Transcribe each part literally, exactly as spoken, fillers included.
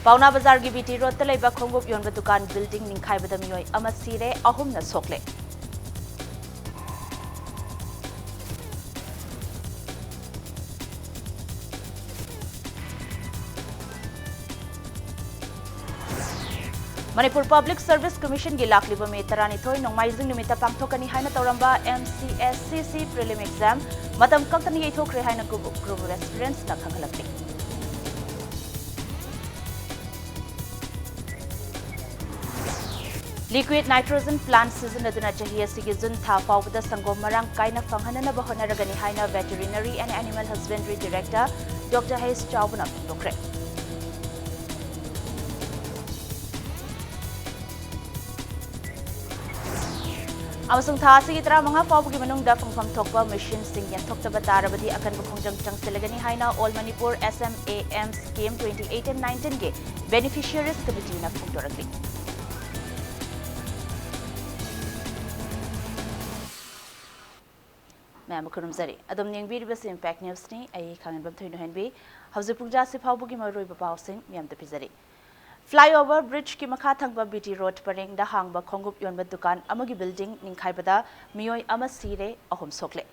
ꯄꯥꯎꯅꯥ ꯕꯖꯥꯔꯒꯤ B T ꯔꯣꯗꯇ ꯂꯩꯕ ꯈꯣꯡꯎꯞ ꯌꯣꯟꯕ ꯗꯨꯀꯥꯟ ꯕꯤꯜꯗꯤꯡ ꯅꯤꯡꯈꯥꯏꯕꯗ ꯃꯤꯑꯣꯏ ꯑꯃ ꯁꯤꯔꯦ, ꯑꯍꯨꯝꯅ ꯁꯣꯛꯂꯦ꯫ ꯃꯅꯤꯄꯨꯔ ꯄꯕ꯭ꯂꯤꯛ ꯁꯔꯚꯤꯁ ꯀꯃꯤꯁꯟꯒꯤ ꯂꯥꯛꯂꯤꯕ ꯃꯦ ꯇꯔꯥꯅꯤꯊꯣꯏ ꯅꯣꯡꯃꯥꯏꯖꯤꯡ ꯅꯨꯃꯤꯠꯇ ꯄꯥꯡꯊꯣꯛꯀꯅꯤ ꯍꯥꯏꯅ ꯇꯧꯔꯝꯕ M C S C C prelim exam ꯃꯇꯝ ꯀꯛꯇꯅ ꯌꯩꯊꯣꯛꯈ꯭ꯔꯦ ꯍꯥꯏꯅ ꯀꯨꯕꯨꯛ ꯀ꯭ꯔꯨꯕꯨ ꯑꯦꯁꯄꯤꯔꯦꯟꯠꯁꯅ ꯈꯪꯍꯜꯂꯛꯂꯤ꯫ Liquid nitrogen plant ꯁꯤꯖꯤꯟꯅꯗꯨꯅ ꯆꯍꯤ ꯑꯁꯤꯒꯤ ꯖꯨꯟ ꯊꯥ ꯐꯥꯎꯕꯗ ꯁꯪꯒꯣꯝ ꯃꯔꯥꯡ ꯀꯥꯏꯅ ꯐꯪꯍꯟꯅꯅꯕ ꯍꯣꯠꯅꯔꯒꯅꯤ ꯍꯥꯏꯅ Veterinary and Animal Husbandry Director Doctor H. ꯆꯥꯎꯕꯅ ꯐꯣꯡꯗꯣꯛꯈ꯭ꯔꯦ꯫ ꯑꯃꯁꯨꯡ ꯊꯥ ꯑꯁꯤꯒꯤ ꯇꯔꯥꯃꯉꯥ ꯐꯥꯎꯕꯒꯤ ꯃꯅꯨꯡꯗ ꯐꯪꯐꯝ ꯊꯣꯛꯄ ꯃꯦꯁꯤꯟꯁꯤꯡ ꯌꯦꯟꯊꯣꯛꯇꯕ ꯇꯥꯔꯕꯗꯤ ꯑꯀꯟꯕ ꯈꯣꯡꯖꯪ ꯆꯪꯁꯤꯜꯂꯒꯅꯤ ꯍꯥꯏꯅ All Manipur S M A M scheme twenty eighteen nineteen ꯒꯤ beneficiaries committee ꯅ ꯐꯣꯡꯗꯣꯔꯛꯂꯤ꯫ ꯃꯌꯥꯝꯕꯨ ꯈꯨꯔꯨꯝꯖꯔꯤ꯫ ꯑꯗꯨꯝ ꯌꯦꯡꯕꯤꯔꯤꯕꯁꯤ Impact News ꯅꯤ꯫ ꯑꯩ ꯈꯥꯉꯦꯟꯕꯝ ꯊꯣꯏꯅꯣꯍꯦꯟꯕꯤ꯫ ꯍꯧꯖꯤꯛ ꯄꯨꯡ ꯖꯥꯁꯤ ꯐꯥꯎꯕꯒꯤ ꯃꯔꯨꯑꯣꯏꯕ ꯄꯥꯎꯁꯤꯡ ꯃꯌꯥꯝꯗ ꯄꯤꯖꯔꯤ꯫ Flyover bridge ꯀꯤ ꯃꯈꯥ ꯊꯪꯕ B T Road ꯄꯔꯦꯡꯗ ꯍꯥꯡꯕ ꯈꯣꯡꯎꯞ ꯌꯣꯟꯕ ꯗꯨꯀꯥꯟ ꯑꯃꯒꯤ building ꯅꯤꯡꯈꯥꯏꯕꯗ ꯃꯤꯑꯣꯏ ꯑꯃ ꯁꯤꯔꯦ, ꯑꯍꯨꯝ ꯁꯣꯛꯂꯦ꯫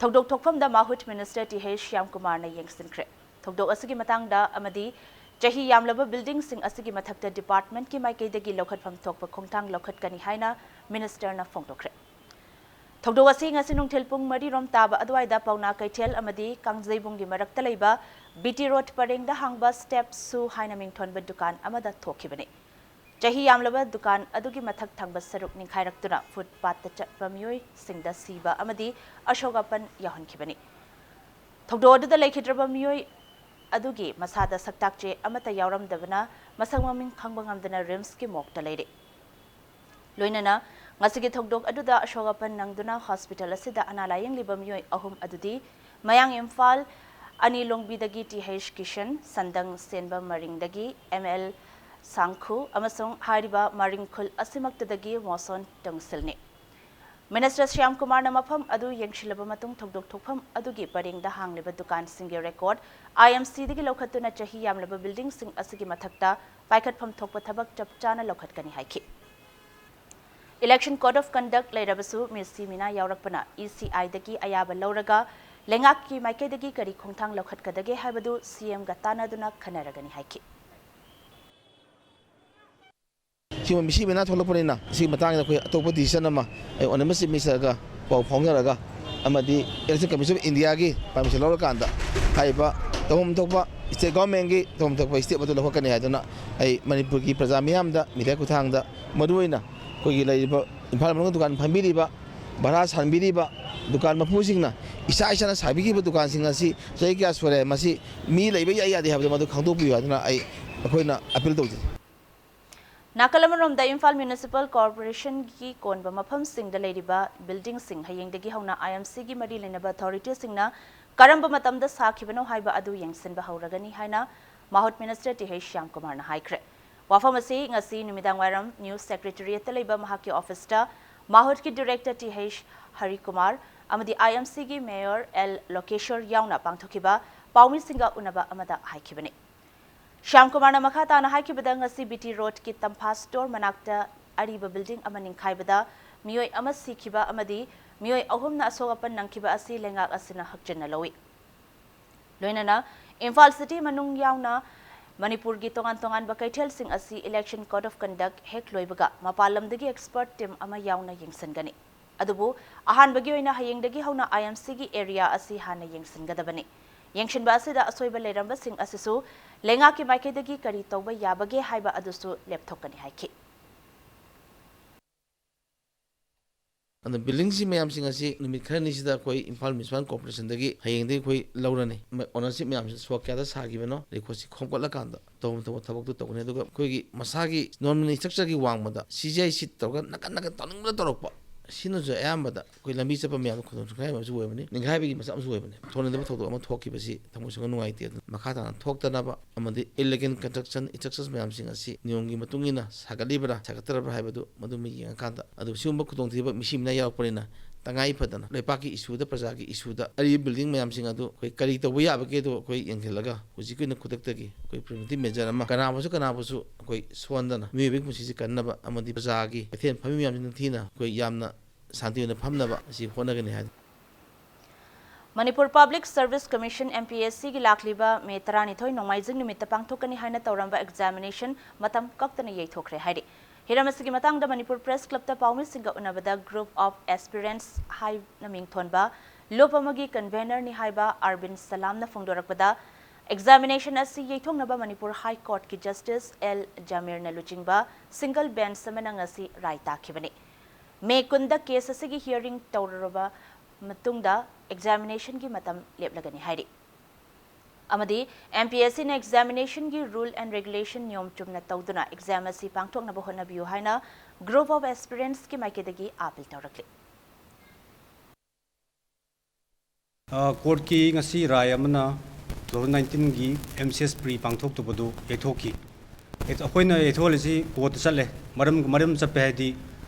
ꯊꯧꯗꯣꯛ ꯊꯣꯛꯐꯝꯗ ꯃꯥꯍꯨꯠ Minister T H ꯁ꯭ꯌꯥꯝꯀꯨꯃꯥꯔꯅ ꯌꯦꯡꯁꯤꯟꯈ꯭ꯔꯦ꯫ ꯊꯧꯗꯣꯛ ꯑꯁꯤꯒꯤ ꯃꯇꯥꯡꯗ ꯑꯃꯗꯤ ꯆꯍꯤ ꯌꯥꯝꯂꯕ building ꯁꯤꯡ ꯑꯁꯤꯒꯤ ꯃꯊꯛꯇ department ꯀꯤ ꯃꯥꯏꯀꯩꯗꯒꯤ ꯂꯧꯈꯠꯐꯝ ꯊꯣꯛꯄ ꯈꯣꯡꯊꯥꯡ ꯂꯧꯈꯠꯀꯅꯤ ꯍꯥꯏꯅ Minister ꯅ ꯐꯣꯡꯗꯣꯛꯈ꯭ꯔꯦ꯫ ꯊꯧꯗꯣꯛ ꯑꯁꯤ ꯉꯁꯤ ꯅꯨꯡꯊꯤꯜ ꯄꯨꯡ ꯃꯔꯤ ꯔꯣꯝ ꯇꯥꯕ ꯑꯗꯨꯋꯥꯏꯗ ꯄꯥꯎꯅꯥ ꯀꯩꯊꯦꯜ ꯑꯃꯗꯤ ꯀꯥꯡꯖꯩꯕꯨꯡꯒꯤ ꯃꯔꯛꯇ ꯂꯩꯕ B T Road ꯄꯔꯦꯡꯗ ꯍꯥꯡꯕ Step Shoe ꯍꯥꯏꯅ ꯃꯤꯡꯊꯣꯟꯕ ꯗꯨꯀꯥꯟ ꯑꯃꯗ ꯊꯣꯛꯈꯤꯕꯅꯤ꯫ ꯆꯍꯤ ꯌꯥꯝꯂꯕ ꯗꯨꯀꯥꯟ ꯑꯗꯨꯒꯤ ꯃꯊꯛ ꯊꯪꯕ ꯁꯔꯨꯛ ꯅꯤꯡꯈꯥꯏꯔꯛꯇꯨꯅ footpath ꯇ ꯆꯠꯄ ꯃꯤꯑꯣꯏꯁꯤꯡꯗ ꯁꯤꯕ ꯑꯃꯗꯤ ꯑꯁꯣꯛ ꯑꯄꯟ ꯌꯥꯎꯍꯟꯈꯤꯕꯅꯤ꯫ ꯊꯧꯗꯣꯛ ꯑꯗꯨꯗ ꯂꯩꯈꯤꯗ꯭ꯔꯕ ꯃꯤꯑꯣꯏ ꯑꯗꯨꯒꯤ ꯃꯁꯥꯗ ꯁꯛꯇꯥꯛꯆꯦ ꯑꯃꯠꯇ ꯌꯥꯎꯔꯝꯗꯕꯅ ꯃꯁꯛ ꯃꯃꯤꯡ ꯈꯪꯕ ꯉꯝꯗꯅ RIMS ꯀꯤ morgue ꯇ ꯂꯩꯔꯤ꯫ ꯂꯣꯏꯅꯅ ꯉꯁꯤꯒꯤ ꯊꯧꯗꯣꯛ ꯑꯗꯨꯗ ꯑꯁꯣꯛ ꯑꯄꯟ ꯅꯪꯗꯨꯅ hospital ꯑꯁꯤꯗ ꯑꯅꯥ ꯂꯥꯌꯦꯡꯂꯤꯕ ꯃꯤꯑꯣꯏ ꯑꯍꯨꯝ ꯑꯗꯨꯗꯤ ꯃꯌꯥꯡ ꯏꯝꯐꯥꯜ ꯑꯅꯤ ꯂꯣꯡꯕꯤꯗꯒꯤ T H Kisan, ꯁꯟꯗꯪ ꯁꯦꯟꯕ ꯃꯔꯤꯡꯗꯒꯤ M L ꯁꯥꯡꯈꯨ ꯑꯃꯁꯨꯡ ꯍꯥꯏꯔꯤꯕ ꯃꯔꯤꯡ ꯈꯨꯜ ꯑꯁꯤꯃꯛꯇꯗꯒꯤ ꯃꯣꯁꯣꯟ ꯇꯣꯡꯁꯤꯜꯅꯤ꯫ ꯃꯤꯅꯤꯁꯇꯔ ꯁ꯭ꯌꯥꯝ ꯀꯨꯃꯥꯔꯅ ꯃꯐꯝ ꯑꯗꯨ ꯌꯦꯡꯁꯤꯜꯂꯕ ꯃꯇꯨꯡ, ꯊꯧꯗꯣꯛ ꯊꯣꯛꯐꯝ ꯑꯗꯨꯒꯤ ꯄꯔꯦꯡꯗ ꯍꯥꯡꯂꯤꯕ ꯗꯨꯀꯥꯟꯁꯤꯡꯒꯤ ꯔꯦꯀꯣꯔꯗ, ꯑꯥꯏ ꯑꯦꯝ ꯁꯤꯗꯒꯤ ꯂꯧꯈꯠꯇꯨꯅ ꯆꯍꯤ ꯌꯥꯝꯂꯕ ꯕꯤꯜꯗꯤꯡꯁꯤꯡ ꯑꯁꯤꯒꯤ ꯃꯊꯛꯇ ꯄꯥꯏꯈꯠꯐꯝ ꯊꯣꯛꯄ ꯊꯕꯛ ꯆꯞ ꯆꯥꯅ ꯂꯧꯈꯠꯀꯅꯤ ꯍꯥꯏꯈꯤ꯫ Election Code of Conduct ꯂꯩꯔꯕꯁꯨ ꯃꯤꯁꯤ ꯃꯤꯅꯥ ꯌꯥꯎꯔꯛꯄꯅ ꯏ ꯁꯤ ꯑꯥꯏꯗꯒꯤ ꯑꯌꯥꯕ ꯂꯧꯔꯒ ꯂꯩꯉꯥꯛꯀꯤ ꯃꯥꯏꯀꯩꯗꯒꯤ ꯀꯔꯤ ꯈꯣꯡꯊꯥꯡ ꯂꯧꯈꯠꯀꯗꯒꯦ ꯍꯥꯏꯕꯗꯨ ꯁꯤ ꯑꯦꯝꯒ ꯇꯥꯟꯅꯗꯨꯅ ꯈꯟꯅꯔꯒꯅꯤ ꯍꯥꯏꯈꯤ꯫ ꯁꯤꯒꯨꯝꯕ ꯃꯤꯁꯤ ꯃꯤꯅꯥ ꯊꯣꯛꯂꯛꯄꯅꯤꯅ, ꯁꯤꯒꯤ ꯃꯇꯥꯡꯗ ꯑꯩꯈꯣꯏ ꯑꯇꯣꯞꯄ decision ꯑꯃ ꯑꯩ Honourable Chief Minister ꯒ ꯄꯥꯎ ꯐꯥꯎꯅꯔꯒ ꯑꯃꯗꯤ Election Commission of India ꯒꯤ permission ꯂꯧꯔꯀꯥꯟꯗ ꯍꯥꯏꯔꯤꯕ ꯇꯧꯐꯝ ꯊꯣꯛꯄ state government ꯀꯤ ꯇꯧꯐꯝ ꯊꯣꯛꯄ step ꯑꯗꯨ ꯂꯧꯈꯠꯀꯅꯤ ꯍꯥꯏꯗꯨꯅ ꯑꯩ ꯃꯅꯤꯄꯨꯔꯒꯤ ꯄ꯭ꯔꯖꯥ ꯃꯤꯌꯥꯝꯗ media ꯈꯨꯠꯊꯥꯡꯗ, ꯃꯔꯨꯑꯣꯏꯅ ꯑꯩꯈꯣꯏꯒꯤ ꯂꯩꯔꯤꯕ ꯏꯝꯐꯥꯜ ꯃꯅꯨꯡꯗ ꯗꯨꯀꯥꯟ ꯐꯝꯕꯤꯔꯤꯕ, ꯚꯔꯥ ꯁꯥꯟꯕꯤꯔꯤꯕ ꯗꯨꯀꯥꯟ ꯃꯄꯨꯁꯤꯡꯅ ꯏꯁꯥ ꯏꯁꯥꯅ ꯁꯥꯕꯤꯈꯤꯕ ꯗꯨꯀꯥꯟꯁꯤꯡ ꯑꯁꯤ ꯆꯍꯤ ꯀꯌꯥ ꯁꯨꯔꯦ, ꯃꯁꯤ ꯃꯤ ꯂꯩꯕ ꯌꯥꯏ ꯌꯥꯗꯦ ꯍꯥꯏꯕꯗꯨ ꯃꯗꯨ ꯈꯪꯗꯣꯛꯄꯤꯌꯨ ꯍꯥꯏꯗꯨꯅ ꯑꯩ ꯑꯩꯈꯣꯏꯅ appeal ꯇꯧꯖꯔꯤ꯫ ꯅꯥꯀꯜ ꯑꯃꯔꯣꯝꯗ, ꯏꯝꯐꯥꯜ Municipal Corporation ꯒꯤ ꯀꯣꯟꯕ ꯃꯐꯝꯁꯤꯡꯗ ꯂꯩꯔꯤꯕ ꯕꯤꯜꯗꯤꯡꯁꯤꯡ ꯍꯌꯦꯡꯗꯒꯤ ꯍꯧꯅ ꯑꯥꯏ ꯑꯦꯝ ꯁꯤꯒꯤ ꯃꯔꯤ ꯂꯩꯅꯕ ꯑꯣꯊꯣꯔꯤꯇꯤꯁꯤꯡꯅ ꯀꯔꯝꯕ ꯃꯇꯝꯗ ꯁꯥꯈꯤꯕꯅꯣ ꯍꯥꯏꯕ ꯑꯗꯨ ꯌꯦꯡꯁꯤꯟꯕ ꯍꯧꯔꯒꯅꯤ ꯍꯥꯏꯅ ꯃꯥꯍꯨꯠ ꯃꯤꯅꯤꯁꯇꯔ ꯇꯤ ꯍꯩꯆ ꯁ꯭ꯌꯥꯝꯀꯨꯃꯥꯔꯅ ꯍꯥꯏꯈ꯭ꯔꯦ꯫ ꯋꯥꯐꯝ ꯑꯁꯤ ꯉꯁꯤ ꯅꯨꯃꯤꯗꯥꯡꯋꯥꯏꯔꯝ ꯅ꯭ꯌꯨꯁ ꯁꯦꯀ꯭ꯔꯦꯇꯔꯤꯌꯦꯠꯇ ꯂꯩꯕ ꯃꯍꯥꯛꯀꯤ ꯑꯣꯐꯤꯁꯇ ꯃꯥꯍꯨꯠꯀꯤ ꯗꯤꯔꯦꯛꯇꯔ ꯇꯤ ꯍꯩꯆ ꯍꯔꯤꯀꯨꯃꯥꯔ ꯑꯃꯗꯤ ꯑꯥꯏ ꯑꯦꯝ ꯁꯤꯒꯤ ꯃꯦꯌꯔ ꯑꯦꯜ ꯂꯣꯀꯦꯁꯣꯔ ꯌꯥꯎꯅ ꯄꯥꯡꯊꯣꯛꯈꯤꯕ ꯄꯥꯎꯃꯤꯁꯤꯡꯒ ꯎꯅꯕ ꯑꯃꯗ ꯍꯥꯏꯈꯤꯕꯅꯤ꯫ ꯁ꯭ꯌꯥꯝꯀꯨꯃꯥꯔꯅ ꯃꯈꯥ ꯇꯥꯅ ꯍꯥꯏꯈꯤꯕꯗ, ꯉꯁꯤ ꯕꯤ ꯇꯤ ꯔꯣꯗꯀꯤ ꯇꯝꯐꯥ ꯁ꯭ꯇꯣꯔ ꯃꯅꯥꯛꯇ ꯑꯔꯤꯕ ꯕꯤꯜꯗꯤꯡ ꯑꯃ ꯅꯤꯡꯈꯥꯏꯕꯗ ꯃꯤꯑꯣꯏ ꯑꯃ ꯁꯤꯈꯤꯕ ꯑꯃꯗꯤ ꯃꯤꯑꯣꯏ ꯑꯍꯨꯝꯅ ꯑꯁꯣꯛ ꯑꯄꯟ ꯅꯪꯈꯤꯕ ꯑꯁꯤ ꯂꯩꯉꯥꯛ ꯑꯁꯤꯅ ꯍꯛꯆꯤꯟꯅ ꯂꯧꯏ꯫ ꯂꯣꯏꯅꯅ ꯏꯝꯐꯥꯜ ꯁꯤꯇꯤ ꯃꯅꯨꯡ ꯌꯥꯎꯅ ꯃꯅꯤꯄꯨꯔꯒꯤ ꯇꯣꯉꯥꯟ ꯇꯣꯉꯥꯟꯕ ꯀꯩꯊꯦꯜꯁꯤꯡ ꯑꯁꯤ Election Code of Conduct ꯍꯦꯛ ꯂꯣꯏꯕꯒ ꯃꯄꯥꯟ ꯂꯝꯗꯒꯤ expert team ꯑꯃ ꯌꯥꯎꯅ ꯌꯦꯡꯁꯤꯟꯒꯅꯤ꯫ ꯑꯗꯨꯕꯨ ꯑꯍꯥꯟꯕꯒꯤ ꯑꯣꯏꯅ ꯍꯌꯦꯡꯗꯒꯤ ꯍꯧꯅ ꯑꯥꯏ ꯑꯦꯝ ꯁꯤꯒꯤ ꯑꯦꯔꯤꯌꯥ ꯑꯁꯤ ꯍꯥꯟꯅ ꯌꯦꯡꯁꯤꯟꯒꯗꯕꯅꯤ꯫ ꯌꯦꯡꯁꯤꯟꯕ ꯑꯁꯤꯗ ꯑꯁꯣꯏꯕ ꯂꯩꯔꯝꯕꯁꯤꯡ ꯑꯁꯤꯁꯨ ꯂꯩꯉꯥꯛꯀꯤ ꯃꯥꯏꯀꯩꯗꯒꯤ ꯀꯔꯤ ꯇꯧꯕ ꯌꯥꯕꯒꯦ ꯍꯥꯏꯕ ꯑꯗꯨꯁꯨ ꯂꯦꯞꯊꯣꯛꯀꯅꯤ ꯍꯥꯏꯈꯤ꯫ ꯑꯗꯨꯅ ꯕꯤꯜꯗꯤꯡꯁꯤ ꯃꯌꯥꯝꯁꯤꯡ ꯑꯁꯤ ꯅꯨꯃꯤꯠ ꯈꯔꯅꯤꯁꯤꯗ ꯑꯩꯈꯣꯏ ꯏꯝꯐꯥꯜ ꯃ꯭ꯌꯨꯅꯤꯁꯤꯄꯥꯜ ꯀꯣꯔꯄꯣꯔꯦꯁꯟꯗꯒꯤ ꯍꯌꯦꯡꯗꯒꯤ ꯑꯩꯈꯣꯏ ꯂꯧꯔꯅꯤ꯫ ꯃ-, ꯑꯣꯅꯔꯁꯤꯞ ꯃꯌꯥꯝꯁꯤ ꯁꯣꯛ ꯀꯌꯥꯗ ꯁꯥꯈꯤꯕꯅꯣ, ꯔꯦꯀꯣꯔꯠꯁꯤ ꯈꯣꯝꯒꯠꯂꯀꯥꯟꯗ ꯇꯧꯐꯝ ꯊꯣꯛꯄ ꯊꯕꯛꯇꯨ ꯇꯧꯒꯅꯤ꯫ ꯑꯗꯨꯒ ꯑꯩꯈꯣꯏꯒꯤ ꯃꯁꯥꯒꯤ ꯅꯣꯔꯃꯦꯜ ꯏꯁꯇ꯭ꯔꯛꯆꯔꯒꯤ ꯋꯥꯡꯃꯗ ꯁꯤ ꯖꯤ ꯑꯥꯏ ꯁꯤ ꯇꯧꯔꯒ ꯅꯥꯀꯟ ꯅꯥꯀꯟ ꯇꯧꯅꯤꯡꯕꯗ ꯇꯧꯔꯛꯄ, ꯁꯤꯅꯁꯨ ꯑꯌꯥꯝꯕꯗ ꯑꯩꯈꯣꯏ ꯂꯝꯕꯤ ꯆꯠꯄ ꯃꯌꯥꯝꯗ ꯈꯨꯗꯣꯡ ꯊꯤꯅꯤꯡꯉꯥꯏ ꯑꯃꯁꯨ ꯑꯣꯏꯕꯅꯤ, ꯅꯤꯡꯈꯥꯏꯕꯒꯤ ꯃꯆꯥꯛ ꯑꯃꯁꯨ ꯑꯣꯏꯕꯅꯤ꯫ ꯊꯣꯛꯅꯤꯡꯗꯕ ꯊꯧꯗꯣꯛ ꯑꯃ ꯊꯣꯛꯈꯤꯕꯁꯤ ꯊꯃꯣꯏ ꯁꯦꯡꯅ ꯅꯨꯡꯉꯥꯏꯇꯦ꯫ ꯑꯗꯨꯅ ꯃꯈꯥ ꯇꯥꯅ ꯊꯣꯛꯇꯅꯕ ꯑꯃꯗꯤ ꯏꯂꯤꯒꯦꯟ ꯀꯟꯁꯇ꯭ꯔꯛꯁꯟ ꯏꯟꯐ꯭ꯔꯥꯁ꯭ꯇ꯭ꯔꯛꯆꯔ ꯃꯌꯥꯝꯁꯤꯡ ꯑꯁꯤ ꯅꯤꯌꯣꯝꯒꯤ ꯃꯇꯨꯡ ꯏꯟꯅ ꯁꯥꯒꯠꯂꯤꯕ꯭ꯔꯥ ꯁꯥꯒꯠꯇ꯭ꯔꯕ꯭ꯔꯥ ꯍꯥꯏꯕꯗꯨ ꯃꯗꯨꯃ ꯌꯦꯡꯉꯀꯥꯟꯗ, ꯑꯗꯨ ꯁꯤꯒꯨꯝꯕ ꯈꯨꯗꯣꯡꯊꯤꯕ ꯃꯤꯁꯤ ꯃꯤꯅꯥ ꯌꯥꯎꯔꯛꯄꯅꯤꯅ ꯇꯉꯥꯏ ꯐꯗꯅ ꯂꯩꯄꯥꯛꯀꯤ ꯏꯁꯨꯗ, ꯄ꯭ꯔꯖꯥꯒꯤ ꯏꯁꯨꯗ ꯑꯔꯤꯕ ꯕꯤꯜꯗꯤꯡ ꯃꯌꯥꯝꯁꯤꯡ ꯑꯗꯨ ꯑꯩꯈꯣꯏ ꯀꯔꯤ ꯇꯧꯕ ꯌꯥꯕꯒꯦꯗꯣ ꯑꯩꯈꯣꯏ ꯌꯦꯡꯁꯤꯜꯂꯒ ꯍꯧꯖꯤꯛꯀꯤ ꯑꯣꯏꯅ ꯈꯨꯗꯛꯇꯒꯤ ꯑꯩꯈꯣꯏ ꯄ꯭ꯔꯤꯚꯦꯟꯇꯤꯞ ꯃꯦꯖꯔ ꯑꯃ, ꯀꯅꯥꯕꯨꯁꯨ ꯀꯅꯥꯕꯨꯁꯨ ꯑꯩꯈꯣꯏ ꯁꯣꯟꯗꯅ ꯃꯤꯑꯣꯏꯕꯒꯤ ꯄꯨꯟꯁꯤꯁꯤ ꯀꯟꯅꯕ ꯑꯃꯗꯤ ꯄ꯭ꯔꯖꯥꯒꯤ ꯀꯩꯊꯦꯜ ꯐꯝꯃꯤ ꯃꯌꯥꯝꯁꯤ ꯅꯤꯡꯊꯤꯅ ꯑꯩꯈꯣꯏ ꯌꯥꯝꯅ ꯁꯥꯟꯇꯤ ꯑꯣꯏꯅ ꯐꯝꯅꯕ ꯑꯁꯤ ꯍꯣꯠꯅꯒꯅꯤ ꯍꯥꯏ꯫ Manipur public service commission, M P S C ꯒꯤ ꯂꯥꯛꯂꯤꯕ ꯃꯦ ꯇꯔꯥꯅꯤꯊꯣꯏ ꯅꯣꯡꯃꯥꯏꯖꯤꯡ ꯅꯨꯃꯤꯠꯇ ꯄꯥꯡꯊꯣꯛꯀꯅꯤ ꯍꯥꯏꯅ ꯇꯧꯔꯝꯕ ꯑꯦꯛꯖꯥꯃꯤꯅꯦꯁꯟ ꯃꯇꯝ ꯀꯛꯇꯅ ꯌꯩꯊꯣꯛꯈ꯭ꯔꯦ ꯍꯥꯏꯔꯤ꯫ ꯍꯤꯔꯝ ꯑꯁꯤꯒꯤ ꯃꯇꯥꯡꯗ ꯃꯅꯤꯄꯨꯔ ꯄ꯭ꯔꯦꯁ ꯀ꯭ꯂꯕꯇ ꯄꯥꯎꯃꯤꯁꯤꯡꯒ ꯎꯅꯕꯗ Group of Aspirants ꯍꯥꯏꯅ ꯃꯤꯡ ꯊꯣꯟꯕ ꯂꯨꯞ ꯑꯃꯒꯤ ꯀꯟꯚꯦꯅꯔꯅꯤ ꯍꯥꯏꯕ ꯑꯔꯕꯤꯟ ꯁꯂꯥꯝꯅ ꯐꯣꯡꯗꯣꯔꯛꯄꯗ, ꯑꯦꯛꯖꯥꯃꯤꯅꯦꯁꯟ ꯑꯁꯤ ꯌꯩꯊꯣꯛꯅꯕ ꯃꯅꯤꯄꯨꯔ ꯍꯥꯏ ꯀꯣꯔꯠꯀꯤ ꯖꯁꯇꯤꯁ ꯑꯦꯜ ꯖꯥꯃꯤꯔꯅ ꯂꯨꯆꯤꯡꯕ ꯁꯤꯡꯒꯜ ꯕꯦꯟꯆ ꯑꯃꯅ ꯉꯁꯤ ꯔꯥꯏ ꯇꯥꯈꯤꯕꯅꯤ꯫ ꯃꯦ ꯀꯨꯟꯗ ꯀꯦꯁ ꯑꯁꯤꯒꯤ ꯍꯤꯌꯔꯤꯡ ꯇꯧꯔꯕ ꯃꯇꯨꯡꯗ ꯑꯦꯛꯖꯥꯃꯤꯅꯦꯁꯟꯒꯤ ꯃꯇꯝ ꯂꯦꯞꯂꯒꯅꯤ ꯍꯥꯏꯔꯤ꯫ ꯑꯃꯗꯤ M P S C ꯅ ꯑꯦꯛꯖꯥꯃꯤꯅꯦꯁꯟꯒꯤ rule and regulation ꯅꯤꯌꯣꯝ ꯆꯨꯝꯅ ꯇꯧꯗꯨꯅ ꯑꯦꯛꯖꯥꯝ ꯑꯁꯤ ꯄꯥꯡꯊꯣꯛꯅꯕ ꯍꯣꯠꯅꯕꯤꯌꯨ ꯍꯥꯏꯅ Group of Aspirants ꯀꯤ ꯃꯥꯏꯀꯩꯗꯒꯤ ꯑꯥꯄꯤꯜ ꯇꯧꯔꯛꯂꯤ꯫ ꯑ, ꯀꯣꯔꯠꯀꯤ ꯉꯁꯤ ꯔꯥꯏ ꯑꯃꯅ two thousand nineteen ꯒꯤ M C S pre ꯄꯥꯡꯊꯣꯛꯇꯕꯗꯨ ꯌꯩꯊꯣꯛꯈꯤ꯫ ꯌꯩꯊ-, ꯑꯩꯈꯣꯏꯅ ꯌꯩꯊꯣꯛꯍꯜꯂꯤꯁꯤ ꯀꯣꯔꯠꯇ ꯆꯠꯂꯦ꯫ ꯃꯔꯝ, ꯃꯔꯝ ꯆꯠꯄ ꯍꯥꯏꯗꯤ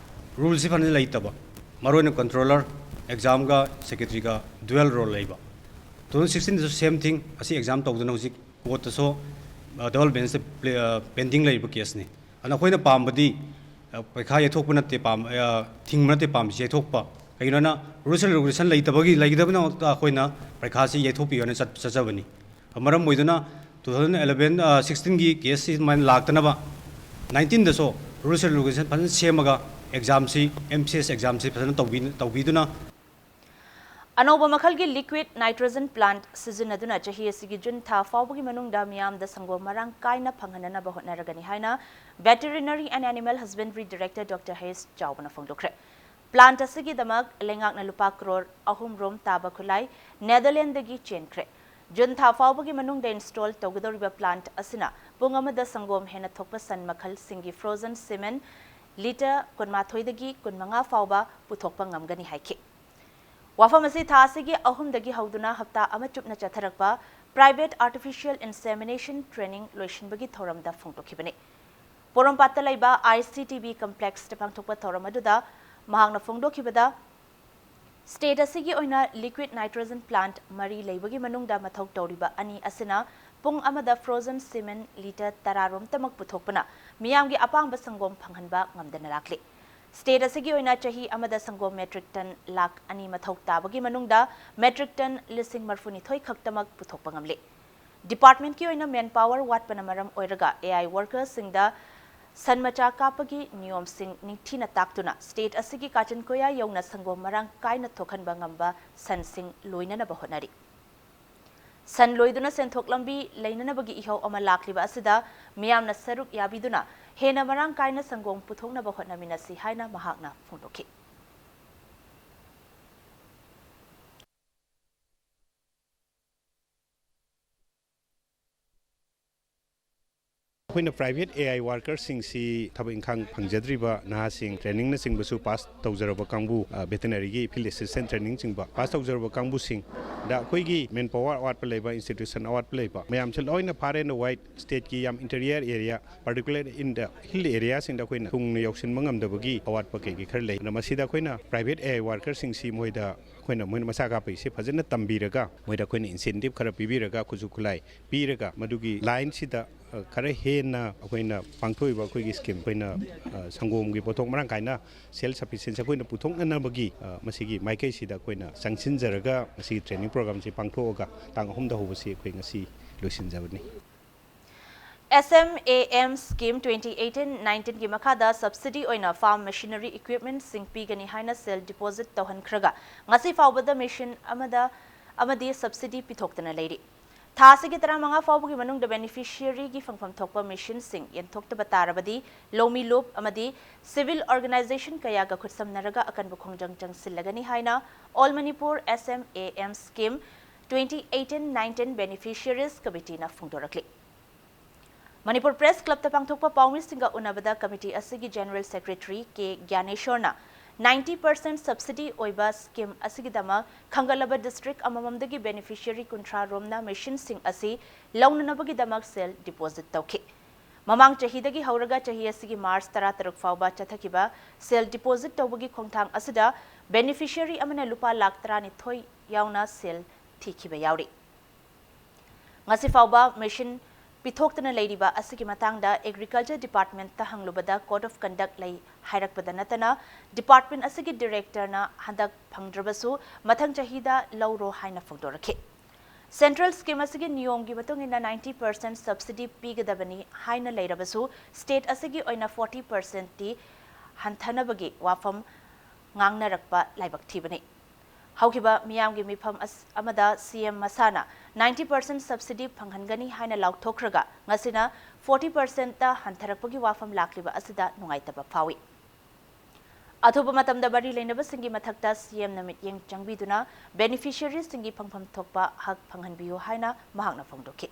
ꯔꯨꯜꯁꯤ ꯐꯖꯅ ꯂꯩꯇꯕ꯫ ꯃꯔꯨꯑꯣꯏꯅ ꯀꯟꯇ꯭ꯔꯣꯂꯔ, ꯑꯦꯛꯖꯥꯝꯒ ꯁꯦꯀ꯭ꯔꯦꯇꯔꯤꯒ dual role ꯂꯩꯕ꯫ Two thousand sixteen ꯗꯁꯨ same thing, ꯑꯁꯤ ꯑꯦꯛꯖꯥꯝ ꯇꯧꯗꯅ ꯍꯧꯖꯤꯛ ꯀꯣꯔꯠꯇꯁꯨ, ꯑ, ꯗꯕꯜ ꯕꯦꯟꯁꯇ ꯄ꯭ꯂꯦ-, ꯑ, ꯄꯦꯟꯗꯤꯡ ꯂꯩꯔꯤꯕ ꯀꯦꯁꯅꯤ꯫ ꯑꯗꯨꯅ ꯑꯩꯈꯣꯏꯅ ꯄꯥꯝꯕꯗꯤ, ꯑ, ꯄꯩꯈꯥ ꯌꯩꯊꯣꯛꯄ ꯅꯠꯇꯦ ꯄꯥꯝ-, ꯑ, ꯊꯤꯡꯕ ꯅꯠꯇꯦ ꯄꯥꯝꯃꯤꯁꯤ, ꯌꯩꯊꯣꯛꯄ꯫ ꯀꯩꯒꯤꯅꯣ ꯍꯥꯏꯅ rules and regulation ꯂꯩꯇꯕꯒꯤ, ꯂꯩꯒꯗꯕꯅ ꯑꯩꯈꯣꯏꯅ ꯄꯩꯈꯥꯁꯤ ꯌꯩꯊꯣꯛꯄꯤꯌꯣ ꯍꯥꯏꯅ ꯆꯠ-, ꯆꯠꯆꯕꯅꯤ꯫ ꯃꯔꯝ ꯑꯣꯏꯗꯨꯅ two thousand eleven, ꯑ, sixteen ꯒꯤ ꯀꯦꯁꯁꯤ ꯑꯗꯨꯃꯥꯏꯅ ꯂꯥꯛꯇꯅꯕ nineteen ꯗꯁꯨ rules and regulation ꯐꯖꯅ ꯁꯦꯝꯃꯒ ꯑꯦꯛꯖꯥꯝꯁꯤ, M C S ꯑꯦꯛꯖꯥꯝꯁꯤ ꯐꯖꯅ ꯇꯧꯕꯤ-, ꯇꯧꯕꯤꯗꯨꯅ ꯑꯅꯧꯕ ꯃꯈꯜꯒꯤ liquid nitrogen plant ꯁꯤꯖꯤꯟꯅꯗꯨꯅ ꯆꯍꯤ ꯑꯁꯤꯒꯤ ꯖꯨꯟ ꯊꯥ ꯐꯥꯎꯕꯒꯤ ꯃꯅꯨꯡꯗ ꯃꯤꯌꯥꯝꯗ ꯁꯪꯒꯣꯝ ꯃꯔꯥꯡ ꯀꯥꯏꯅ ꯐꯪꯍꯟꯅꯅꯕ ꯍꯣꯠꯅꯔꯒꯅꯤ ꯍꯥꯏꯅ Veterinary and Animal Husbandry Director Doctor H. ꯆꯥꯎꯕꯅ ꯐꯣꯡꯗꯣꯛꯈ꯭ꯔꯦ꯫ Plant ꯑꯁꯤꯒꯤꯗꯃꯛ ꯂꯩꯉꯥꯛꯅ ꯂꯨꯄꯥ ꯀ꯭ꯔꯣꯔ ꯑꯍꯨꯝ ꯔꯣꯝ ꯇꯥꯕ ꯈꯨꯠꯂꯥꯏ ꯅꯦꯗꯔꯂꯦꯟꯗꯒꯤ ꯆꯦꯟꯈ꯭ꯔꯦ꯫ ꯖꯨꯟ ꯊꯥ ꯐꯥꯎꯕꯒꯤ ꯃꯅꯨꯡꯗ install ꯇꯧꯒꯗꯧꯔꯤꯕ plant ꯑꯁꯤꯅ ꯄꯨꯡ ꯑꯃꯗ ꯁꯪꯒꯣꯝ ꯍꯦꯟꯅ ꯊꯣꯛꯄ ꯁꯟ ꯃꯈꯜꯁꯤꯡꯒꯤ frozen semen ꯂꯤꯇꯔ ꯀꯨꯟꯃꯥꯊꯣꯏꯗꯒꯤ ꯀꯨꯟꯃꯉꯥ ꯐꯥꯎꯕ ꯄꯨꯊꯣꯛꯄ ꯉꯝꯒꯅꯤ ꯍꯥꯏꯈꯤ꯫ ꯋꯥꯐꯝ ꯑꯁꯤ ꯊꯥ ꯑꯁꯤꯒꯤ ꯑꯍꯨꯝꯗꯒꯤ ꯍꯧꯗꯨꯅ ꯍꯞꯇꯥ ꯑꯃ ꯆꯨꯞꯅ ꯆꯠꯊꯔꯛꯄ Private Artificial Insemination Training ꯂꯣꯏꯁꯤꯟꯕꯒꯤ ꯊꯧꯔꯝꯗ ꯐꯣꯡꯗꯣꯛꯈꯤꯕꯅꯤ꯫ ꯄꯣꯔꯣꯝꯄꯥꯠꯇ ꯂꯩꯕ I C T B complexꯇ ꯄꯥꯡꯊꯣꯛꯄ ꯊꯧꯔꯝ ꯑꯗꯨꯗ ꯃꯍꯥꯛꯅ ꯐꯣꯡꯗꯣꯛꯈꯤꯕꯗ, state ꯑꯁꯤꯒꯤ ꯑꯣꯏꯅ liquid nitrogen plant ꯃꯔꯤ ꯂꯩꯕꯒꯤ ꯃꯅꯨꯡꯗ ꯃꯊꯧ ꯇꯧꯔꯤꯕ ꯑꯅꯤ ꯑꯁꯤꯅ ꯄꯨꯡ ꯑꯃꯗ frozen semen ꯂꯤꯇꯔ ꯇꯔꯥ ꯔꯣꯝꯇꯃꯛ ꯄꯨꯊꯣꯛꯄꯅ ꯃꯤꯌꯥꯝꯒꯤ ꯑꯄꯥꯝꯕ ꯁꯪꯒꯣꯝ ꯐꯪꯍꯟꯕ ꯉꯝꯗꯅ ꯂꯥꯛꯂꯤ꯫ State ꯑꯁꯤꯒꯤ ꯑꯣꯏꯅ ꯆꯍꯤ ꯑꯃꯗ ꯁꯪꯒꯣꯝ metric ton ꯂꯥꯈ ꯑꯅꯤ ꯃꯊꯧ ꯇꯥꯕꯒꯤ ꯃꯅꯨꯡꯗ metric ton ꯂꯤꯁꯤꯡ ꯃꯔꯤꯐꯨꯅꯤꯊꯣꯏ ꯈꯛꯇꯃꯛ ꯄꯨꯊꯣꯛꯄ ꯉꯝꯂꯤ꯫ Departmentꯀꯤ ꯑꯣꯏꯅ manpower ꯋꯥꯠꯄꯅ ꯃꯔꯝ ꯑꯣꯏꯔꯒ A I workerꯁꯤꯡꯗ ꯁꯟ ꯃꯆꯥ ꯀꯥꯞꯄꯒꯤ ꯅꯤꯌꯣꯝꯁꯤꯡ ꯅꯤꯡꯊꯤꯅ ꯇꯥꯛꯇꯨꯅ state ꯑꯁꯤꯒꯤ ꯀꯥꯆꯤꯟ ꯀꯣꯌꯥ ꯌꯧꯅ ꯁꯪꯒꯣꯝ ꯃꯔꯥꯡ ꯀꯥꯏꯅ ꯊꯣꯛꯍꯟꯕ ꯉꯝꯕ ꯁꯟꯁꯤꯡ ꯂꯣꯏꯅꯅꯕ ꯍꯣꯠꯅꯔꯤ꯫ ꯁꯟ ꯂꯣꯏꯗꯨꯅ ꯁꯦꯟꯊꯣꯛ ꯂꯝꯕꯤ ꯂꯩꯅꯅꯕꯒꯤ ꯏꯍꯧ ꯑꯃ ꯂꯥꯛꯂꯤꯕ ꯑꯁꯤꯗ ꯃꯤꯌꯥꯝꯅ ꯁꯔꯨꯛ ꯌꯥꯕꯤꯗꯨꯅ ꯍꯦꯟꯅ ꯃꯔꯥꯡ ꯀꯥꯏꯅ ꯁꯪꯒꯣꯝ ꯄꯨꯊꯣꯛꯅꯕ ꯍꯣꯠꯅꯃꯤꯟꯅꯁꯤ ꯍꯥꯏꯅ ꯃꯍꯥꯛꯅ ꯐꯣꯡꯗꯣꯛꯈꯤ꯫ ꯑꯩꯈꯣꯏꯅ private A I workerꯁꯤꯡꯁꯤ ꯊꯕꯛ ꯏꯪꯈꯥꯡ ꯐꯪꯖꯗ꯭ꯔꯤꯕ ꯅꯍꯥꯁꯤꯡ, trainingꯅꯆꯤꯡꯕꯁꯨ pass ꯇꯧꯖꯔꯕ ꯀꯥꯡꯕꯨ, ꯑ, veterinaryꯒꯤ field assistant trainingꯆꯤꯡꯕ pass ꯇꯧꯖꯔꯕ ꯀꯥꯡꯕꯨꯁꯤꯡꯗ ꯑꯩꯈꯣꯏꯒꯤ manpower ꯑꯋꯥꯠꯄ ꯂꯩꯕ, institution ꯑꯋꯥꯠꯄ ꯂꯩꯕ ꯃꯌꯥꯝꯁꯦ ꯂꯣꯏꯅ far and wide stateꯀꯤ ꯌꯥꯝ interior area, particular in the hill areaꯁꯤꯡꯗ ꯑꯩꯈꯣꯏꯅ ꯊꯨꯡꯅ ꯌꯧꯁꯤꯟꯕ ꯉꯝꯗꯕꯒꯤ ꯑꯋꯥꯠꯄ ꯀꯩꯀꯩ ꯈꯔ ꯂꯩ꯫ ꯑꯗꯨꯅ ꯃꯁꯤꯗ ꯑꯩꯈꯣꯏꯅ private A I workerꯁꯤꯡꯁꯤ ꯃꯣꯏꯗ ꯑꯩꯈꯣꯏꯅ, ꯃꯣꯏꯅ ꯃꯆꯥ ꯀꯥꯞꯄꯒꯤꯁꯦ ꯐꯖꯅ ꯇꯝꯕꯤꯔꯒ, ꯃꯣꯏꯗ ꯑꯩꯈꯣꯏꯅ incentive ꯈꯔ ꯄꯤꯕꯤꯔꯒ, ꯈꯨꯠꯁꯨ ꯈꯨꯠꯂꯥꯏ ꯄꯤꯔꯒ, ꯃꯗꯨꯒꯤ lineꯁꯤꯗ, ꯑ, ꯈꯔ ꯍꯦꯟꯅ ꯑꯩꯈꯣꯏꯅ ꯄꯥꯡꯊꯣꯛꯏꯕ ꯑꯩꯈꯣꯏꯒꯤ scheme, ꯑꯩꯈꯣꯏꯅ, ꯑ, ꯁꯪꯒꯣꯝꯒꯤ ꯄꯣꯠꯊꯣꯛ ꯃꯔꯥꯡ ꯀꯥꯏꯅ self sufficiency ꯑꯩꯈꯣꯏꯅ ꯄꯨꯊꯣꯛꯅꯅꯕꯒꯤ, ꯑ, ꯃꯁꯤꯒꯤ ꯃꯥꯏꯀꯩꯁꯤꯗ ꯑꯩꯈꯣꯏꯅ ꯆꯪꯁꯤꯟꯖꯔꯒ ꯃꯁꯤꯒꯤ training programꯁꯤ ꯄꯥꯡꯊꯣꯛꯑꯒ ꯇꯥꯡ ꯑꯍꯨꯝꯗ ꯍꯧꯕꯁꯤ ꯑꯩꯈꯣꯏ ꯉꯁꯤ ꯂꯣꯏꯁꯤꯟꯖꯕꯅꯤ꯫ S M A M scheme twenty eighteen nineteenꯒꯤ ꯃꯈꯥꯗ subsidy ꯑꯣꯏꯅ farm machinery equipmentꯁꯤꯡ ꯄꯤꯒꯅꯤ ꯍꯥꯏꯅ ꯁꯦꯜ deposit ꯇꯧꯍꯟꯈ꯭ꯔꯒ ꯉꯁꯤ ꯐꯥꯎꯕꯗ machine ꯑꯃꯗ, ꯑꯃꯗꯤ subsidy ꯄꯤꯊꯣꯛꯇꯅ ꯂꯩꯔꯤ꯫ ꯊꯥ ꯑꯁꯤꯒꯤ ꯇꯔꯥꯃꯉꯥ ꯐꯥꯎꯕꯒꯤ ꯃꯅꯨꯡꯗ beneficiaryꯒꯤ ꯐꯪꯐꯝ ꯊꯣꯛꯄ machineꯁꯤꯡ ꯌꯦꯟꯊꯣꯛꯇꯕ ꯇꯥꯔꯕꯗꯤ ꯂꯧꯃꯤ ꯂꯨꯞ ꯑꯃꯗꯤ civil organisation ꯀꯌꯥꯒ ꯈꯨꯠꯁꯝꯅꯔꯒ ꯑꯀꯟꯕ ꯈꯣꯡꯖꯪ ꯆꯪꯁꯤꯜꯂꯒꯅꯤ ꯍꯥꯏꯅ All Manipur S M A M scheme twenty eighteen nineteen beneficiaries committeeꯅ ꯐꯣꯡꯗꯣꯔꯛꯂꯤ꯫ ꯃꯅꯤꯄꯨꯔ ꯄ꯭ꯔꯦꯁ ꯀ꯭ꯂꯕꯇ ꯄꯥꯡꯊꯣꯛꯄ ꯄꯥꯎꯃꯤꯁꯤꯡꯒ ꯎꯅꯕꯗ ꯀꯃꯤꯇꯤ ꯑꯁꯤꯒꯤ ꯖꯦꯅꯔꯦꯜ ꯁꯦꯀ꯭ꯔꯦꯇꯔꯤ ꯀꯦ ꯒ꯭ꯌꯥꯅꯦꯁꯣꯔꯅ ninety percent subsidy ꯑꯣꯏꯕ ꯁ꯭ꯀꯤꯝ ꯑꯁꯤꯒꯤꯗꯃꯛ ꯈꯟꯒꯠꯂꯕ ꯗꯤꯁꯇ꯭ꯔꯤꯛ ꯑꯃꯃꯝꯗꯒꯤ ꯕꯦꯅꯤꯐꯤꯁꯤꯌꯔꯤ ꯀꯨꯟꯊ꯭ꯔꯥ ꯔꯣꯝꯅ ꯃꯦꯁꯤꯟꯁꯤꯡ ꯑꯁꯤ ꯂꯧꯅꯅꯕꯒꯤꯗꯃꯛ ꯁꯦꯜ ꯗꯤꯄꯣꯖꯤꯠ ꯇꯧꯈꯤ꯫ ꯃꯃꯥꯡ ꯆꯍꯤꯗꯒꯤ ꯍꯧꯔꯒ ꯆꯍꯤ ꯑꯁꯤꯒꯤ ꯃꯥꯔꯆ ꯇꯔꯥꯇꯔꯨꯛ ꯐꯥꯎꯕ ꯆꯠꯊꯈꯤꯕ ꯁꯦꯜ ꯗꯤꯄꯣꯖꯤꯠ ꯇꯧꯕꯒꯤ ꯈꯣꯡꯊꯥꯡ ꯑꯁꯤꯗ ꯕꯦꯅꯤꯐꯤꯁꯤꯌꯔꯤ ꯑꯃꯅ ꯂꯨꯄꯥ ꯂꯥꯈ ꯇꯔꯥꯅꯤꯊꯣꯏ ꯌꯥꯎꯅ ꯁꯦꯜ ꯊꯤꯈꯤꯕ ꯌꯥꯎꯔꯤ꯫ ꯉꯁꯤ ꯐꯥꯎꯕ ꯃꯦꯁꯤꯟ ꯄꯤꯊꯣꯛꯇꯅ ꯂꯩꯔꯤꯕ ꯑꯁꯤꯒꯤ ꯃꯇꯥꯡꯗ ꯑꯦꯒ꯭ꯔꯤꯀꯜꯆꯔ ꯗꯤꯄꯥꯔꯠꯃꯦꯟꯠꯇ ꯍꯪꯂꯨꯕꯗ code of conduct ꯂꯩ ꯍꯥꯏꯔꯛꯄꯗ ꯅꯠꯇꯅ ꯗꯤꯄꯥꯔꯠꯃꯦꯟꯠ ꯑꯁꯤꯒꯤ ꯗꯤꯔꯦꯛꯇꯔꯅ ꯍꯟꯗꯛ ꯐꯪꯗ꯭ꯔꯕꯁꯨ ꯃꯊꯪ ꯆꯍꯤꯗ ꯂꯧꯔꯣ ꯍꯥꯏꯅ ꯐꯣꯡꯗꯣꯔꯛꯈꯤ꯫ ꯁꯦꯟꯇ꯭ꯔꯦꯜ ꯁ꯭ꯀꯤꯝ ꯑꯁꯤꯒꯤ ꯅꯤꯌꯣꯝꯒꯤ ꯃꯇꯨꯡ ꯏꯟꯅ ninety percent subsidy ꯄꯤꯒꯗꯕꯅꯤ ꯍꯥꯏꯅ ꯂꯩꯔꯕꯁꯨ ꯁ꯭ꯇꯦꯠ ꯑꯁꯤꯒꯤ ꯑꯣꯏꯅ forty percent ꯇꯤ ꯍꯟꯊꯅꯕꯒꯤ ꯋꯥꯐꯝ ꯉꯥꯡꯅꯔꯛꯄ ꯂꯥꯏꯕꯛ ꯊꯤꯕꯅꯤ꯫ ꯍꯧꯈꯤꯕ ꯃꯤꯌꯥꯝꯒꯤ ꯃꯤꯐꯝ ꯑꯁ-, ꯑꯃꯗ ꯁꯤ ꯑꯦꯝ ꯃꯁꯥꯅ ninety percent subsidy ꯐꯪꯍꯟꯒꯅꯤ ꯍꯥꯏꯅ ꯂꯥꯎꯊꯣꯛꯈ꯭ꯔꯒ ꯉꯁꯤꯅ forty percent ꯇ ꯍꯟꯊꯔꯛꯄꯒꯤ ꯋꯥꯐꯝ ꯂꯥꯛꯂꯤꯕ ꯑꯁꯤꯗ ꯅꯨꯡꯉꯥꯏꯇꯕ ꯐꯥꯎꯏ꯫ ꯑꯊꯨꯕ ꯃꯇꯝꯗ ꯃꯔꯤ ꯂꯩꯅꯕꯁꯤꯡꯒꯤ ꯃꯊꯛꯇ ꯁꯤ ꯑꯦꯝꯅ ꯃꯤꯠꯌꯦꯡ ꯆꯪꯕꯤꯗꯨꯅ ꯕꯦꯅꯤꯐꯤꯁꯤꯌꯔꯤꯁꯤꯡꯒꯤ ꯐꯪꯐꯝ ꯊꯣꯛꯄ ꯍꯛ ꯐꯪꯍꯟꯕꯤꯌꯨ ꯍꯥꯏꯅ ꯃꯍꯥꯛꯅ ꯐꯣꯡꯗꯣꯛꯈꯤ꯫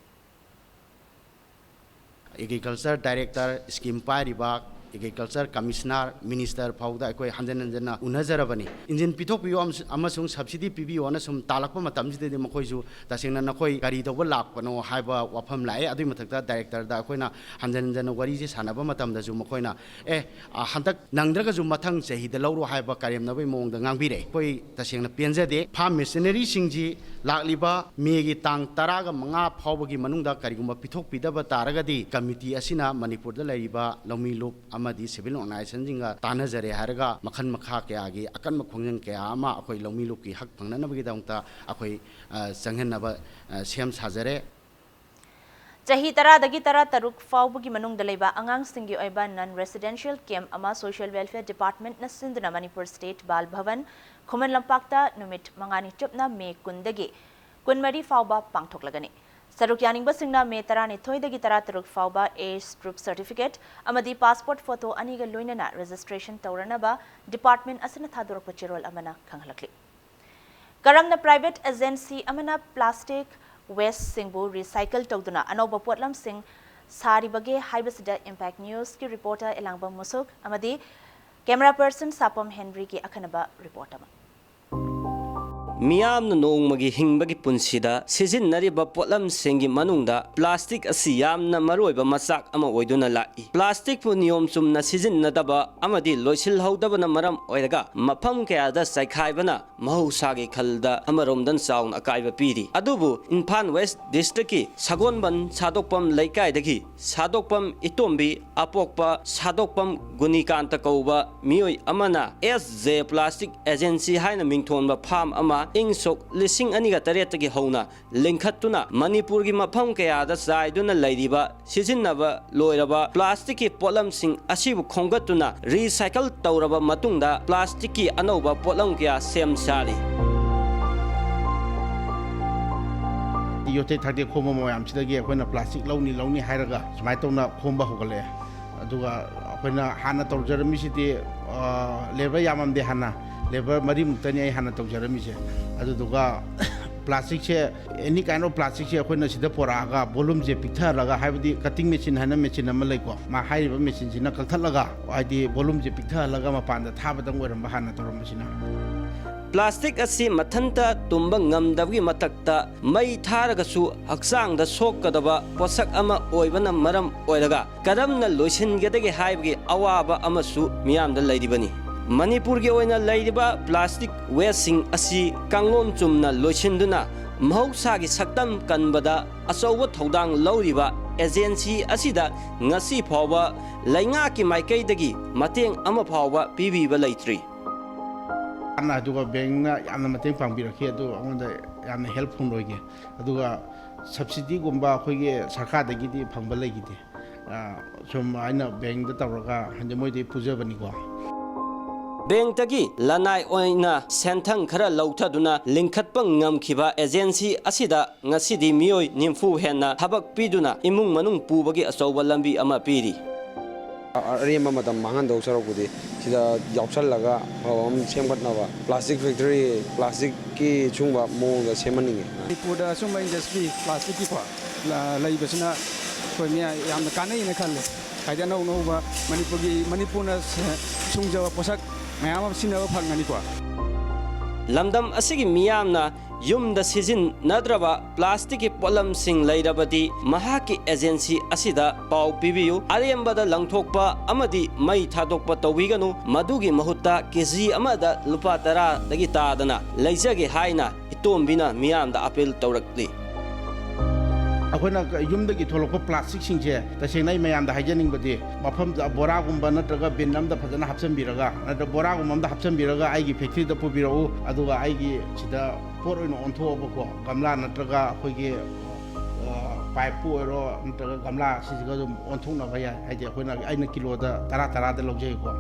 ꯑꯦꯒ꯭ꯔꯤꯀꯜꯆꯔ ꯗꯥꯏꯔꯦꯛꯇꯔ, ꯁ꯭ꯀꯤꯝ ꯄꯥꯏꯔꯤꯕ ꯑꯦꯒ꯭ꯔꯤꯀꯜꯆꯔ ꯀꯃꯤꯁꯅꯔ, ꯃꯤꯅꯤꯁꯇꯔ ꯐꯥꯎꯗ ꯑꯩꯈꯣꯏ ꯍꯟꯖꯤꯟ ꯍꯟꯖꯤꯟꯅ ꯎꯅꯖꯔꯕꯅꯤ꯫ ꯏꯟꯖꯤꯟ ꯄꯤꯊꯣꯛꯄꯤꯌꯨ ꯑꯃꯁꯨ-, ꯑꯃꯁꯨꯡ ꯁꯕꯁꯤꯗꯤ ꯄꯤꯕꯤꯌꯨ ꯍꯥꯏꯅ ꯁꯨꯝ ꯇꯥꯜꯂꯛꯄ ꯃꯇꯝꯁꯤꯗꯗꯤ ꯃꯈꯣꯏꯁꯨ ꯇꯁꯦꯡꯅ ꯅꯈꯣꯏ ꯀꯔꯤ ꯇꯧꯕ ꯂꯥꯛꯄꯅꯣ ꯍꯥꯏꯕ ꯋꯥꯐꯝ ꯂꯥꯛꯑꯦ꯫ ꯑꯗꯨꯒꯤ ꯃꯊꯛꯇ ꯗꯥꯏꯔꯦꯛꯇꯔꯗ ꯑꯩꯈꯣꯏꯅ ꯍꯟꯖꯤꯟ ꯍꯟꯖꯤꯟꯅ ꯋꯥꯔꯤꯁꯦ ꯁꯥꯟꯅꯕ ꯃꯇꯝꯗꯁꯨ ꯃꯈꯣꯏꯅ ꯑꯦ, ꯑ, ꯍꯟꯗꯛ ꯅꯪꯗ꯭ꯔꯒꯁꯨ ꯃꯊꯪ ꯆꯍꯤꯗ ꯂꯧꯔꯣ ꯍꯥꯏꯕ ꯀꯔꯦꯝꯅꯕꯒꯤ ꯃꯑꯣꯡꯗ ꯉꯥꯡꯕꯤꯔꯛꯑꯦ꯫ ꯑꯩꯈꯣꯏ ꯇꯁꯦꯡꯅ ꯄꯦꯟꯖꯗꯦ꯫ ꯐꯥꯔꯝ ꯃꯦꯁꯤꯅꯔꯤꯁꯤꯡꯁꯤ ꯂꯥꯛꯂꯤꯕ ꯃꯦꯒꯤ ꯇꯥꯡ ꯇꯔꯥꯒ ꯃꯉꯥ ꯐꯥꯎꯕꯒꯤ ꯃꯅꯨꯡꯗ ꯀꯔꯤꯒꯨꯝꯕ ꯄꯤꯊꯣꯛꯄꯤꯗꯕ ꯇꯥꯔꯒꯗꯤ ꯀꯃꯤꯇꯤ ꯑꯁꯤꯅ ꯃꯅꯤꯄꯨꯔꯗ ꯂꯩꯔꯤꯕ ꯂꯧꯃꯤ ꯂꯨꯞ ꯑꯃꯗꯤ ꯁꯤꯚꯤꯜ ꯑꯣꯔꯒꯅꯥꯏꯖꯦꯁꯟꯁꯤꯡꯒ ꯇꯥꯟꯅꯖꯔꯦ ꯍꯥꯏꯔꯒ ꯃꯈꯜ ꯃꯈꯥ ꯀꯌꯥꯒꯤ ꯑꯀꯟꯕ ꯈꯣꯡꯖꯪ ꯀꯌꯥ ꯑꯃ ꯑꯩꯈꯣꯏ ꯂꯧꯃꯤ ꯂꯨꯞꯀꯤ ꯍꯛ ꯐꯪꯅꯅꯕꯒꯤꯗꯃꯛꯇ ꯑꯩꯈꯣꯏ, ꯑ, ꯆꯪꯍꯟꯅꯕ, ꯑ, ꯁꯦꯝ ꯁꯥꯖꯔꯦ꯫ ꯆꯍꯤ ꯇꯔꯥꯗꯒꯤ ꯇꯔꯥꯇꯔꯨꯛ ꯐꯥꯎꯕꯒꯤ ꯃꯅꯨꯡꯗ ꯂꯩꯕ ꯑꯉꯥꯡꯁꯤꯡꯒꯤ ꯑꯣꯏꯕ non residential camp ꯑꯃ social welfare department ꯅ ꯁꯤꯟꯗꯨꯅ ꯃꯅꯤꯄꯨꯔ state ꯕꯥꯜ ꯚꯕꯟ, ꯈꯨꯃꯟ ꯂꯝꯄꯥꯛꯇ ꯅꯨꯃꯤꯠ ꯃꯉꯥꯅꯤ ꯆꯨꯞꯅ ꯃꯦ ꯀꯨꯟꯗꯒꯤ ꯀꯨꯟꯃꯔꯤ ꯐꯥꯎꯕ ꯄꯥꯡꯊꯣꯛꯂꯒꯅꯤ꯫ ꯁꯔꯨꯛ ꯌꯥꯅꯤꯡꯕꯁꯤꯡꯅ ꯃꯦ ꯇꯔꯥꯅꯤꯊꯣꯏꯗꯒꯤ ꯇꯔꯥꯇꯔꯨꯛ ꯐꯥꯎꯕ age proof certificate ꯑꯃꯗꯤ passport photo ꯑꯅꯤꯒ ꯂꯣꯏꯅꯅ registration ꯇꯧꯔꯅꯕ department ꯑꯁꯤꯅ ꯊꯥꯗꯣꯔꯛꯄ ꯆꯦꯔꯣꯜ ꯑꯃꯅ ꯈꯪꯍꯜꯂꯛꯂꯤ꯫ ꯀꯔꯝꯅ private agency ꯑꯃꯅ plastic waste ꯁꯤꯡꯕꯨ recycle ꯇꯧꯗꯨꯅ ꯑꯅꯧꯕ ꯄꯣꯠꯂꯝꯁꯤꯡ ꯁꯥꯔꯤꯕꯒꯦ ꯍꯥꯏꯕꯁꯤꯗ Impact Newsꯀꯤ reporter ꯑꯦꯂꯥꯡꯕꯝ ꯃꯨꯁꯨꯛ ꯑꯃꯗꯤ camera person ꯁꯥꯄꯝ ꯍꯦꯟꯔꯤꯒꯤ ꯑꯈꯟꯅꯕ report ꯑꯃ꯫ ꯃꯤꯌꯥꯝꯅ ꯅꯣꯡꯃꯒꯤ ꯍꯤꯡꯕꯒꯤ ꯄꯨꯟꯁꯤꯗ ꯁꯤꯖꯤꯟꯅꯔꯤꯕ ꯄꯣꯠꯂꯝꯁꯤꯡꯒꯤ ꯃꯅꯨꯡꯗ plastic ꯑꯁꯤ ꯌꯥꯝꯅ ꯃꯔꯨꯑꯣꯏꯕ ꯃꯆꯥꯛ ꯑꯃ ꯑꯣꯏꯗꯨꯅ ꯂꯥꯛꯏ꯫ Plasticꯄꯨ ꯅꯤꯌꯣꯝ ꯆꯨꯝꯅ ꯁꯤꯖꯤꯟꯅꯗꯕ ꯑꯃꯗꯤ ꯂꯣꯏꯁꯤꯜꯍꯧꯗꯕꯅ ꯃꯔꯝ ꯑꯣꯏꯔꯒ ꯃꯐꯝ ꯀꯌꯥꯗ ꯆꯥꯏꯈꯥꯏꯕꯅ ꯃꯍꯧꯁꯥꯒꯤ ꯈꯜꯗ ꯑꯃꯔꯣꯝꯗ ꯆꯥꯎꯅ ꯑꯀꯥꯏꯕ ꯄꯤꯔꯤ꯫ ꯑꯗꯨꯕꯨ ꯏꯝꯐꯥꯜ West Districtꯀꯤ ꯁꯒꯣꯜꯕꯟ ꯁꯥꯗꯣꯛꯄꯝ ꯂꯩꯀꯥꯏꯗꯒꯤ ꯁꯥꯗꯣꯛꯄꯝ ꯏꯇꯣꯝꯕꯤ ꯑꯄꯣꯛꯄ ꯁꯥꯗꯣꯛꯄꯝ ꯒꯨꯅꯤꯀꯥꯟꯇ ꯀꯧꯕ ꯃꯤꯑꯣꯏ ꯑꯃꯅ S J Plastic Agency ꯍꯥꯏꯅ ꯃꯤꯡꯊꯣꯟꯕ farm ꯑꯃ ꯏꯪ ꯁꯣꯛ ꯂꯤꯁꯤꯡ ꯑꯅꯤꯒ ꯇꯔꯦꯠꯇꯒꯤ ꯍꯧꯅ ꯂꯤꯡꯈꯠꯇꯨꯅ ꯃꯅꯤꯄꯨꯔꯒꯤ ꯃꯐꯝ ꯀꯌꯥꯗ ꯆꯥꯏꯗꯨꯅ ꯂꯩꯔꯤꯕ ꯁꯤꯖꯤꯟꯅꯕ ꯂꯣꯏꯔꯕ plasticꯀꯤ ꯄꯣꯠꯂꯝꯁꯤꯡ ꯑꯁꯤꯕꯨ ꯈꯣꯝꯒꯠꯇꯨꯅ recycle ꯇꯧꯔꯕ ꯃꯇꯨꯡꯗ plasticꯀꯤ ꯑꯅꯧꯕ ꯄꯣꯠꯂꯝ ꯀꯌꯥ ꯁꯦꯝ ꯁꯥꯔꯤ꯫ ꯌꯣꯠꯊꯦꯛ ꯊꯥꯛꯇꯦꯛ ꯈꯣꯝꯕ ꯃꯌꯥꯝꯁꯤꯗꯒꯤ ꯑꯩꯈꯣꯏꯅ plastic ꯂꯧꯅꯤ ꯂꯧꯅꯤ ꯍꯥꯏꯔꯒ ꯁꯨꯃꯥꯏꯅ ꯇꯧꯅ ꯈꯣꯝꯕ ꯍꯧꯒꯠꯂꯛꯑꯦ꯫ ꯑꯗꯨꯒ ꯑꯩꯈꯣꯏꯅ ꯍꯥꯟꯅ ꯇꯧꯖꯔꯝꯃꯤꯁꯤꯗꯤ labour ꯌꯥꯝꯃꯝꯗꯦ꯫ ꯍꯥꯟꯅ labour ꯃꯔꯤꯃꯨꯛꯇꯅꯤ ꯑꯩ ꯍꯥꯟꯅ ꯇꯧꯖꯔꯝꯃꯤꯁꯦ꯫ ꯑꯗꯨꯗꯨꯒ plasticꯁꯦ, any kind of plasticꯁꯦ ꯑꯩꯈꯣꯏꯅ ꯁꯤꯗ ꯄꯣꯔꯛꯑꯒ volumeꯁꯦ ꯄꯤꯛꯊꯍꯜꯂꯒ, ꯍꯥꯏꯕꯗꯤ cutting machine ꯍꯥꯏꯅ machine ꯑꯃ ꯂꯩꯀꯣ, ꯃꯥ ꯍꯥꯏꯔꯤꯕ machineꯁꯤꯅ ꯀꯛꯊꯠꯂꯒ, ꯍꯥꯏꯗꯤ volumeꯁꯦ ꯄꯤꯛꯊꯍꯜꯂꯒ ꯃꯄꯥꯟꯗ ꯊꯥꯕꯗꯪ ꯑꯣꯏꯔꯝꯕ ꯍꯥꯟꯅ ꯇꯧꯔꯝꯕꯁꯤꯅ꯫ Plastic ꯑꯁꯤ ꯃꯊꯟꯇ ꯇꯨꯝꯕ ꯉꯝꯗꯕꯒꯤ ꯃꯊꯛꯇ ꯃꯩ ꯊꯥꯔꯒꯁꯨ ꯍꯛꯆꯥꯡꯗ ꯁꯣꯛꯀꯗꯕ ꯄꯣꯠꯁꯛ ꯑꯃ ꯑꯣꯏꯕꯅ ꯃꯔꯝ ꯑꯣꯏꯔꯒ ꯀꯔꯝꯅ ꯂꯣꯏꯁꯤꯟꯒꯗꯒꯦ ꯍꯥꯏꯕꯒꯤ ꯑꯋꯥꯕ ꯑꯃꯁꯨ ꯃꯤꯌꯥꯝꯗ ꯂꯩꯔꯤꯕꯅꯤ꯫ ꯃꯅꯤꯄꯨꯔꯒꯤ ꯑꯣꯏꯅ ꯂꯩꯔꯤꯕ plastic wasteꯁꯤꯡ ꯑꯁꯤ ꯀꯥꯡꯂꯣꯟ ꯆꯨꯝꯅ ꯂꯣꯏꯁꯤꯟꯗꯨꯅ ꯃꯍꯧꯁꯥꯒꯤ ꯁꯛꯇꯝ ꯀꯟꯕꯗ ꯑꯆꯧꯕ ꯊꯧꯗꯥꯡ ꯂꯧꯔꯤꯕ agency ꯑꯁꯤꯗ ꯉꯁꯤ ꯐꯥꯎꯕ ꯂꯩꯉꯥꯛꯀꯤ ꯃꯥꯏꯀꯩꯗꯒꯤ ꯃꯇꯦꯡ ꯑꯃ ꯐꯥꯎꯕ ꯄꯤꯕꯤꯕ ꯂꯩꯇ꯭ꯔꯤ꯫ ꯍꯥꯟꯅ ꯑꯗꯨꯒ bankꯅ ꯌꯥꯝꯅ ꯃꯇꯦꯡ ꯄꯥꯡꯕꯤꯔꯛꯈꯤ, ꯑꯗꯨ ꯑꯩꯉꯣꯟꯗ ꯌꯥꯝꯅ helpful ꯑꯣꯏꯈꯤ꯫ ꯑꯗꯨꯒ subsidyꯒꯨꯝꯕ ꯑꯩꯈꯣꯏꯒꯤ ꯁꯔꯀꯥꯔꯗꯒꯤꯗꯤ ꯐꯪꯕ ꯂꯩꯈꯤꯗꯦ꯫ ꯑ, ꯁꯨꯝ ꯑꯩꯅ bankꯗ ꯇꯧꯔꯒ, ꯍꯥꯏꯗꯤ, ꯃꯣꯏꯗꯒꯤ ꯄꯨꯖꯕꯅꯤꯀꯣ꯫ Bankꯇꯒꯤ ꯂꯅꯥꯏ ꯑꯣꯏꯅ ꯁꯦꯟꯊꯪ ꯈꯔ ꯂꯧꯊꯗꯨꯅ ꯂꯤꯡꯈꯠꯄ ꯉꯝꯈꯤꯕ agency ꯑꯁꯤꯗ ꯉꯁꯤꯗꯤ ꯃꯤꯑꯣꯏ ꯅꯤꯐꯨ ꯍꯦꯟꯅ ꯊꯕꯛ ꯄꯤꯗꯨꯅ ꯏꯃꯨꯡ ꯃꯅꯨꯡ ꯄꯨꯕꯒꯤ ꯑꯆꯧꯕ ꯂꯝꯕꯤ ꯑꯃ ꯄꯤꯔꯤ꯫ ꯑꯔꯦꯝꯕ ꯃꯇꯝ ꯃꯥꯡꯍꯟꯗꯧ ꯁꯔꯨꯛꯄꯨꯗꯤ ꯁꯤꯗ ꯌꯥꯎꯁꯜꯂꯒ ꯑꯐꯕ ꯑꯃ ꯁꯦꯝꯒꯠꯅꯕ, plastic factory, plasticꯀꯤ ꯁꯨꯝꯕ ꯃꯑꯣꯡꯗ ꯁꯦꯝꯍꯟꯅꯤꯡꯉꯤ꯫ ꯃꯅꯤꯄꯨꯔꯗ ꯑꯁꯨꯝꯕ industry plasticꯀꯤꯀꯣ, ꯂ-, ꯂꯩꯕꯁꯤꯅ ꯑꯩꯈꯣꯏ ꯃꯤꯌꯥꯝ ꯌꯥꯝꯅ ꯀꯥꯟꯅꯩꯅ ꯈꯜꯂꯦ꯫ ꯍꯥꯏꯗꯤ ꯑꯅꯧ ꯑꯅꯧꯕ ꯃꯅꯤꯄꯨꯔꯒꯤ, ꯃꯅꯤꯄꯨꯔꯅ ꯁ-, ꯁꯨꯡꯖꯕ ꯄꯣꯠꯁꯛ ꯃꯌꯥꯝ ꯑꯃ ꯁꯤꯖꯤꯟꯅꯕ ꯐꯪꯒꯅꯤꯀꯣ꯫ ꯂꯝꯗꯝ ꯑꯁꯤꯒꯤ ꯃꯤꯌꯥꯝꯅ ꯌꯨꯝꯗ ꯁꯤꯖꯤꯟꯅꯗ꯭ꯔꯕ ꯄ꯭ꯂꯥꯁꯇꯤꯛꯀꯤ ꯄꯣꯠꯂꯝꯁꯤꯡ ꯂꯩꯔꯕꯗꯤ ꯃꯍꯥꯛꯀꯤ ꯑꯦꯖꯦꯟꯁꯤ ꯑꯁꯤꯗ ꯄꯥꯎ ꯄꯤꯕꯤꯌꯨ꯫ ꯑꯔꯦꯝꯕꯗ ꯂꯪꯊꯣꯛꯄ ꯑꯃꯗꯤ ꯃꯩ ꯊꯥꯗꯣꯛꯄ ꯇꯧꯕꯤꯒꯅꯨ꯫ ꯃꯗꯨꯒꯤ ꯃꯍꯨꯠꯇ ꯀꯦ ꯖꯤ ꯑꯃꯗ ꯂꯨꯄꯥ ꯇꯔꯥꯗꯒꯤ ꯇꯥꯗꯅ ꯂꯩꯖꯒꯦ ꯍꯥꯏꯅ ꯏꯇꯣꯝꯕꯤꯅ ꯃꯤꯌꯥꯝꯗ ꯑꯥꯄꯤꯜ ꯇꯧꯔꯛꯂꯤ꯫ ꯑꯩꯈꯣꯏꯅ ꯌꯨꯝꯗꯒꯤ ꯊꯣꯛꯂꯛꯄ ꯄ꯭ꯂꯥꯁꯇꯤꯛꯁꯤꯡꯁꯦ ꯇꯁꯦꯡꯅ ꯑꯩ ꯃꯌꯥꯝꯗ ꯍꯥꯏꯖꯅꯤꯡꯕꯗꯤ ꯃꯐꯝꯗ ꯕꯣꯔꯥꯒꯨꯝꯕ ꯅꯠꯇ꯭ꯔꯒ ꯕꯤꯟ ꯑꯃꯗ ꯐꯖꯅ ꯍꯥꯞꯆꯤꯟꯕꯤꯔꯒ, ꯅꯠꯇ꯭ꯔꯒ ꯕꯣꯔꯥꯒꯨꯝꯕ ꯑꯃꯗ ꯍꯥꯞꯆꯤꯟꯕꯤꯔꯒ ꯑꯩꯒꯤ ꯐꯦꯛꯇ꯭ꯔꯤꯗ ꯄꯨꯕꯤꯔꯛꯎ, ꯑꯗꯨꯒ ꯑꯩꯒꯤ ꯁꯤꯗ ꯄꯣꯠ ꯑꯣꯏꯅ ꯑꯣꯟꯊꯣꯛꯑꯕꯀꯣ, ꯒꯝꯂꯥ ꯅꯠꯇ꯭ꯔꯒ ꯑꯩꯈꯣꯏꯒꯤ, ꯑ, ꯄꯥꯏꯞꯄꯨ ꯑꯣꯏꯔꯣ ꯅꯠꯇ꯭ꯔꯒ ꯒꯝꯂꯥ ꯁꯤꯁꯤꯒ ꯑꯗꯨꯝ ꯑꯣꯟꯊꯣꯛꯅꯕ ꯌꯥꯏ꯫ ꯍꯥꯏꯗꯤ ꯑꯩꯈꯣꯏꯅ, ꯑꯩꯅ ꯀꯤꯂꯣꯗ ꯇꯔꯥ ꯇꯔꯥꯗ ꯂꯧꯖꯩꯀꯣ꯫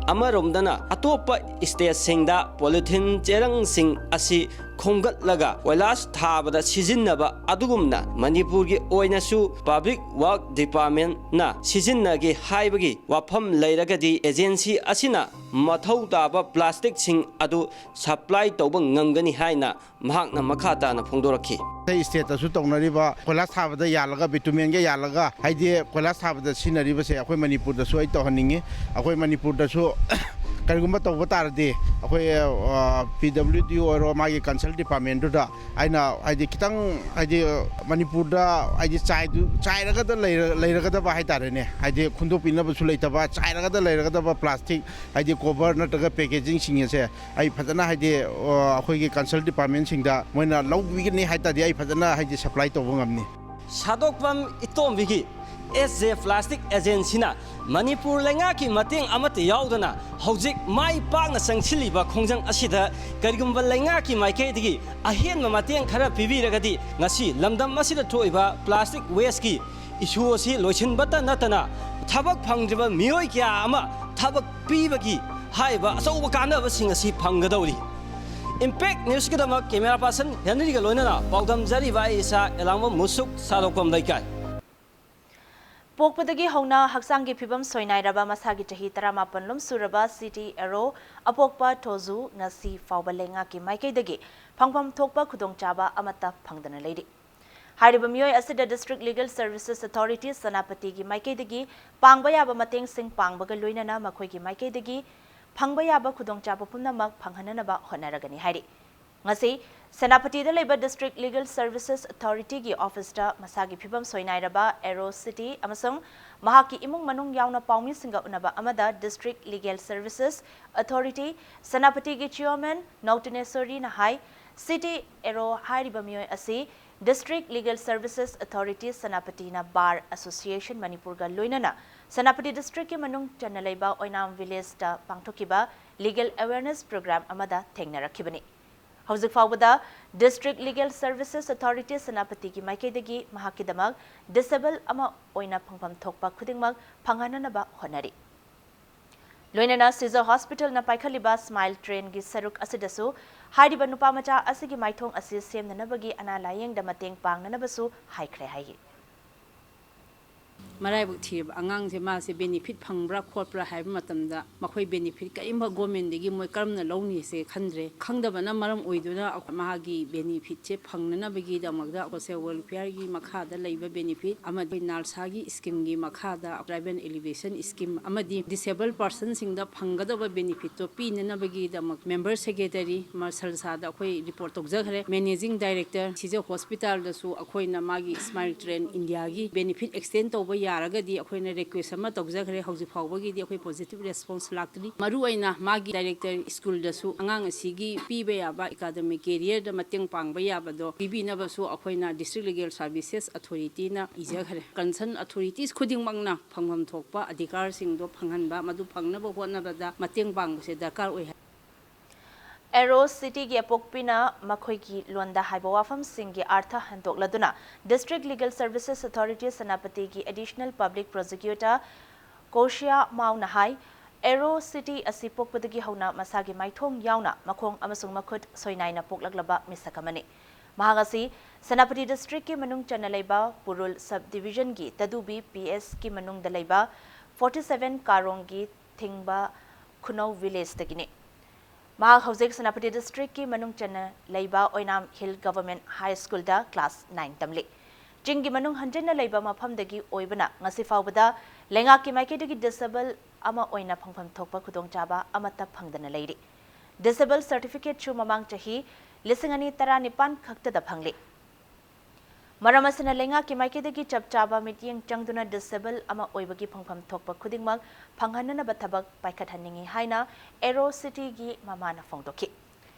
ꯑꯃꯔꯣꯝꯗꯅ ꯑꯇꯣꯞꯄ ꯁ꯭ꯇꯦꯠꯁꯤꯡꯗ ꯄꯣꯂꯤꯊꯤꯟ ꯆꯦꯔꯪꯁꯤꯡ ꯑꯁꯤ ꯈꯣꯝꯒꯠꯂꯒ ꯀꯣꯏꯂꯥꯁ ꯊꯥꯕꯗ ꯁꯤꯖꯤꯟꯅꯕ ꯑꯗꯨꯒꯨꯝꯅ ꯃꯅꯤꯄꯨꯔꯒꯤ ꯑꯣꯏꯅꯁꯨ ꯄꯕ꯭ꯂꯤꯛ ꯋꯥꯔꯛ ꯗꯤꯄꯥꯔꯠꯃꯦꯟꯅ ꯁꯤꯖꯤꯟꯅꯒꯦ ꯍꯥꯏꯕꯒꯤ ꯋꯥꯐꯝ ꯂꯩꯔꯒꯗꯤ ꯑꯦꯖꯦꯟꯁꯤ ꯑꯁꯤꯅ ꯃꯊꯧ ꯇꯥꯕ ꯄ꯭ꯂꯥꯁꯇꯤꯛꯁꯤꯡ ꯑꯗꯨ ꯁꯄ꯭ꯂꯥꯏ ꯇꯧꯕ ꯉꯝꯒꯅꯤ ꯍꯥꯏꯅ ꯃꯍꯥꯛꯅ ꯃꯈꯥ ꯇꯥꯅ ꯐꯣꯡꯗꯣꯔꯛꯈꯤ꯫ ꯑꯇꯩ ꯁ꯭ꯇꯦꯠꯇꯁꯨ ꯇꯧꯅꯔꯤꯕ ꯀꯣꯏꯂꯥꯁ ꯊꯥꯕꯗ ꯌꯥꯜꯂꯒ, ꯕꯤꯇꯨꯃꯦꯟꯒ ꯌꯥꯜꯂꯒ, ꯍꯥꯏꯗꯤ ꯀꯣꯏꯂꯥꯁ ꯊꯥꯕꯗ ꯁꯤꯖꯤꯟꯅꯔꯤꯕꯁꯦ ꯑꯩꯈꯣꯏ ꯃꯅꯤꯄꯨꯔꯗꯁꯨ ꯑꯩ ꯇꯧꯍꯟꯅꯤꯡꯉꯤ꯫ ꯑꯩꯈꯣꯏ ꯃꯅꯤꯄꯨꯔꯗꯁꯨ ꯀꯔꯤꯒꯨꯝꯕ ꯇꯧꯕ ꯇꯥꯔꯗꯤ ꯑꯩꯈꯣꯏ, ꯑ, ꯄꯤ ꯗꯕ꯭ꯂꯤꯎ ꯗꯤ ꯑꯣꯏꯔꯣ, ꯃꯥꯒꯤ ꯀꯟꯁꯔꯟ ꯗꯤꯄꯥꯔꯠꯃꯦꯟꯗꯨꯗ ꯑꯩꯅ ꯍꯥꯏꯗꯤ ꯈꯤꯇꯪ ꯍꯥꯏꯗꯤ ꯃꯅꯤꯄꯨꯔꯗ ꯍꯥꯏꯗꯤ ꯆꯥꯏꯗꯨ-, ꯆꯥꯏꯔꯒꯗ ꯂꯩꯔ-, ꯂꯩꯔꯒꯗꯕ ꯍꯥꯏꯇꯥꯔꯦꯅꯦ, ꯍꯥꯏꯗꯤ ꯈꯨꯟꯗꯣꯛꯄꯤꯅꯕꯁꯨ ꯂꯩꯇꯕ, ꯆꯥꯏꯔꯒꯗ ꯂꯩꯔꯒꯗꯕ ꯄ꯭ꯂꯥꯁꯇꯤꯛ ꯍꯥꯏꯗꯤ ꯀꯣꯚꯔ ꯅꯠꯇ꯭ꯔꯒ ꯄꯦꯀꯦꯖꯤꯡꯁꯤꯡ ꯑꯁꯦ ꯑꯩ ꯐꯖꯅ ꯍꯥꯏꯗꯤ, ꯑ, ꯑꯩꯈꯣꯏꯒꯤ ꯀꯟꯁꯔꯟ ꯗꯤꯄꯥꯔꯠꯃꯦꯟꯁꯤꯡꯗ ꯃꯣꯏꯅ ꯂꯧꯕꯤꯒꯅꯤ ꯍꯥꯏ ꯇꯥꯔꯗꯤ ꯑꯩ ꯐꯖꯅ ꯍꯥꯏꯗꯤ ꯁꯄ꯭ꯂꯥꯏ ꯇꯧꯕ ꯉꯝꯅꯤ꯫ ꯁꯥꯗꯣꯛꯄꯝ ꯏꯇꯣꯝꯕꯤꯒꯤ ꯑꯦꯁ ꯖꯦ ꯄ꯭ꯂꯥꯁꯇꯤꯛ ꯑꯦꯖꯦꯟꯁꯤꯅ ꯃꯅꯤꯄꯨꯔ ꯂꯩꯉꯥꯛꯀꯤ ꯃꯇꯦꯡ ꯑꯃꯠꯇ ꯌꯥꯎꯗꯅ ꯍꯧꯖꯤꯛ ꯃꯥꯏ ꯄꯥꯛꯅ ꯆꯪꯁꯤꯜꯂꯤꯕ ꯈꯣꯡꯖꯪ ꯑꯁꯤꯗ ꯀꯔꯤꯒꯨꯝꯕ ꯂꯩꯉꯥꯛꯀꯤ ꯃꯥꯏꯀꯩꯗꯒꯤ ꯑꯍꯦꯟꯕ ꯃꯇꯦꯡ ꯈꯔ ꯄꯤꯕꯤꯔꯒꯗꯤ ꯉꯁꯤ ꯂꯝꯗꯝ ꯑꯁꯤꯗ ꯊꯣꯛꯏꯕ ꯄ꯭ꯂꯥꯁꯇꯤꯛ ꯋꯦꯁꯀꯤ ꯏꯁꯨ ꯑꯁꯤ ꯂꯣꯏꯁꯤꯟꯕꯇ ꯅꯠꯇꯅ ꯊꯕꯛ ꯐꯪꯗ꯭ꯔꯤꯕ ꯃꯤꯑꯣꯏ ꯀꯌꯥ ꯑꯃ ꯊꯕꯛ ꯄꯤꯕꯒꯤ ꯍꯥꯏꯔꯤꯕ ꯑꯆꯧꯕ ꯀꯥꯟꯅꯕꯁꯤꯡ ꯑꯁꯤ ꯐꯪꯒꯗꯧꯔꯤ꯫ ꯏꯝꯄꯦꯛ ꯅ꯭ꯌꯨꯁꯀꯤꯗꯃꯛ ꯀꯦꯃꯦꯔꯥ ꯄꯥꯔꯁꯟ ꯍꯦꯅꯔꯤꯒ ꯂꯣꯏꯅꯅ ꯄꯥꯎꯗꯝꯖꯔꯤꯕ ꯑꯩ ꯏꯁꯥ ꯑꯦꯂꯥꯡꯕꯝ ꯃꯨꯁꯨꯛ, ꯁꯥꯗꯣꯛꯄꯝ ꯂꯩꯀꯥꯏ꯫ ꯄꯣꯛꯄꯗꯒꯤ ꯍꯧꯅ ꯍꯛꯆꯥꯡꯒꯤ ꯐꯤꯕꯝ ꯁꯣꯏꯅꯥꯏꯔꯕ ꯃꯁꯥꯒꯤ ꯆꯍꯤ ꯇꯔꯥꯃꯥꯄꯟ ꯂꯨꯝ ꯁꯨꯔꯕ ꯁꯤꯇꯤ ꯑꯦꯔꯣ ꯑꯄꯣꯛꯄ ꯊꯣꯖꯨ ꯉꯁꯤ ꯐꯥꯎꯕ ꯂꯩꯉꯥꯛꯀꯤ ꯃꯥꯏꯀꯩꯗꯒꯤ ꯐꯪꯐꯝ ꯊꯣꯛꯄ ꯈꯨꯗꯣꯡꯆꯥꯕ ꯑꯃꯠꯇ ꯐꯪꯗꯅ ꯂꯩꯔꯤ꯫ ꯍꯥꯏꯔꯤꯕ ꯃꯤꯑꯣꯏ ꯑꯁꯤꯗ District Legal Services Authority ꯁꯦꯅꯥꯄꯇꯤꯒꯤ ꯃꯥꯏꯀꯩꯗꯒꯤ ꯄꯥꯡꯕ ꯌꯥꯕ ꯃꯇꯦꯡꯁꯤꯡ ꯄꯥꯡꯕꯒ ꯂꯣꯏꯅꯅ ꯃꯈꯣꯏꯒꯤ ꯃꯥꯏꯀꯩꯗꯒꯤ ꯐꯪꯕ ꯌꯥꯕ ꯈꯨꯗꯣꯡꯆꯥꯕ ꯄꯨꯝꯅꯃꯛ ꯐꯪꯍꯟꯅꯅꯕ ꯍꯣꯠꯅꯔꯒꯅꯤ ꯍꯥꯏꯔꯤ꯫ ꯉꯁꯤ ꯁꯦꯅꯥꯄꯇꯤꯗ ꯂꯩꯕ District Legal Services Authority ꯒꯤ office ꯇ ꯃꯁꯥꯒꯤ ꯐꯤꯕꯝ ꯁꯣꯏꯅꯥꯏꯔꯕ ꯑꯦꯔꯣ ꯁꯤꯇꯤ ꯑꯃꯁꯨꯡ ꯃꯍꯥꯛꯀꯤ ꯏꯃꯨꯡ ꯃꯅꯨꯡ ꯌꯥꯎꯅ ꯄꯥꯎꯃꯤꯁꯤꯡꯒ ꯎꯅꯕ ꯑꯃꯗ District Legal Services Authority ꯁꯦꯅꯥꯄꯇꯤꯒꯤ chairman ꯅꯧꯇꯤꯅꯦꯁꯣꯔꯤꯅ ꯍꯥꯏ, ꯁꯤꯇꯤ ꯑꯦꯔꯣ ꯍꯥꯏꯔꯤꯕ ꯃꯤꯑꯣꯏ ꯑꯁꯤ District Legal Services Authority ꯁꯦꯅꯥꯄꯇꯤꯅ Bar Association ꯃꯅꯤꯄꯨꯔꯒ ꯂꯣꯏꯅꯅ ꯁꯦꯅꯥꯄꯇꯤ district ꯀꯤ ꯃꯅꯨꯡ ꯆꯟꯅ ꯂꯩꯕ ꯑꯣꯏꯅꯥꯝ village ꯇ ꯄꯥꯡꯊꯣꯛꯈꯤꯕ legal awareness program ꯑꯃꯗ ꯊꯦꯡꯅꯔꯛꯈꯤꯕꯅꯤ꯫ ꯍꯧꯖꯤꯛ ꯐꯥꯎꯕꯗ District Legal Services Authority ꯁꯦꯅꯥꯄꯇꯤꯒꯤ ꯃꯥꯏꯀꯩꯗꯒꯤ ꯃꯍꯥꯛꯀꯤꯗꯃꯛ disable ꯑꯃ ꯑꯣꯏꯅ ꯐꯪꯐꯝ ꯊꯣꯛꯄ ꯈꯨꯗꯤꯡꯃꯛ ꯐꯪꯍꯟꯅꯅꯕ ꯍꯣꯠꯅꯔꯤ꯫ ꯂꯣꯏꯅꯅ ꯁꯤꯖ ꯍꯣꯁꯄꯤꯇꯥꯜꯅ ꯄꯥꯏꯈꯠꯂꯤꯕ ꯁ꯭ꯃꯥꯏꯜ ꯇ꯭ꯔꯦꯟꯒꯤ ꯁꯔꯨꯛ ꯑꯁꯤꯗꯁꯨ ꯍꯥꯏꯔꯤꯕ ꯅꯨꯄꯥ ꯃꯆꯥ ꯑꯁꯤꯒꯤ ꯃꯥꯏꯊꯣꯡ ꯑꯁꯤ ꯁꯦꯝꯅꯅꯕꯒꯤ ꯑꯅꯥ ꯂꯥꯌꯦꯡꯗ ꯃꯇꯦꯡ ꯄꯥꯡꯅꯅꯕꯁꯨ ꯍꯥꯏꯈ꯭ꯔꯦ ꯍꯥꯏꯌꯦ꯫ ꯃꯔꯥꯏꯕꯛ ꯊꯤꯔꯕ ꯑꯉꯥꯡꯁꯦ ꯃꯥꯁꯦ benefit ꯐꯪꯕ꯭ꯔꯥ ꯈꯣꯠꯄ꯭ꯔꯥ ꯍꯥꯏꯕ ꯃꯇꯝꯗ ꯃꯈꯣꯏ benefit ꯀꯔꯤꯒꯨꯝꯕ government ꯗꯒꯤ ꯃꯣꯏ ꯀꯔꯝꯅ ꯂꯧꯅꯤꯁꯦ ꯈꯟꯗ꯭ꯔꯦ꯫ ꯈꯪꯗꯕꯅ ꯃꯔꯝ ꯑꯣꯏꯗꯨꯅ ꯃꯥꯒꯤ benefit ꯁꯦ ꯐꯪꯅꯅꯕꯒꯤꯗꯃꯛꯇ social welfare ꯒꯤ ꯃꯈꯥꯗ ꯂꯩꯕ benefit ꯑꯃꯗꯤ ꯅꯥꯜꯁꯥꯒꯤ scheme ꯒꯤ ꯃꯈꯥꯗ tribal elevation scheme ꯑꯃꯗꯤ disable person ꯁꯤꯡꯗ ꯐꯪꯒꯗꯕ benefit ꯇꯣ ꯄꯤꯅꯅꯕꯒꯤꯗꯃꯛ member secretary ꯃꯥꯔꯁꯜꯁꯥꯗ ꯑꯩꯈꯣꯏ report ꯇꯧꯖꯈ꯭ꯔꯦ꯫ Managing Director ꯁꯤꯖ ꯍꯣꯁꯄꯤꯇꯥꯜꯗꯁꯨ ꯑꯩꯈꯣꯏꯅ ꯃꯥꯒꯤ ꯁ꯭ꯃꯥꯏꯜ ꯇ꯭ꯔꯦꯟ ꯏꯟꯗꯤꯌꯥꯒꯤ benefit extend ꯇꯧꯕ ꯌꯥꯔꯒꯗꯤ ꯑꯩꯈꯣꯏꯅ request ꯑꯃ ꯇꯧꯖꯈ꯭ꯔꯦ꯫ ꯍꯧꯖꯤꯛ ꯐꯥꯎꯕꯒꯤꯗꯤ ꯑꯩꯈꯣꯏ positive response ꯂꯥꯛꯇ꯭ꯔꯤ꯫ ꯃꯔꯨꯑꯣꯏꯅ ꯃꯥꯒꯤ director school ꯗꯁꯨ ꯑꯉꯥꯡ ꯑꯁꯤꯒꯤ ꯄꯤꯕ ꯌꯥꯕ academic career ꯗ ꯃꯇꯦꯡ ꯄꯥꯡꯕ ꯌꯥꯕꯗꯣ ꯄꯤꯕꯤꯅꯕꯁꯨ ꯑꯩꯈꯣꯏꯅ District Legal Services Authority ꯅ ꯏꯖꯈ꯭ꯔꯦ꯫ Concern authorities ꯈꯨꯗꯤꯡꯃꯛꯅ ꯐꯪꯐꯝ ꯊꯣꯛꯄ ꯑꯙꯤꯀꯥꯔꯁꯤꯡꯗꯣ ꯐꯪꯍꯟꯕ, ꯃꯗꯨ ꯐꯪꯅꯕ ꯍꯣꯠꯅꯕꯗ ꯃꯇꯦꯡ ꯄꯥꯡꯕꯁꯦ ꯗꯔꯀꯥꯔ ꯑꯣꯏ ꯍꯥꯏ꯫ ꯑꯦꯔꯣ ꯁꯤꯇꯤꯒꯤ ꯑꯄꯣꯛꯄꯤꯅ ꯃꯈꯣꯏꯒꯤ ꯂꯣꯟꯗ ꯍꯥꯏꯕ ꯋꯥꯐꯝꯁꯤꯡꯒꯤ ꯑꯥꯔꯊ ꯍꯟꯗꯣꯛꯂꯗꯨꯅ District Legal Services Authority ꯁꯦꯅꯥꯄꯇꯤꯒꯤ Additional Public Prosecutor ꯀꯣꯁꯤꯌꯥ ꯃꯥꯎꯅ ꯍꯥꯏ, ꯑꯦꯔꯣ ꯁꯤꯇꯤ ꯑꯁꯤ ꯄꯣꯛꯄꯗꯒꯤ ꯍꯧꯅ ꯃꯁꯥꯒꯤ ꯃꯥꯏꯊꯣꯡ ꯌꯥꯎꯅ ꯃꯈꯣꯡ ꯑꯃꯁꯨꯡ ꯃꯈꯨꯠ ꯁꯣꯏꯅꯥꯏꯅ ꯄꯣꯛꯂꯛꯂꯕ ꯃꯤꯁꯛ ꯑꯃꯅꯤ꯫ ꯃꯍꯥꯛ ꯑꯁꯤ ꯁꯦꯅꯥꯄꯇꯤ district ꯀꯤ ꯃꯅꯨꯡ ꯆꯟꯅ ꯂꯩꯕ ꯄꯨꯔꯨꯜ sub division ꯒꯤ ꯇꯗꯨꯕꯤ P S ꯀꯤ ꯃꯅꯨꯡꯗ ꯂꯩꯕ forty seven ꯀꯥꯔꯣꯡꯒꯤ ꯊꯤꯡꯕ ꯈꯨꯅꯧ village ꯇꯒꯤꯅꯤ꯫ ꯃꯍꯥꯛ ꯍꯧꯖꯤꯛ ꯁꯦꯅꯥꯄꯇꯤ ꯗꯤꯁꯇ꯭ꯔꯤꯛꯀꯤ ꯃꯅꯨꯡ ꯆꯟꯅ ꯂꯩꯕ ꯑꯣꯏꯅꯥꯝ ꯍꯤꯜ ꯒꯚꯔꯟꯃꯦꯟꯠ ꯍꯥꯏ ꯁ꯭ꯀꯨꯜꯗ ꯀ꯭ꯂꯥꯁ ꯅꯥꯏꯟ ꯇꯝꯂꯤ꯫ ꯆꯤꯡꯒꯤ ꯃꯅꯨꯡ ꯍꯟꯖꯤꯟꯅ ꯂꯩꯕ ꯃꯐꯝꯗꯒꯤ ꯑꯣꯏꯕꯅ ꯉꯁꯤ ꯐꯥꯎꯕꯗ ꯂꯩꯉꯥꯛꯀꯤ ꯃꯥꯏꯀꯩꯗꯒꯤ ꯗꯤꯁꯦꯕꯜ ꯑꯃ ꯑꯣꯏꯅ ꯐꯪꯐꯝ ꯊꯣꯛꯄ ꯈꯨꯗꯣꯡꯆꯥꯕ ꯑꯃꯠꯇ ꯐꯪꯗꯅ ꯂꯩꯔꯤ꯫ ꯗꯤꯁꯦꯕꯜ ꯁꯔꯇꯤꯐꯤꯀꯦꯠꯁꯨ ꯃꯃꯥꯡ ꯆꯍꯤ ꯂꯤꯁꯤꯡ ꯑꯅꯤ ꯇꯔꯥꯅꯤꯄꯥꯟ ꯈꯛꯇꯗ ꯐꯪꯂꯤ꯫ ꯃꯔꯝ ꯑꯁꯤꯅ ꯂꯩꯉꯥꯛꯀꯤ ꯃꯥꯏꯀꯩꯗꯒꯤ ꯆꯞ ꯆꯥꯕ ꯃꯤꯠꯌꯦꯡ ꯆꯪꯗꯨꯅ ꯗꯤꯁꯦꯕꯜ ꯑꯃ ꯑꯣꯏꯕꯒꯤ ꯐꯪꯐꯝ ꯊꯣꯛꯄ ꯈꯨꯗꯤꯡꯃꯛ ꯐꯪꯍꯟꯅꯅꯕ ꯊꯕꯛ ꯄꯥꯏꯈꯠꯍꯟꯅꯤꯡꯏ ꯍꯥꯏꯅ ꯑꯦꯔꯣ ꯁꯤꯇꯤꯒꯤ ꯃꯃꯥꯅ ꯐꯣꯡꯗꯣꯛꯈꯤ꯫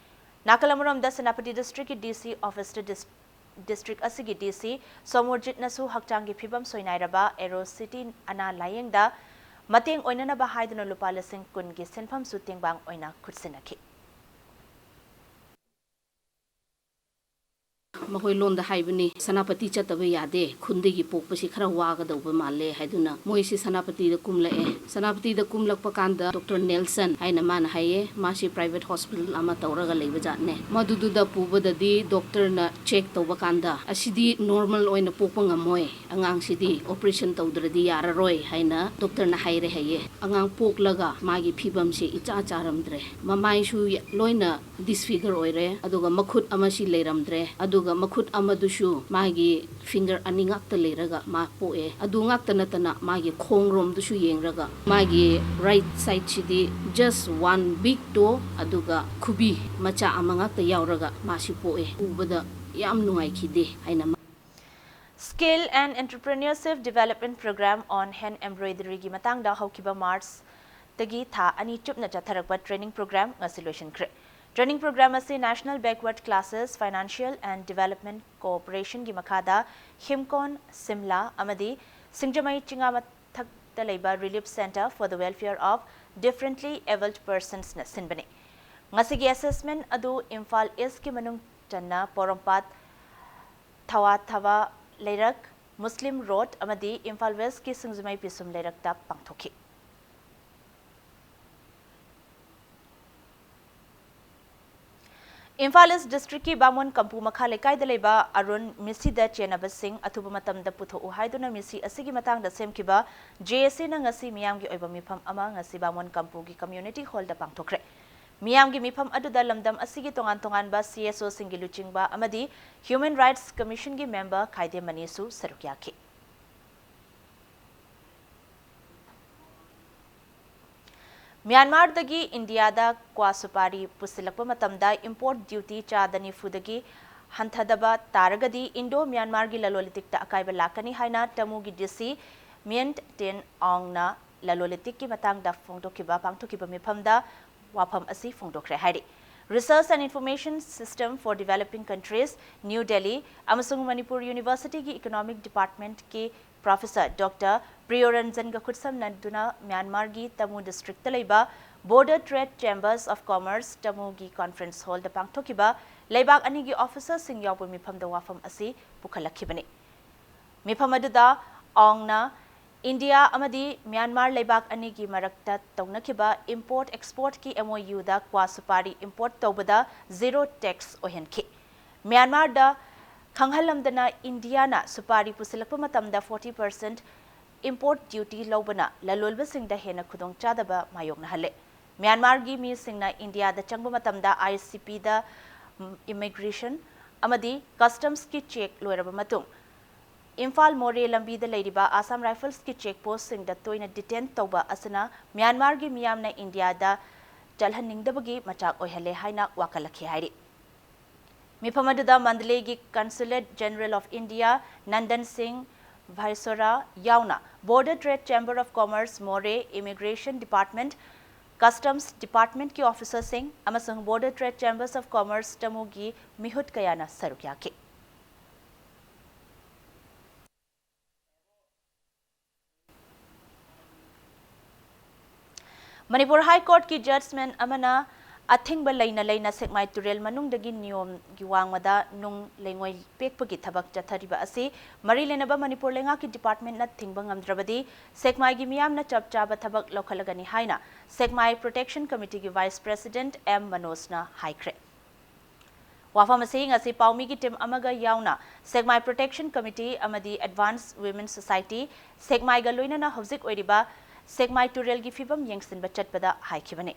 ꯅꯥꯀꯜ ꯑꯃꯔꯣꯝꯗ ꯁꯦꯅꯥꯄꯇꯤ ꯗꯤꯁꯇ꯭ꯔꯤꯛꯀꯤ ꯗꯤ ꯁꯤ ꯑꯣꯐꯤꯁꯇ ꯗꯤꯁ-, ꯗꯤꯁꯇ꯭ꯔꯤꯛ ꯑꯁꯤꯒꯤ ꯗꯤ ꯁꯤ ꯁꯣꯃꯣꯔꯖꯤꯠꯅꯁꯨ ꯍꯛꯆꯥꯡꯒꯤ ꯐꯤꯕꯝ ꯁꯣꯏꯅꯥꯏꯔꯕ ꯑꯦꯔꯣ ꯁꯤꯇꯤ ꯑꯅꯥ ꯂꯥꯌꯦꯡꯗ ꯃꯇꯦꯡ ꯑꯣꯏꯅꯅꯕ ꯍꯥꯏꯗꯨꯅ ꯂꯨꯄꯥ ꯂꯤꯁꯤꯡ ꯀꯨꯟꯒꯤ ꯁꯦꯟꯐꯝꯁꯨ ꯇꯦꯡꯕꯥꯡ ꯑꯣꯏꯅ ꯈꯨꯠꯁꯤꯟꯅꯈꯤ꯫ ꯃꯈꯣꯏ ꯂꯣꯟꯗ ꯍꯥꯏꯕꯅꯤ, "ꯁꯦꯅꯥꯄꯇꯤ ꯆꯠꯇꯕ ꯌꯥꯗꯦ, ꯈꯨꯟꯗꯒꯤ ꯄꯣꯛꯄꯁꯤ ꯈꯔ ꯋꯥꯒꯗꯧꯕ ꯃꯥꯜꯂꯦ" ꯍꯥꯏꯗꯨꯅ ꯃꯣꯏꯁꯤ ꯁꯦꯅꯥꯄꯇꯤꯗ ꯀꯨꯝꯂꯛꯑꯦ꯫ ꯁꯦꯅꯥꯄꯇꯤꯗ ꯀꯨꯝꯂꯛꯄ ꯀꯥꯟꯗ ꯗꯣꯛꯇꯔ ꯅꯦꯜꯁꯟ ꯍꯥꯏꯅ ꯃꯥꯅ ꯍꯥꯏꯌꯦ, ꯃꯥꯁꯤ ꯄ꯭ꯔꯥꯏꯚꯦꯠ ꯍꯣꯁꯄꯤꯇꯥꯜ ꯑꯃ ꯇꯧꯔꯒ ꯂꯩꯕ ꯖꯥꯠꯅꯦ꯫ ꯃꯗꯨꯗꯨꯗ ꯄꯨꯕꯗꯗꯤ ꯗꯣꯛꯇꯔꯅ ꯆꯦꯛ ꯇꯧꯕ ꯀꯥꯟꯗ, "ꯑꯁꯤꯗꯤ ꯅꯣꯔꯃꯦꯜ ꯑꯣꯏꯅ ꯄꯣꯛꯄ ꯉꯝꯃꯣꯏ, ꯑꯉꯥꯡꯁꯤꯗꯤ ꯑꯣꯄꯔꯦꯁꯟ ꯇꯧꯗ꯭ꯔꯗꯤ ꯌꯥꯔꯔꯣꯏ" ꯍꯥꯏꯅ ꯗꯣꯛꯇꯔꯅ ꯍꯥꯏꯔꯦ ꯍꯥꯏꯌꯦ꯫ ꯑꯉꯥꯡ ꯄꯣꯛꯂꯒ ꯃꯥꯒꯤ ꯐꯤꯕꯝꯁꯦ ꯏꯆꯥ ꯆꯥꯔꯝꯗ꯭ꯔꯦ, ꯃꯃꯥꯏꯁꯨ ꯂꯣꯏꯅ ꯗꯤꯁꯐꯤꯒꯔ ꯑꯣꯏꯔꯦ, ꯑꯗꯨꯒ ꯃꯈꯨꯠ ꯑꯃꯁꯤ ꯂꯩꯔꯝꯗ꯭ꯔꯦ, ꯑꯗꯨꯒ ꯃꯈꯨꯠ ꯑꯃꯗꯨꯁꯨ ꯃꯥꯒꯤ ꯐꯤꯡꯒꯔ ꯑꯅꯤ ꯉꯥꯛꯇ ꯂꯩꯔꯒ ꯃꯥ ꯄꯣꯛꯑꯦ꯫ ꯑꯗꯨ ꯉꯥꯛꯇ ꯅꯠꯇꯅ ꯃꯥꯒꯤ ꯈꯣꯡꯔꯣꯝꯗꯨꯁꯨ ꯌꯦꯡꯔꯒ ꯃꯥꯒꯤ right ꯁꯥꯏꯗꯁꯤꯗꯤ just one big toe, ꯑꯗꯨꯒ ꯈꯨꯕꯤ ꯃꯆꯥ ꯑꯃ ꯉꯥꯛꯇ ꯌꯥꯎꯔꯒ ꯃꯥꯁꯤ ꯄꯣꯛꯑꯦ꯫ ꯎꯕꯗ ꯌꯥꯝ ꯅꯨꯡꯉꯥꯏꯈꯤꯗꯦ ꯍꯥꯏꯅ ꯃꯥ Skill and Entrepreneurship Development Program on Hand Embroideryꯒꯤ ꯃꯇꯥꯡꯗ ꯍꯧꯈꯤꯕ ꯃꯥꯔꯆꯇꯒꯤ ꯊꯥ ꯑꯅꯤ ꯆꯨꯞꯅ ꯆꯠꯊꯔꯛꯄ ꯇ꯭ꯔꯦꯅꯤꯡ ꯄ꯭ꯔꯣꯒ꯭ꯔꯥꯝ ꯉꯁꯤ ꯂꯣꯏꯁꯤꯟꯈ꯭ꯔꯦ꯫ ꯇ꯭ꯔꯦꯅꯤꯡ ꯄ꯭ꯔꯣꯒ꯭ꯔꯥꯝ ꯑꯁꯤ National Backward Classes, Financial and Development Corporationꯒꯤ ꯃꯈꯥꯗ ꯍꯤꯝꯀꯣꯟ, ꯁꯤꯝꯂꯥ ꯑꯃꯗꯤ ꯁꯤꯡꯖꯃꯩ ꯆꯤꯉꯥ ꯃꯊꯛꯇ ꯂꯩꯕ Relief Centre for the Welfare of Differently Abled Personsꯅ ꯁꯤꯟꯕꯅꯤ꯫ ꯉꯁꯤꯒꯤ ꯑꯦꯁꯦꯁꯃꯦꯟꯠ ꯑꯗꯨ ꯏꯝꯐꯥꯜ ꯏꯁ꯭ꯠꯀꯤ ꯃꯅꯨꯡ ꯆꯟꯅ ꯄꯣꯔꯣꯝꯄꯥꯠ, ꯊꯋꯥꯊꯕ ꯂꯩꯔꯛ, ꯃꯨꯁꯂꯤꯝ ꯔꯣꯗ ꯑꯃꯗꯤ ꯏꯝꯐꯥꯜ ꯋꯦꯁ꯭ꯠꯀꯤ ꯁꯤꯡꯖꯃꯩ ꯄꯤꯁꯨꯝ ꯂꯩꯔꯛꯇ ꯄꯥꯡꯊꯣꯛꯈꯤ꯫ ꯏꯝꯐꯥꯜ ꯏꯁ꯭ꯠ ꯗꯤꯁꯇ꯭ꯔꯤꯛꯀꯤ ꯕꯥꯃꯣꯟ ꯀꯝꯄꯨ ꯃꯈꯥ ꯂꯩꯀꯥꯏꯗ ꯂꯩꯕ ꯑꯔꯨꯟ ꯃꯤꯁꯤꯗ ꯆꯦꯟꯅꯕꯁꯤꯡ ꯑꯊꯨꯕ ꯃꯇꯝꯗ ꯄꯨꯊꯣꯛꯎ ꯍꯥꯏꯗꯨꯅ ꯃꯤꯁꯤ ꯑꯁꯤꯒꯤ ꯃꯇꯥꯡꯗ ꯁꯦꯝꯈꯤꯕ ꯖꯦ ꯑꯦ ꯁꯤꯅ ꯉꯁꯤ ꯃꯤꯌꯥꯝꯒꯤ ꯑꯣꯏꯕ ꯃꯤꯐꯝ ꯑꯃ ꯉꯁꯤ ꯕꯥꯃꯣꯟ ꯀꯝꯄꯨꯒꯤ ꯀꯝꯃ꯭ꯌꯨꯅꯤꯇꯤ ꯍꯣꯜꯗ ꯄꯥꯡꯊꯣꯛꯈ꯭ꯔꯦ꯫ ꯃꯤꯌꯥꯝꯒꯤ ꯃꯤꯐꯝ ꯑꯗꯨꯗ ꯂꯝꯗꯝ ꯑꯁꯤꯒꯤ ꯇꯣꯉꯥꯟ ꯇꯣꯉꯥꯟꯕ C S Oꯁꯤꯡꯒꯤ ꯂꯨꯆꯤꯡꯕ ꯑꯃꯗꯤ Human Rights Commissionꯒꯤ member ꯈꯥꯏꯗꯦ ꯃꯅꯤꯁꯨ ꯁꯔꯨꯛ ꯌꯥꯈꯤ꯫ ꯃ꯭ꯌꯥꯟꯃꯥꯔꯗꯒꯤ ꯏꯟꯗꯤꯌꯥꯗ ꯀ꯭ꯋꯥ ꯁꯨꯄꯥꯔꯤ ꯄꯨꯁꯤꯜꯂꯛꯄ ꯃꯇꯝꯗ import duty ꯆꯥꯗ ꯅꯤꯐꯨꯗꯒꯤ ꯍꯟꯊꯗꯕ ꯇꯥꯔꯒꯗꯤ ꯏꯟꯗꯣ ꯃ꯭ꯌꯥꯟꯃꯥꯔꯒꯤ ꯂꯂꯣꯟ ꯏꯇꯤꯛꯇ ꯑꯀꯥꯏꯕ ꯂꯥꯛꯀꯅꯤ ꯍꯥꯏꯅ ꯇꯃꯨꯒꯤ D C Myint Tin Aungꯅ ꯂꯂꯣꯟ ꯏꯇꯤꯛꯀꯤ ꯃꯇꯥꯡꯗ ꯐꯣꯡꯗꯣꯛꯈꯤꯕ, ꯄꯥꯡꯊꯣꯛꯈꯤꯕ ꯃꯤꯐꯝꯗ ꯋꯥꯐꯝ ꯑꯁꯤ ꯐꯣꯡꯗꯣꯛꯈ꯭ꯔꯦ ꯍꯥꯏꯔꯤ꯫ Research and Information System for Developing Countries, New Delhi ꯑꯃꯁꯨꯡ ꯃꯅꯤꯄꯨꯔ Universityꯒꯤ Economic Departmentꯀꯤ Professor Doctor ꯄ꯭ꯔꯤꯌꯣꯔꯟꯖꯟꯒ ꯈꯨꯠꯁꯝꯅꯗꯨꯅ ꯃ꯭ꯌꯥꯟꯃꯥꯔꯒꯤ ꯇꯃꯨ districtꯇ ꯂꯩꯕ Border Trade Chambers of Commerce ꯇꯃꯨꯒꯤ conference hallꯗ ꯄꯥꯡꯊꯣꯛꯈꯤꯕ ꯂꯩꯕꯥꯛ ꯑꯅꯤꯒꯤ officerꯁꯤꯡ ꯌꯥꯎꯕ ꯃꯤꯐꯝꯗ ꯋꯥꯐꯝ ꯑꯁꯤ ꯄꯨꯈꯠꯂꯛꯈꯤꯕꯅꯤ꯫ ꯃꯤꯐꯝ ꯑꯗꯨꯗ ꯑꯣꯡꯅ ꯏꯟꯗꯤꯌꯥ ꯑꯃꯗꯤ ꯃ꯭ꯌꯥꯟꯃꯥꯔ ꯂꯩꯕꯥꯛ ꯑꯅꯤꯒꯤ ꯃꯔꯛꯇ ꯇꯧꯅꯈꯤꯕ import exportꯀꯤ MOUꯗ ꯀ꯭ꯋꯥ ꯁꯨꯄꯥꯔꯤ import ꯇꯧꯕꯗ zero tax ꯑꯣꯏꯍꯟꯈꯤ꯫ ꯃ꯭ꯌꯥꯟꯃꯥꯔꯗ ꯈꯪꯍꯜꯂꯝꯗꯅ ꯏꯟꯗꯤꯌꯥꯅ ꯁꯨꯄꯥꯔꯤ ꯄꯨꯁꯤꯜꯂꯛꯄ ꯃꯇꯝꯗ forty percent import duty ꯂꯧꯕꯅ ꯂꯂꯣꯟꯕꯁꯤꯡꯗ ꯍꯦꯟꯅ ꯈꯨꯗꯣꯡꯆꯥꯗꯕ ꯃꯥꯌꯣꯛꯅꯍꯜꯂꯦ꯫ ꯃ꯭ꯌꯥꯟꯃꯥꯔꯒꯤ ꯃꯤꯁꯤꯡꯅ ꯏꯟꯗꯤꯌꯥꯗ ꯆꯪꯕ ꯃꯇꯝꯗ ICPꯗ, ꯎꯝ, immigration ꯑꯃꯗꯤ customsꯀꯤ check ꯂꯣꯏꯔꯕ ꯃꯇꯨꯡ ꯏꯝꯐꯥꯜ ꯃꯣꯔꯦ ꯂꯝꯕꯤꯗ ꯂꯩꯔꯤꯕ Assam Riflesꯀꯤ check postꯁꯤꯡꯗ ꯇꯣꯏꯅ detain ꯇꯧꯕ ꯑꯁꯤꯅ ꯃ꯭ꯌꯥꯟꯃꯥꯔꯒꯤ ꯃꯤꯌꯥꯝꯅ ꯏꯟꯗꯤꯌꯥꯗ ꯆꯠꯍꯟꯅꯤꯡꯗꯕꯒꯤ ꯃꯆꯥꯛ ꯑꯣꯏꯍꯜꯂꯦ ꯍꯥꯏꯅ ꯋꯥꯀꯠꯂꯛꯈꯤ ꯍꯥꯏꯔꯤ꯫ ꯃꯤꯐꯝ ꯑꯗꯨꯗ ꯃꯟꯗꯂꯦꯒꯤ Consulate General of India Nandan ꯁꯤꯡ ꯚꯥꯏꯁꯣꯔꯥ ꯌꯥꯎꯅ Border Trade Chamber of Commerce ꯃꯣꯔꯦ, Immigration Department, Customs Departmentꯀꯤ officerꯁꯤꯡ ꯑꯃꯁꯨꯡ Border Trade Chambers of Commerce ꯇꯃꯨꯒꯤ ꯃꯤꯍꯨꯠ ꯀꯌꯥꯅ ꯁꯔꯨꯛ ꯌꯥꯈꯤ꯫ ꯃꯅꯤꯄꯨꯔ High Courtꯀꯤ judgment ꯑꯃꯅ ꯑꯊꯤꯡꯕ ꯂꯩꯅ ꯂꯩꯅ ꯁꯦꯛꯃꯥꯏ ꯇꯨꯔꯦꯜ ꯃꯅꯨꯡꯗꯒꯤ ꯅꯤꯌꯣꯝꯒꯤ ꯋꯥꯡꯃꯗ ꯅꯨꯡ ꯂꯩꯉꯣꯏ ꯄꯦꯛꯄꯒꯤ ꯊꯕꯛ ꯆꯠꯊꯔꯤꯕ ꯑꯁꯤ ꯃꯔꯤ ꯂꯩꯅꯕ ꯃꯅꯤꯄꯨꯔ ꯂꯩꯉꯥꯛꯀꯤ departmentꯅ ꯊꯤꯡꯕ ꯉꯝꯗ꯭ꯔꯕꯗꯤ ꯁꯦꯛꯃꯥꯏꯒꯤ ꯃꯤꯌꯥꯝꯅ ꯆꯞ ꯆꯥꯕ ꯊꯕꯛ ꯂꯧꯈꯠꯂꯒꯅꯤ ꯍꯥꯏꯅ ꯁꯦꯛꯃꯥꯏ Protection Committeeꯒꯤ Vice President M ꯃꯅꯣꯖꯅ ꯍꯥꯏꯈ꯭ꯔꯦ꯫ ꯋꯥꯐꯝ ꯑꯁꯤ ꯉꯁꯤ ꯄꯥꯎꯃꯤꯒꯤ team ꯑꯃꯒ ꯌꯥꯎꯅ ꯁꯦꯛꯃꯥꯏ Protection Committee ꯑꯃꯗꯤ Advanced Women Society, ꯁꯦꯛꯃꯥꯏꯒ ꯂꯣꯏꯅꯅ ꯍꯧꯖꯤꯛ ꯑꯣꯏꯔꯤꯕ ꯁꯦꯛꯃꯥꯏ ꯇꯨꯔꯦꯜꯒꯤ ꯐꯤꯕꯝ ꯌꯦꯡꯁꯤꯟꯕ ꯆꯠꯄꯗ ꯍꯥꯏꯈꯤꯕꯅꯤ꯫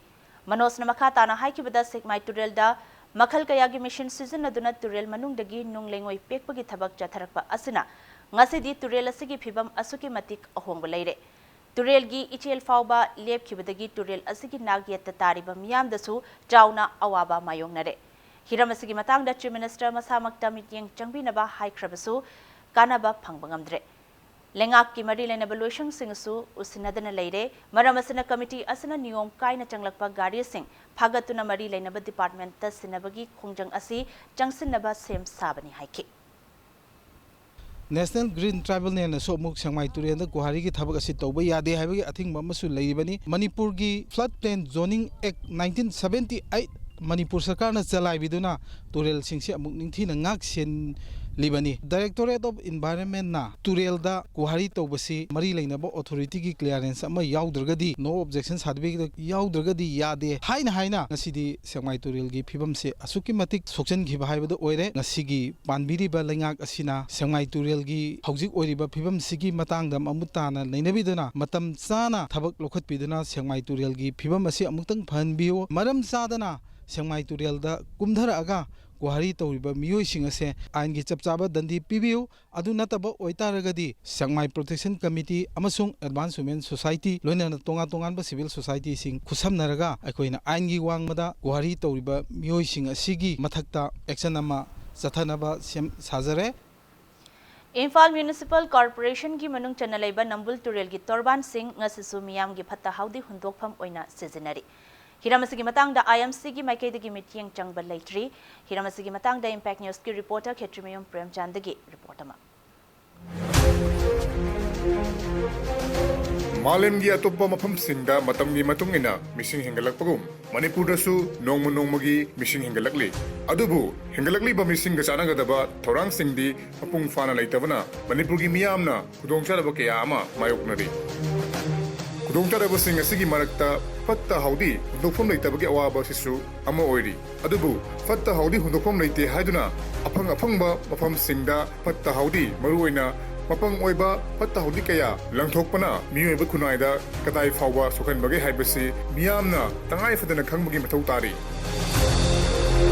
ꯃꯅꯣꯖꯅ ꯃꯈꯥ ꯇꯥꯅ ꯍꯥꯏꯈꯤꯕꯗ, ꯁꯦꯛꯃꯥꯏ ꯇꯨꯔꯦꯜꯗ ꯃꯈꯜ ꯀꯌꯥꯒꯤ ꯃꯦꯁꯤꯟ ꯁꯤꯖꯤꯟꯅꯗꯨꯅ ꯇꯨꯔꯦꯜ ꯃꯅꯨꯡꯗꯒꯤ ꯅꯨꯡ ꯂꯩꯉꯣꯏ ꯄꯦꯛꯄꯒꯤ ꯊꯕꯛ ꯆꯠꯊꯔꯛꯄ ꯑꯁꯤꯅ ꯉꯁꯤꯗꯤ ꯇꯨꯔꯦꯜ ꯑꯁꯤꯒꯤ ꯐꯤꯕꯝ ꯑꯁꯨꯛꯀꯤ ꯃꯇꯤꯛ ꯑꯍꯣꯡꯕ ꯂꯩꯔꯦ꯫ ꯇꯨꯔꯦꯜꯒꯤ ꯏꯆꯦꯜ ꯐꯥꯎꯕ ꯂꯦꯞꯈꯤꯕꯗꯒꯤ ꯇꯨꯔꯦꯜ ꯑꯁꯤꯒꯤ ꯅꯥꯛ ꯌꯦꯠꯇ ꯇꯥꯔꯤꯕ ꯃꯤꯌꯥꯝꯗꯁꯨ ꯆꯥꯎꯅ ꯑꯋꯥꯕ ꯃꯥꯌꯣꯛꯅꯔꯦ꯫ ꯍꯤꯔꯝ ꯑꯁꯤꯒꯤ ꯃꯇꯥꯡꯗ Chief Minister ꯃꯁꯥꯃꯛꯇ ꯃꯤꯠꯌꯦꯡ ꯆꯪꯕꯤꯅꯕ ꯍꯥꯏꯈ꯭ꯔꯕꯁꯨ ꯀꯥꯟꯅꯕ ꯐꯪꯕ ꯉꯝꯗ꯭ꯔꯦ꯫ ꯂꯩꯉꯥꯛꯀꯤ ꯃꯔꯤ ꯂꯩꯅꯕ ꯂꯣꯏꯁꯪꯁꯤꯡꯁꯨ ꯎꯁꯤꯟꯅꯗꯅ ꯂꯩꯔꯦ꯫ ꯃꯔꯝ ꯑꯁꯤꯅ ꯀꯃꯤꯇꯤ ꯑꯁꯤꯅ ꯅꯤꯌꯣꯝ ꯀꯥꯏꯅ ꯆꯪꯂꯛꯄ ꯒꯥꯔꯤꯁꯤꯡ ꯐꯥꯒꯠꯇꯨꯅ ꯃꯔꯤ ꯂꯩꯅꯕ ꯗꯤꯄꯥꯔꯠꯃꯦꯟꯇ ꯁꯤꯟꯅꯕꯒꯤ ꯈꯣꯡꯖꯪ ꯑꯁꯤ ꯆꯪꯁꯤꯟꯅꯕ ꯁꯦꯝ ꯁꯥꯕꯅꯤ ꯍꯥꯏꯈꯤ꯫ National Green Tribunalꯅꯁꯨ ꯑꯃꯨꯛ ꯁꯦꯛꯃꯥꯏ ꯇꯨꯔꯦꯜꯗ ꯀꯨꯍꯥꯔꯤꯒꯤ ꯊꯕꯛ ꯑꯁꯤ ꯇꯧꯕ ꯌꯥꯗꯦ ꯍꯥꯏꯕꯒꯤ ꯑꯊꯤꯡꯕ ꯑꯃꯁꯨ ꯂꯩꯔꯤꯕꯅꯤ꯫ ꯃꯅꯤꯄꯨꯔꯒꯤ Flood Plain Zoning Act nineteen seventy eight Manipur ꯁꯔꯀꯥꯔꯅ ꯆꯂꯥꯏꯕꯤꯗꯨꯅ ꯇꯨꯔꯦꯜꯁꯤꯡꯁꯤ ꯑꯃꯨꯛ ꯅꯤꯡꯊꯤꯅ ꯉꯥꯛ ꯁꯦꯟꯂꯤꯕꯅꯤ꯫ Directorate of Environmentꯅ ꯇꯨꯔꯦꯜꯗ ꯀꯨꯍꯥꯔꯤ ꯇꯧꯕꯁꯤ ꯃꯔꯤ ꯂꯩꯅꯕ authorityꯒꯤ clearance ꯑꯃ ꯌꯥꯎꯗ꯭ꯔꯒꯗꯤ, no objection certificate ꯌꯥꯎꯗ꯭ꯔꯒꯗꯤ ꯌꯥꯗꯦ ꯍꯥꯏꯅ ꯍꯥꯏꯅ ꯉꯁꯤꯗꯤ ꯁꯦꯛꯃꯥꯏ ꯇꯨꯔꯦꯜꯒꯤ ꯐꯤꯕꯝꯁꯦ ꯑꯁꯨꯛꯀꯤ ꯃꯇꯤꯛ ꯁꯣꯛꯆꯟꯈꯤꯕ ꯍꯥꯏꯕꯗꯨ ꯑꯣꯏꯔꯦ꯫ ꯉꯁꯤꯒꯤ ꯄꯥꯟꯕꯤꯔꯤꯕ ꯂꯩꯉꯥꯛ ꯑꯁꯤꯅ ꯁꯦꯛꯃꯥꯏ ꯇꯨꯔꯦꯜꯒꯤ ꯍꯧꯖꯤꯛ ꯑꯣꯏꯔꯤꯕ ꯐꯤꯕꯝꯁꯤꯒꯤ ꯃꯇꯥꯡꯗ ꯃꯃꯨꯠ ꯇꯥꯅ ꯅꯩꯅꯕꯤꯗꯨꯅ ꯃꯇꯝ ꯆꯥꯅ ꯊꯕꯛ ꯂꯧꯈꯠꯄꯤꯗꯨꯅ ꯁꯦꯛꯃꯥꯏ ꯇꯨꯔꯦꯜꯒꯤ ꯐꯤꯕꯝ ꯑꯁꯤ ꯑꯃꯨꯛꯇꯪ ꯐꯍꯟꯕꯤꯌꯨ꯫ ꯃꯔꯝ ꯆꯥꯗꯅ ꯁꯦꯛꯃꯥꯏ ꯇꯨꯔꯦꯜꯗ ꯀꯨꯝꯊꯔꯛꯑꯒ ꯀꯨꯍꯥꯔꯤ ꯇꯧꯔꯤꯕ ꯃꯤꯑꯣꯏꯁꯤꯡ ꯑꯁꯦ ꯑꯥꯏꯟꯒꯤ ꯆꯞ ꯆꯥꯕ ꯗꯟꯗꯤ ꯄꯤꯕꯤꯌꯨ꯫ ꯑꯗꯨ ꯅꯠꯇꯕ ꯑꯣꯏꯇꯥꯔꯒꯗꯤ ꯁꯦꯛꯃꯥꯏ Protection Committee ꯑꯃꯁꯨꯡ Advance Women Society ꯂꯣꯏꯅꯅ ꯇꯣꯉꯥꯟ ꯇꯣꯉꯥꯟꯕ civil societyꯁꯤꯡ ꯈꯨꯠꯁꯝꯅꯔꯒ ꯑꯩꯈꯣꯏꯅ ꯑꯥꯏꯟꯒꯤ ꯋꯥꯡꯃꯗ ꯀꯨꯍꯥꯔꯤ ꯇꯧꯔꯤꯕ ꯃꯤꯑꯣꯏꯁꯤꯡ ꯑꯁꯤꯒꯤ ꯃꯊꯛꯇ action ꯑꯃ ꯆꯠꯊꯅꯕ ꯁꯦꯝ ꯁꯥꯖꯔꯦ꯫ ꯏꯝꯐꯥꯜ Municipal Corporationꯒꯤ ꯃꯅꯨꯡ ꯆꯟꯅ ꯂꯩꯕ ꯅꯝꯕꯨꯜ ꯇꯨꯔꯦꯜꯒꯤ ꯇꯣꯔꯕꯥꯟꯁꯤꯡ ꯉꯁꯤꯁꯨ ꯃꯤꯌꯥꯝꯒꯤ ꯐꯠꯇ ꯍꯥꯎꯗꯤ ꯍꯨꯟꯗꯣꯛꯐꯝ ꯑꯣꯏꯅ ꯁꯤꯖꯤꯟꯅꯔꯤ꯫ ꯍꯤꯔꯝ ꯑꯁꯤꯒꯤ ꯃꯇꯥꯡꯗ IMCꯒꯤ ꯃꯥꯏꯀꯩꯗꯒꯤ ꯃꯤꯠꯌꯦꯡ ꯆꯪꯕ ꯂꯩꯇ꯭ꯔꯤ꯫ ꯍꯤꯔꯝ ꯑꯁꯤꯒꯤ ꯃꯇꯥꯡꯗ Impact Newsꯀꯤ reporter ꯈꯦꯇ꯭ꯔꯤꯃꯌꯨꯝ ꯄ꯭ꯔꯦꯝꯆꯥꯟꯗꯒꯤ report ꯑꯃ꯫ ꯃꯥꯂꯦꯝꯒꯤ ꯑꯇꯣꯞꯄ ꯃꯐꯝꯁꯤꯡꯗ ꯃꯇꯝꯒꯤ ꯃꯇꯨꯡ ꯏꯟꯅ ꯃꯤꯁꯤꯡ ꯍꯦꯟꯒꯠꯂꯛꯄꯒꯨꯝ, ꯃꯅꯤꯄꯨꯔꯗꯁꯨ ꯅꯣꯡꯃ ꯅꯣꯡꯃꯒꯤ ꯃꯤꯁꯤꯡ ꯍꯦꯟꯒꯠꯂꯛꯂꯤ꯫ ꯑꯗꯨꯕꯨ ꯍꯦꯟꯒꯠꯂꯛꯂꯤꯕ ꯃꯤꯁꯤꯡꯒ ꯆꯥꯟꯅꯒꯗꯕ ꯊꯧꯔꯥꯡꯁꯤꯡꯗꯤ ꯃꯄꯨꯡ ꯐꯥꯅ ꯂꯩꯇꯕꯅ ꯃꯅꯤꯄꯨꯔꯒꯤ ꯃꯤꯌꯥꯝꯅ ꯈꯨꯗꯣꯡꯆꯥꯗꯕ ꯀꯌꯥ ꯑꯃ ꯃꯥꯌꯣꯛꯅꯔꯤ꯫ ꯈꯨꯗꯣꯡꯆꯥꯗꯕꯁꯤꯡ ꯑꯁꯤꯒꯤ ꯃꯔꯛꯇ ꯐꯠꯇ ꯍꯥꯎꯗꯤ ꯍꯨꯟꯗꯣꯛꯐꯝ ꯂꯩꯇꯕꯒꯤ ꯑꯋꯥꯕ ꯑꯁꯤꯁꯨ ꯑꯃ ꯑꯣꯏꯔꯤ꯫ ꯑꯗꯨꯕꯨ ꯐꯠꯇ ꯍꯥꯎꯗꯤ ꯍꯨꯟꯗꯣꯛꯐꯝ ꯂꯩꯇꯦ ꯍꯥꯏꯗꯨꯅ ꯑꯐꯪ ꯑꯐꯪꯕ ꯃꯐꯝꯁꯤꯡꯗ ꯐꯠꯇ ꯍꯥꯎꯗꯤ, ꯃꯔꯨꯑꯣꯏꯅ ꯃꯄꯪ ꯑꯣꯏꯕ ꯐꯠꯇ ꯍꯥꯎꯗꯤ ꯀꯌꯥ ꯂꯪꯊꯣꯛꯄꯅ ꯃꯤꯑꯣꯏꯕ ꯈꯨꯟꯅꯥꯏꯗ ꯀꯗꯥꯏ ꯐꯥꯎꯕ ꯁꯣꯛꯍꯟꯕꯒꯦ ꯍꯥꯏꯕꯁꯤ ꯃꯤꯌꯥꯝꯅ ꯇꯉꯥꯏ ꯐꯗꯅ ꯈꯪꯕꯒꯤ ꯃꯊꯧ ꯇꯥꯔꯤ꯫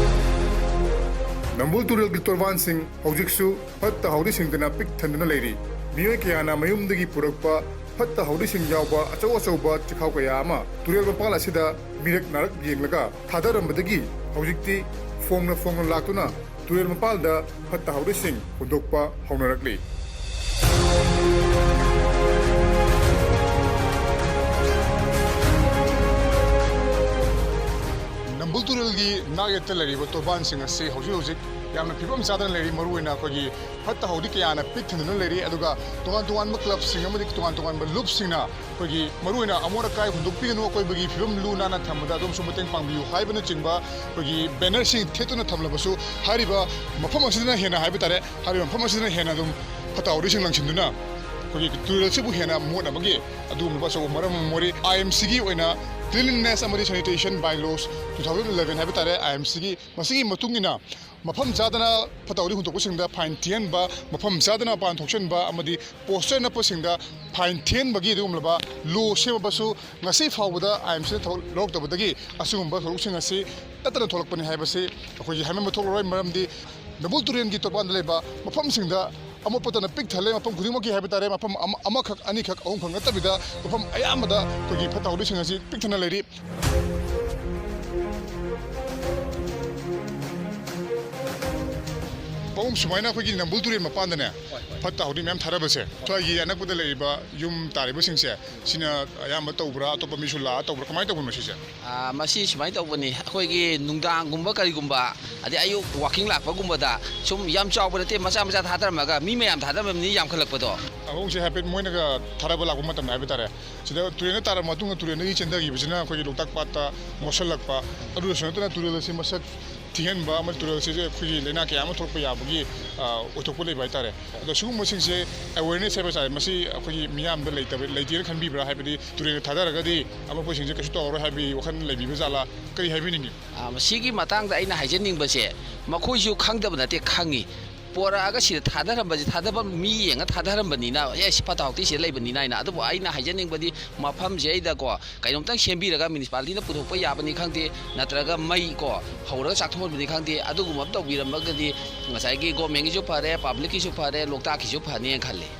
ꯅꯝꯕꯨꯜ ꯇꯨꯔꯦꯜꯒꯤ ꯇꯣꯔꯕꯥꯟꯁꯤꯡ ꯍꯧꯖꯤꯛꯁꯨ ꯐꯠꯇ ꯍꯥꯎꯗꯤꯁꯤꯡꯗꯅ ꯄꯤꯛ ꯊꯟꯗꯨꯅ ꯂꯩꯔꯤ꯫ ꯃꯤꯑꯣꯏ ꯀꯌꯥꯅ ꯃꯌꯨꯝꯗꯒꯤ ꯄꯨꯔꯛꯄ ꯐꯠꯇ ꯍꯥꯎꯗꯤꯁꯤꯡ ꯌꯥꯎꯕ ꯑꯆꯧ ꯑꯆꯧꯕ ꯆꯤꯈꯥꯎ ꯀꯌꯥ ꯑꯃ ꯇꯨꯔꯦꯜ ꯃꯄꯥꯜ ꯑꯁꯤꯗ ꯃꯤꯔꯛ ꯅꯥꯔꯛ ꯌꯦꯡꯂꯒ ꯊꯥꯗꯔꯝꯕꯗꯒꯤ ꯍꯧꯖꯤꯛꯇꯤ ꯐꯣꯡꯅ ꯐꯣꯡꯅ ꯂꯥꯛꯇꯨꯅ ꯇꯨꯔꯦꯜ ꯃꯄꯥꯜꯗ ꯐꯠꯇ ꯍꯥꯎꯗꯤꯁꯤꯡ ꯍꯨꯟꯗꯣꯛꯄ ꯍꯧꯅꯔꯛꯂꯤ꯫ ꯅꯝꯕꯨꯜ ꯇꯨꯔꯦꯜꯒꯤ ꯅꯥꯛ ꯌꯦꯠꯇ ꯂꯩꯔꯤꯕ ꯇꯣꯔꯕꯥꯟꯁꯤꯡ ꯑꯁꯤ ꯍꯧꯖꯤꯛ ꯍꯧꯖꯤꯛ ꯌꯥꯝꯅ ꯐꯤꯕꯝ ꯆꯥꯗꯅ ꯂꯩꯔꯤ꯫ ꯃꯔꯨꯑꯣꯏꯅ ꯑꯩꯈꯣꯏꯒꯤ ꯐꯠꯇ ꯍꯥꯎꯗꯤ ꯀꯌꯥꯅ ꯄꯤꯛ ꯊꯟꯗꯨꯅ ꯂꯩꯔꯤ꯫ ꯑꯗꯨꯒ ꯇꯣꯉꯥꯟ ꯇꯣꯉꯥꯟꯕ ꯀ꯭ꯂꯕꯁꯤꯡ ꯑꯃꯗꯤ ꯇꯣꯉꯥꯟ ꯇꯣꯉꯥꯟꯕ ꯂꯨꯞꯁꯤꯡꯅ ꯑꯩꯈꯣꯏꯒꯤ ꯃꯔꯨꯑꯣꯏꯅ ꯑꯃꯣꯠ ꯑꯀꯥꯏ ꯍꯨꯟꯗꯣꯛꯄꯤꯒꯅꯨ, ꯑꯀꯣꯏꯕꯒꯤ ꯐꯤꯕꯝ ꯂꯨ ꯅꯥꯟꯅ ꯊꯝꯕꯗ ꯑꯗꯣꯝꯁꯨ ꯃꯇꯦꯡ ꯄꯥꯡꯕꯤꯌꯨ ꯍꯥꯏꯕꯅꯆꯤꯡꯕ ꯑꯩꯈꯣꯏꯒꯤ ꯕꯦꯅꯔꯁꯤꯡ ꯊꯦꯠꯇꯨꯅ ꯊꯝꯂꯕꯁꯨ, ꯍꯥꯏꯔꯤꯕ ꯃꯐꯝ ꯑꯁꯤꯗꯅ ꯍꯦꯟꯅ ꯍꯥꯏꯕ ꯇꯥꯔꯦ, ꯍꯥꯏꯔꯤꯕ ꯃꯐꯝ ꯑꯁꯤꯗꯅ ꯍꯦꯟꯅ ꯑꯗꯨꯝ ꯐꯠꯇ ꯍꯥꯎꯗꯤꯁꯤꯡ ꯂꯪꯁꯤꯟꯗꯨꯅ ꯑꯩꯈꯣꯏꯒꯤ ꯇꯨꯔꯦꯜꯁꯤꯕꯨ ꯍꯦꯟꯅ ꯃꯣꯠꯅꯕꯒꯤ ꯑꯗꯨꯒꯨꯝꯂꯕ ꯑꯆꯧꯕ ꯃꯔꯝ ꯑꯃ ꯑꯣꯏꯔꯤ꯫ ꯑꯥꯏ ꯑꯦꯝ ꯁꯤꯒꯤ ꯑꯣꯏꯅ Cleanliness ꯑꯃꯗꯤ Sanitation Bylaws two thousand eleven ꯍꯥꯏꯕ ꯇꯥꯔꯦ, ꯑꯥꯏ ꯑꯦꯝ ꯁꯤꯒꯤ ꯃꯁꯤꯒꯤ ꯃꯇꯨꯡ ꯏꯟꯅ ꯃꯐꯝ ꯆꯥꯗꯅ ꯐꯠꯇ ꯍꯥꯎꯗꯤ ꯍꯨꯟꯗꯣꯛꯄꯁꯤꯡꯗ ꯐꯥꯏꯟ ꯊꯤꯍꯟꯕ, ꯃꯐꯝ ꯆꯥꯗꯅ ꯃꯄꯥꯟ ꯊꯣꯛꯆꯟꯕ ꯑꯃꯗꯤ ꯄꯣꯁꯇꯔ ꯅꯞꯄꯁꯤꯡꯗ ꯐꯥꯏꯟ ꯊꯤꯍꯟꯕꯒꯤ ꯑꯗꯨꯒꯨꯝꯂꯕ ꯂꯣ ꯁꯦꯝꯃꯕꯁꯨ, ꯉꯁꯤ ꯐꯥꯎꯕꯗ ꯑꯥꯏ ꯑꯦꯝ ꯁꯤꯅ ꯊꯕꯛ ꯂꯧꯔꯛꯇꯕꯗꯒꯤ ꯑꯁꯤꯒꯨꯝꯕ ꯊꯧꯗꯣꯛꯁꯤꯡ ꯑꯁꯤ ꯇꯠꯇꯅ ꯊꯣꯛꯂꯛꯄꯅꯤ ꯍꯥꯏꯕꯁꯤ ꯑꯩꯈꯣꯏꯒꯤ ꯍꯥꯏꯃꯟꯕ ꯊꯣꯛꯂꯔꯣꯏ꯫ ꯃꯔꯝꯗꯤ ꯅꯝꯕꯨꯜ ꯇꯨꯔꯦꯜꯒꯤ ꯇꯣꯔꯕꯥꯟꯗ ꯂꯩꯕ ꯃꯐꯝꯁꯤꯡꯗ ꯑꯃꯣꯠꯄꯇꯅ ꯄꯤꯛ ꯊꯜꯂꯦ꯫ ꯃꯐꯝ ꯈꯨꯗꯤꯡꯃꯛꯀꯤ ꯍꯥꯏꯕ ꯇꯥꯔꯦ, ꯃꯐꯝ ꯑꯃ-, ꯑꯃꯈꯛ, ꯑꯅꯤꯈꯛ, ꯑꯍꯨꯝꯈꯛ ꯅꯠꯇꯕꯤꯗ ꯃꯐꯝ ꯑꯌꯥꯝꯕꯗ ꯑꯩꯈꯣꯏꯒꯤ ꯐꯠꯇ ꯍꯥꯎꯗꯤꯁꯤꯡ ꯑꯁꯤ ꯄꯤꯛ ꯊꯟꯅ ꯂꯩꯔꯤ꯫ ꯄꯥꯕꯨꯡ, ꯁꯨꯃꯥꯏꯅ ꯑꯩꯈꯣꯏꯒꯤ ꯅꯝꯕꯨꯜ ꯇꯨꯔꯦꯜ ꯃꯄꯥꯟꯗꯅꯦ, ꯍꯣꯏ, ꯍꯣꯏ꯫ ꯐꯠꯇ ꯍꯥꯎꯗꯤ ꯃꯌꯥꯝ ꯊꯥꯗꯕꯁꯦ, ꯁ꯭ꯋꯥꯏꯒꯤ ꯑꯅꯛꯄꯗ ꯂꯩꯔꯤꯕ ꯌꯨꯝ ꯇꯥꯔꯤꯕꯁꯤꯡꯁꯦ, ꯁꯤꯅ ꯑꯌꯥꯝꯕ ꯇꯧꯕ꯭ꯔꯥ, ꯑꯇꯣꯞꯄ ꯃꯤꯁꯨ ꯂꯥꯛꯑ ꯇꯧꯕ꯭ꯔꯥ, ꯀꯃꯥꯏꯅ ꯇꯧꯕꯅꯣ ꯁꯤꯁꯦ? ꯑꯥ, ꯃꯁꯤ ꯁꯨꯃꯥꯏꯅ ꯇꯧꯕꯅꯤ, ꯑꯩꯈꯣꯏꯒꯤ ꯅꯨꯡꯗꯥꯡꯒꯨꯝꯕ ꯀꯔꯤꯒꯨꯝꯕ, ꯑꯗꯩ ꯑꯌꯨꯛ ꯋꯥꯀꯤꯡ ꯂꯥꯛꯄꯒꯨꯝꯕꯗ ꯁꯨꯝ ꯌꯥꯝ ꯆꯥꯎꯕ ꯅꯠꯇꯦ, ꯃꯆꯥ ꯃꯆꯥ ꯊꯥꯗꯔꯝꯃꯒ ꯃꯤ ꯃꯌꯥꯝ ꯊꯥꯗꯔꯝꯃꯕꯅꯤꯅ ꯌꯥꯝꯈꯠꯂꯛꯄꯗꯣ꯫ ꯑꯍꯨꯝꯁꯦ ꯍꯥꯏꯐꯦꯠ ꯃꯣꯏꯅꯒ ꯊꯥꯗꯕ ꯂꯥꯛꯄ ꯃꯇꯝꯗ ꯍꯥꯏꯕ ꯇꯥꯔꯦ, ꯁꯤꯗ ꯇꯨꯔꯦꯜꯗ ꯇꯥꯔꯕ ꯃꯇꯨꯡꯗ ꯇꯨꯔꯦꯜꯗꯒꯤ ꯆꯦꯟꯊꯈꯤꯕꯁꯤꯅ ꯑꯩꯈꯣꯏꯒꯤ ꯂꯣꯛꯇꯥꯛ ꯄꯥꯠꯇ ꯃꯣꯠꯁꯤꯜꯂꯛꯄ, ꯑꯗꯨꯗꯁꯨ ꯅꯠꯇꯅ ꯇꯨꯔꯦꯜ ꯑꯁꯤ ꯃꯁꯛ ꯊꯤꯍꯟꯕ ꯑꯃꯗꯤ ꯇꯨꯔꯦꯜ ꯑꯁꯤꯁꯦ ꯑꯩꯈꯣꯏꯒꯤ ꯂꯥꯏꯅꯥ ꯀꯌꯥ ꯑꯃ ꯊꯣꯛꯂꯛꯄ ꯌꯥꯕꯒꯤ, ꯑ, ꯑꯣꯏꯊꯣꯛꯄ ꯂꯩꯕ ꯍꯥꯏꯇꯥꯔꯦ꯫ ꯑꯗꯣ ꯁꯤꯒꯨꯝꯕꯁꯤꯡꯁꯦ awareness ꯍꯥꯏꯕ ꯇꯥꯔꯦ, ꯃꯁꯤ ꯑꯩꯈꯣꯏꯒꯤ ꯃꯤꯌꯥꯝꯗ ꯂꯩꯇꯕ, ꯂꯩꯇꯦꯅ ꯈꯟꯕꯤꯕ꯭ꯔꯥ? ꯍꯥꯏꯕꯗꯤ ꯇꯨꯔꯦꯜꯗ ꯊꯥꯗꯔꯒꯗꯤ ꯑꯃꯣꯠꯄꯁꯤꯡꯁꯦ ꯀꯩꯁꯨ ꯇꯧꯔꯔꯣꯏ ꯍꯥꯏꯕꯒꯤ ꯋꯥꯈꯜ ꯂꯩꯕꯤꯕ ꯖꯥꯠꯂꯥ? ꯀꯔꯤ ꯍꯥꯏꯕꯤꯅꯤꯡꯉꯤ? ꯑ, ꯃꯁꯤꯒꯤ ꯃꯇꯥꯡꯗ ꯑꯩꯅ ꯍꯥꯏꯖꯅꯤꯡꯕꯁꯦ, ꯃꯈꯣꯏꯁꯨ ꯈꯪꯗꯕ ꯅꯠꯇꯦ, ꯈꯪꯉꯤ꯫ ꯄꯣꯔꯛꯑꯒ ꯁꯤꯗ ꯊꯥꯗꯔꯝꯕꯁꯦ, ꯊꯥꯗꯕ ꯃꯤ ꯌꯦꯡꯉ ꯊꯥꯗꯔꯝꯕꯅꯤꯅ, "ꯑꯦ, ꯁꯤ ꯐꯠꯇ ꯍꯥꯎꯊꯤ ꯁꯤꯗ ꯂꯩꯕꯅꯤꯅ" ꯍꯥꯏꯅ꯫ ꯑꯗꯨꯕꯨ ꯑꯩꯅ ꯍꯥꯏꯖꯅꯤꯡꯕꯗꯤ, ꯃꯐꯝꯁꯦ ꯑꯩꯗꯀꯣ ꯀꯩꯅꯣꯝꯇꯪ ꯁꯦꯝꯕꯤꯔꯒ, ꯃ꯭ꯌꯨꯅꯤꯁꯤꯄꯥꯂꯤꯇꯤꯅ ꯄꯨꯊꯣꯛꯄ ꯌꯥꯕꯅꯤ ꯈꯪꯗꯦ, ꯅꯠꯇ꯭ꯔꯒ ꯃꯩ ꯀꯣ ꯍꯧꯔꯒ ꯆꯥꯛꯊꯣꯛꯍꯟꯕꯅꯤ ꯈꯪꯗꯦ, ꯑꯗꯨꯒꯨꯝꯕ ꯑꯃ ꯇꯧꯕꯤꯔꯝꯃꯒꯗꯤ ꯉꯁꯥꯏꯒꯤ ꯒꯣꯔꯃꯦꯟꯒꯤꯁꯨ ꯐꯔꯦ, ꯄꯕ꯭ꯂꯤꯛꯀꯤꯁꯨ ꯐꯔꯦ, ꯂꯣꯛꯇꯥꯛꯀꯤꯁꯨ ꯐꯅꯤꯅ ꯈꯜꯂꯤ꯫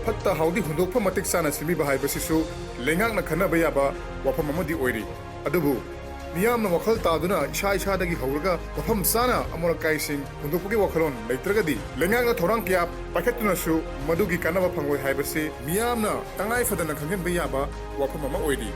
ꯐꯠꯇ ꯍꯥꯎꯗꯤ ꯍꯨꯟꯗꯣꯛꯐꯝ ꯃꯇꯤꯛ ꯆꯥꯅ ꯁꯦꯝꯕꯤꯕ ꯍꯥꯏꯕꯁꯤꯁꯨ ꯂꯩꯉꯥꯛꯅ ꯈꯟꯅꯕ ꯌꯥꯕ ꯋꯥꯐꯝ ꯑꯃꯗꯤ ꯑꯣꯏꯔꯤ꯫ ꯑꯗꯨꯕꯨ ꯃꯤꯌꯥꯝꯅ ꯋꯥꯈꯜ ꯇꯥꯗꯨꯅ ꯏꯁꯥ ꯏꯁꯥꯗꯒꯤ ꯍꯧꯔꯒ ꯃꯐꯝ ꯆꯥꯅ ꯑꯃꯣꯠ ꯑꯀꯥꯏꯁꯤꯡ ꯍꯨꯟꯗꯣꯛꯄꯒꯤ ꯋꯥꯈꯜꯂꯣꯟ ꯂꯩꯇ꯭ꯔꯒꯗꯤ, ꯂꯩꯉꯥꯛꯅ ꯊꯧꯔꯥꯡ ꯀꯌꯥ ꯄꯥꯏꯈꯠꯇꯨꯅꯁꯨ ꯃꯗꯨꯒꯤ ꯀꯥꯟꯅꯕ ꯐꯪꯂꯣꯏ ꯍꯥꯏꯕꯁꯤ ꯃꯤꯌꯥꯝꯅ ꯇꯉꯥꯏ ꯐꯗꯅ ꯈꯪꯍꯟꯕ ꯌꯥꯕ ꯋꯥꯐꯝ ꯑꯃ ꯑꯣꯏꯔꯤ꯫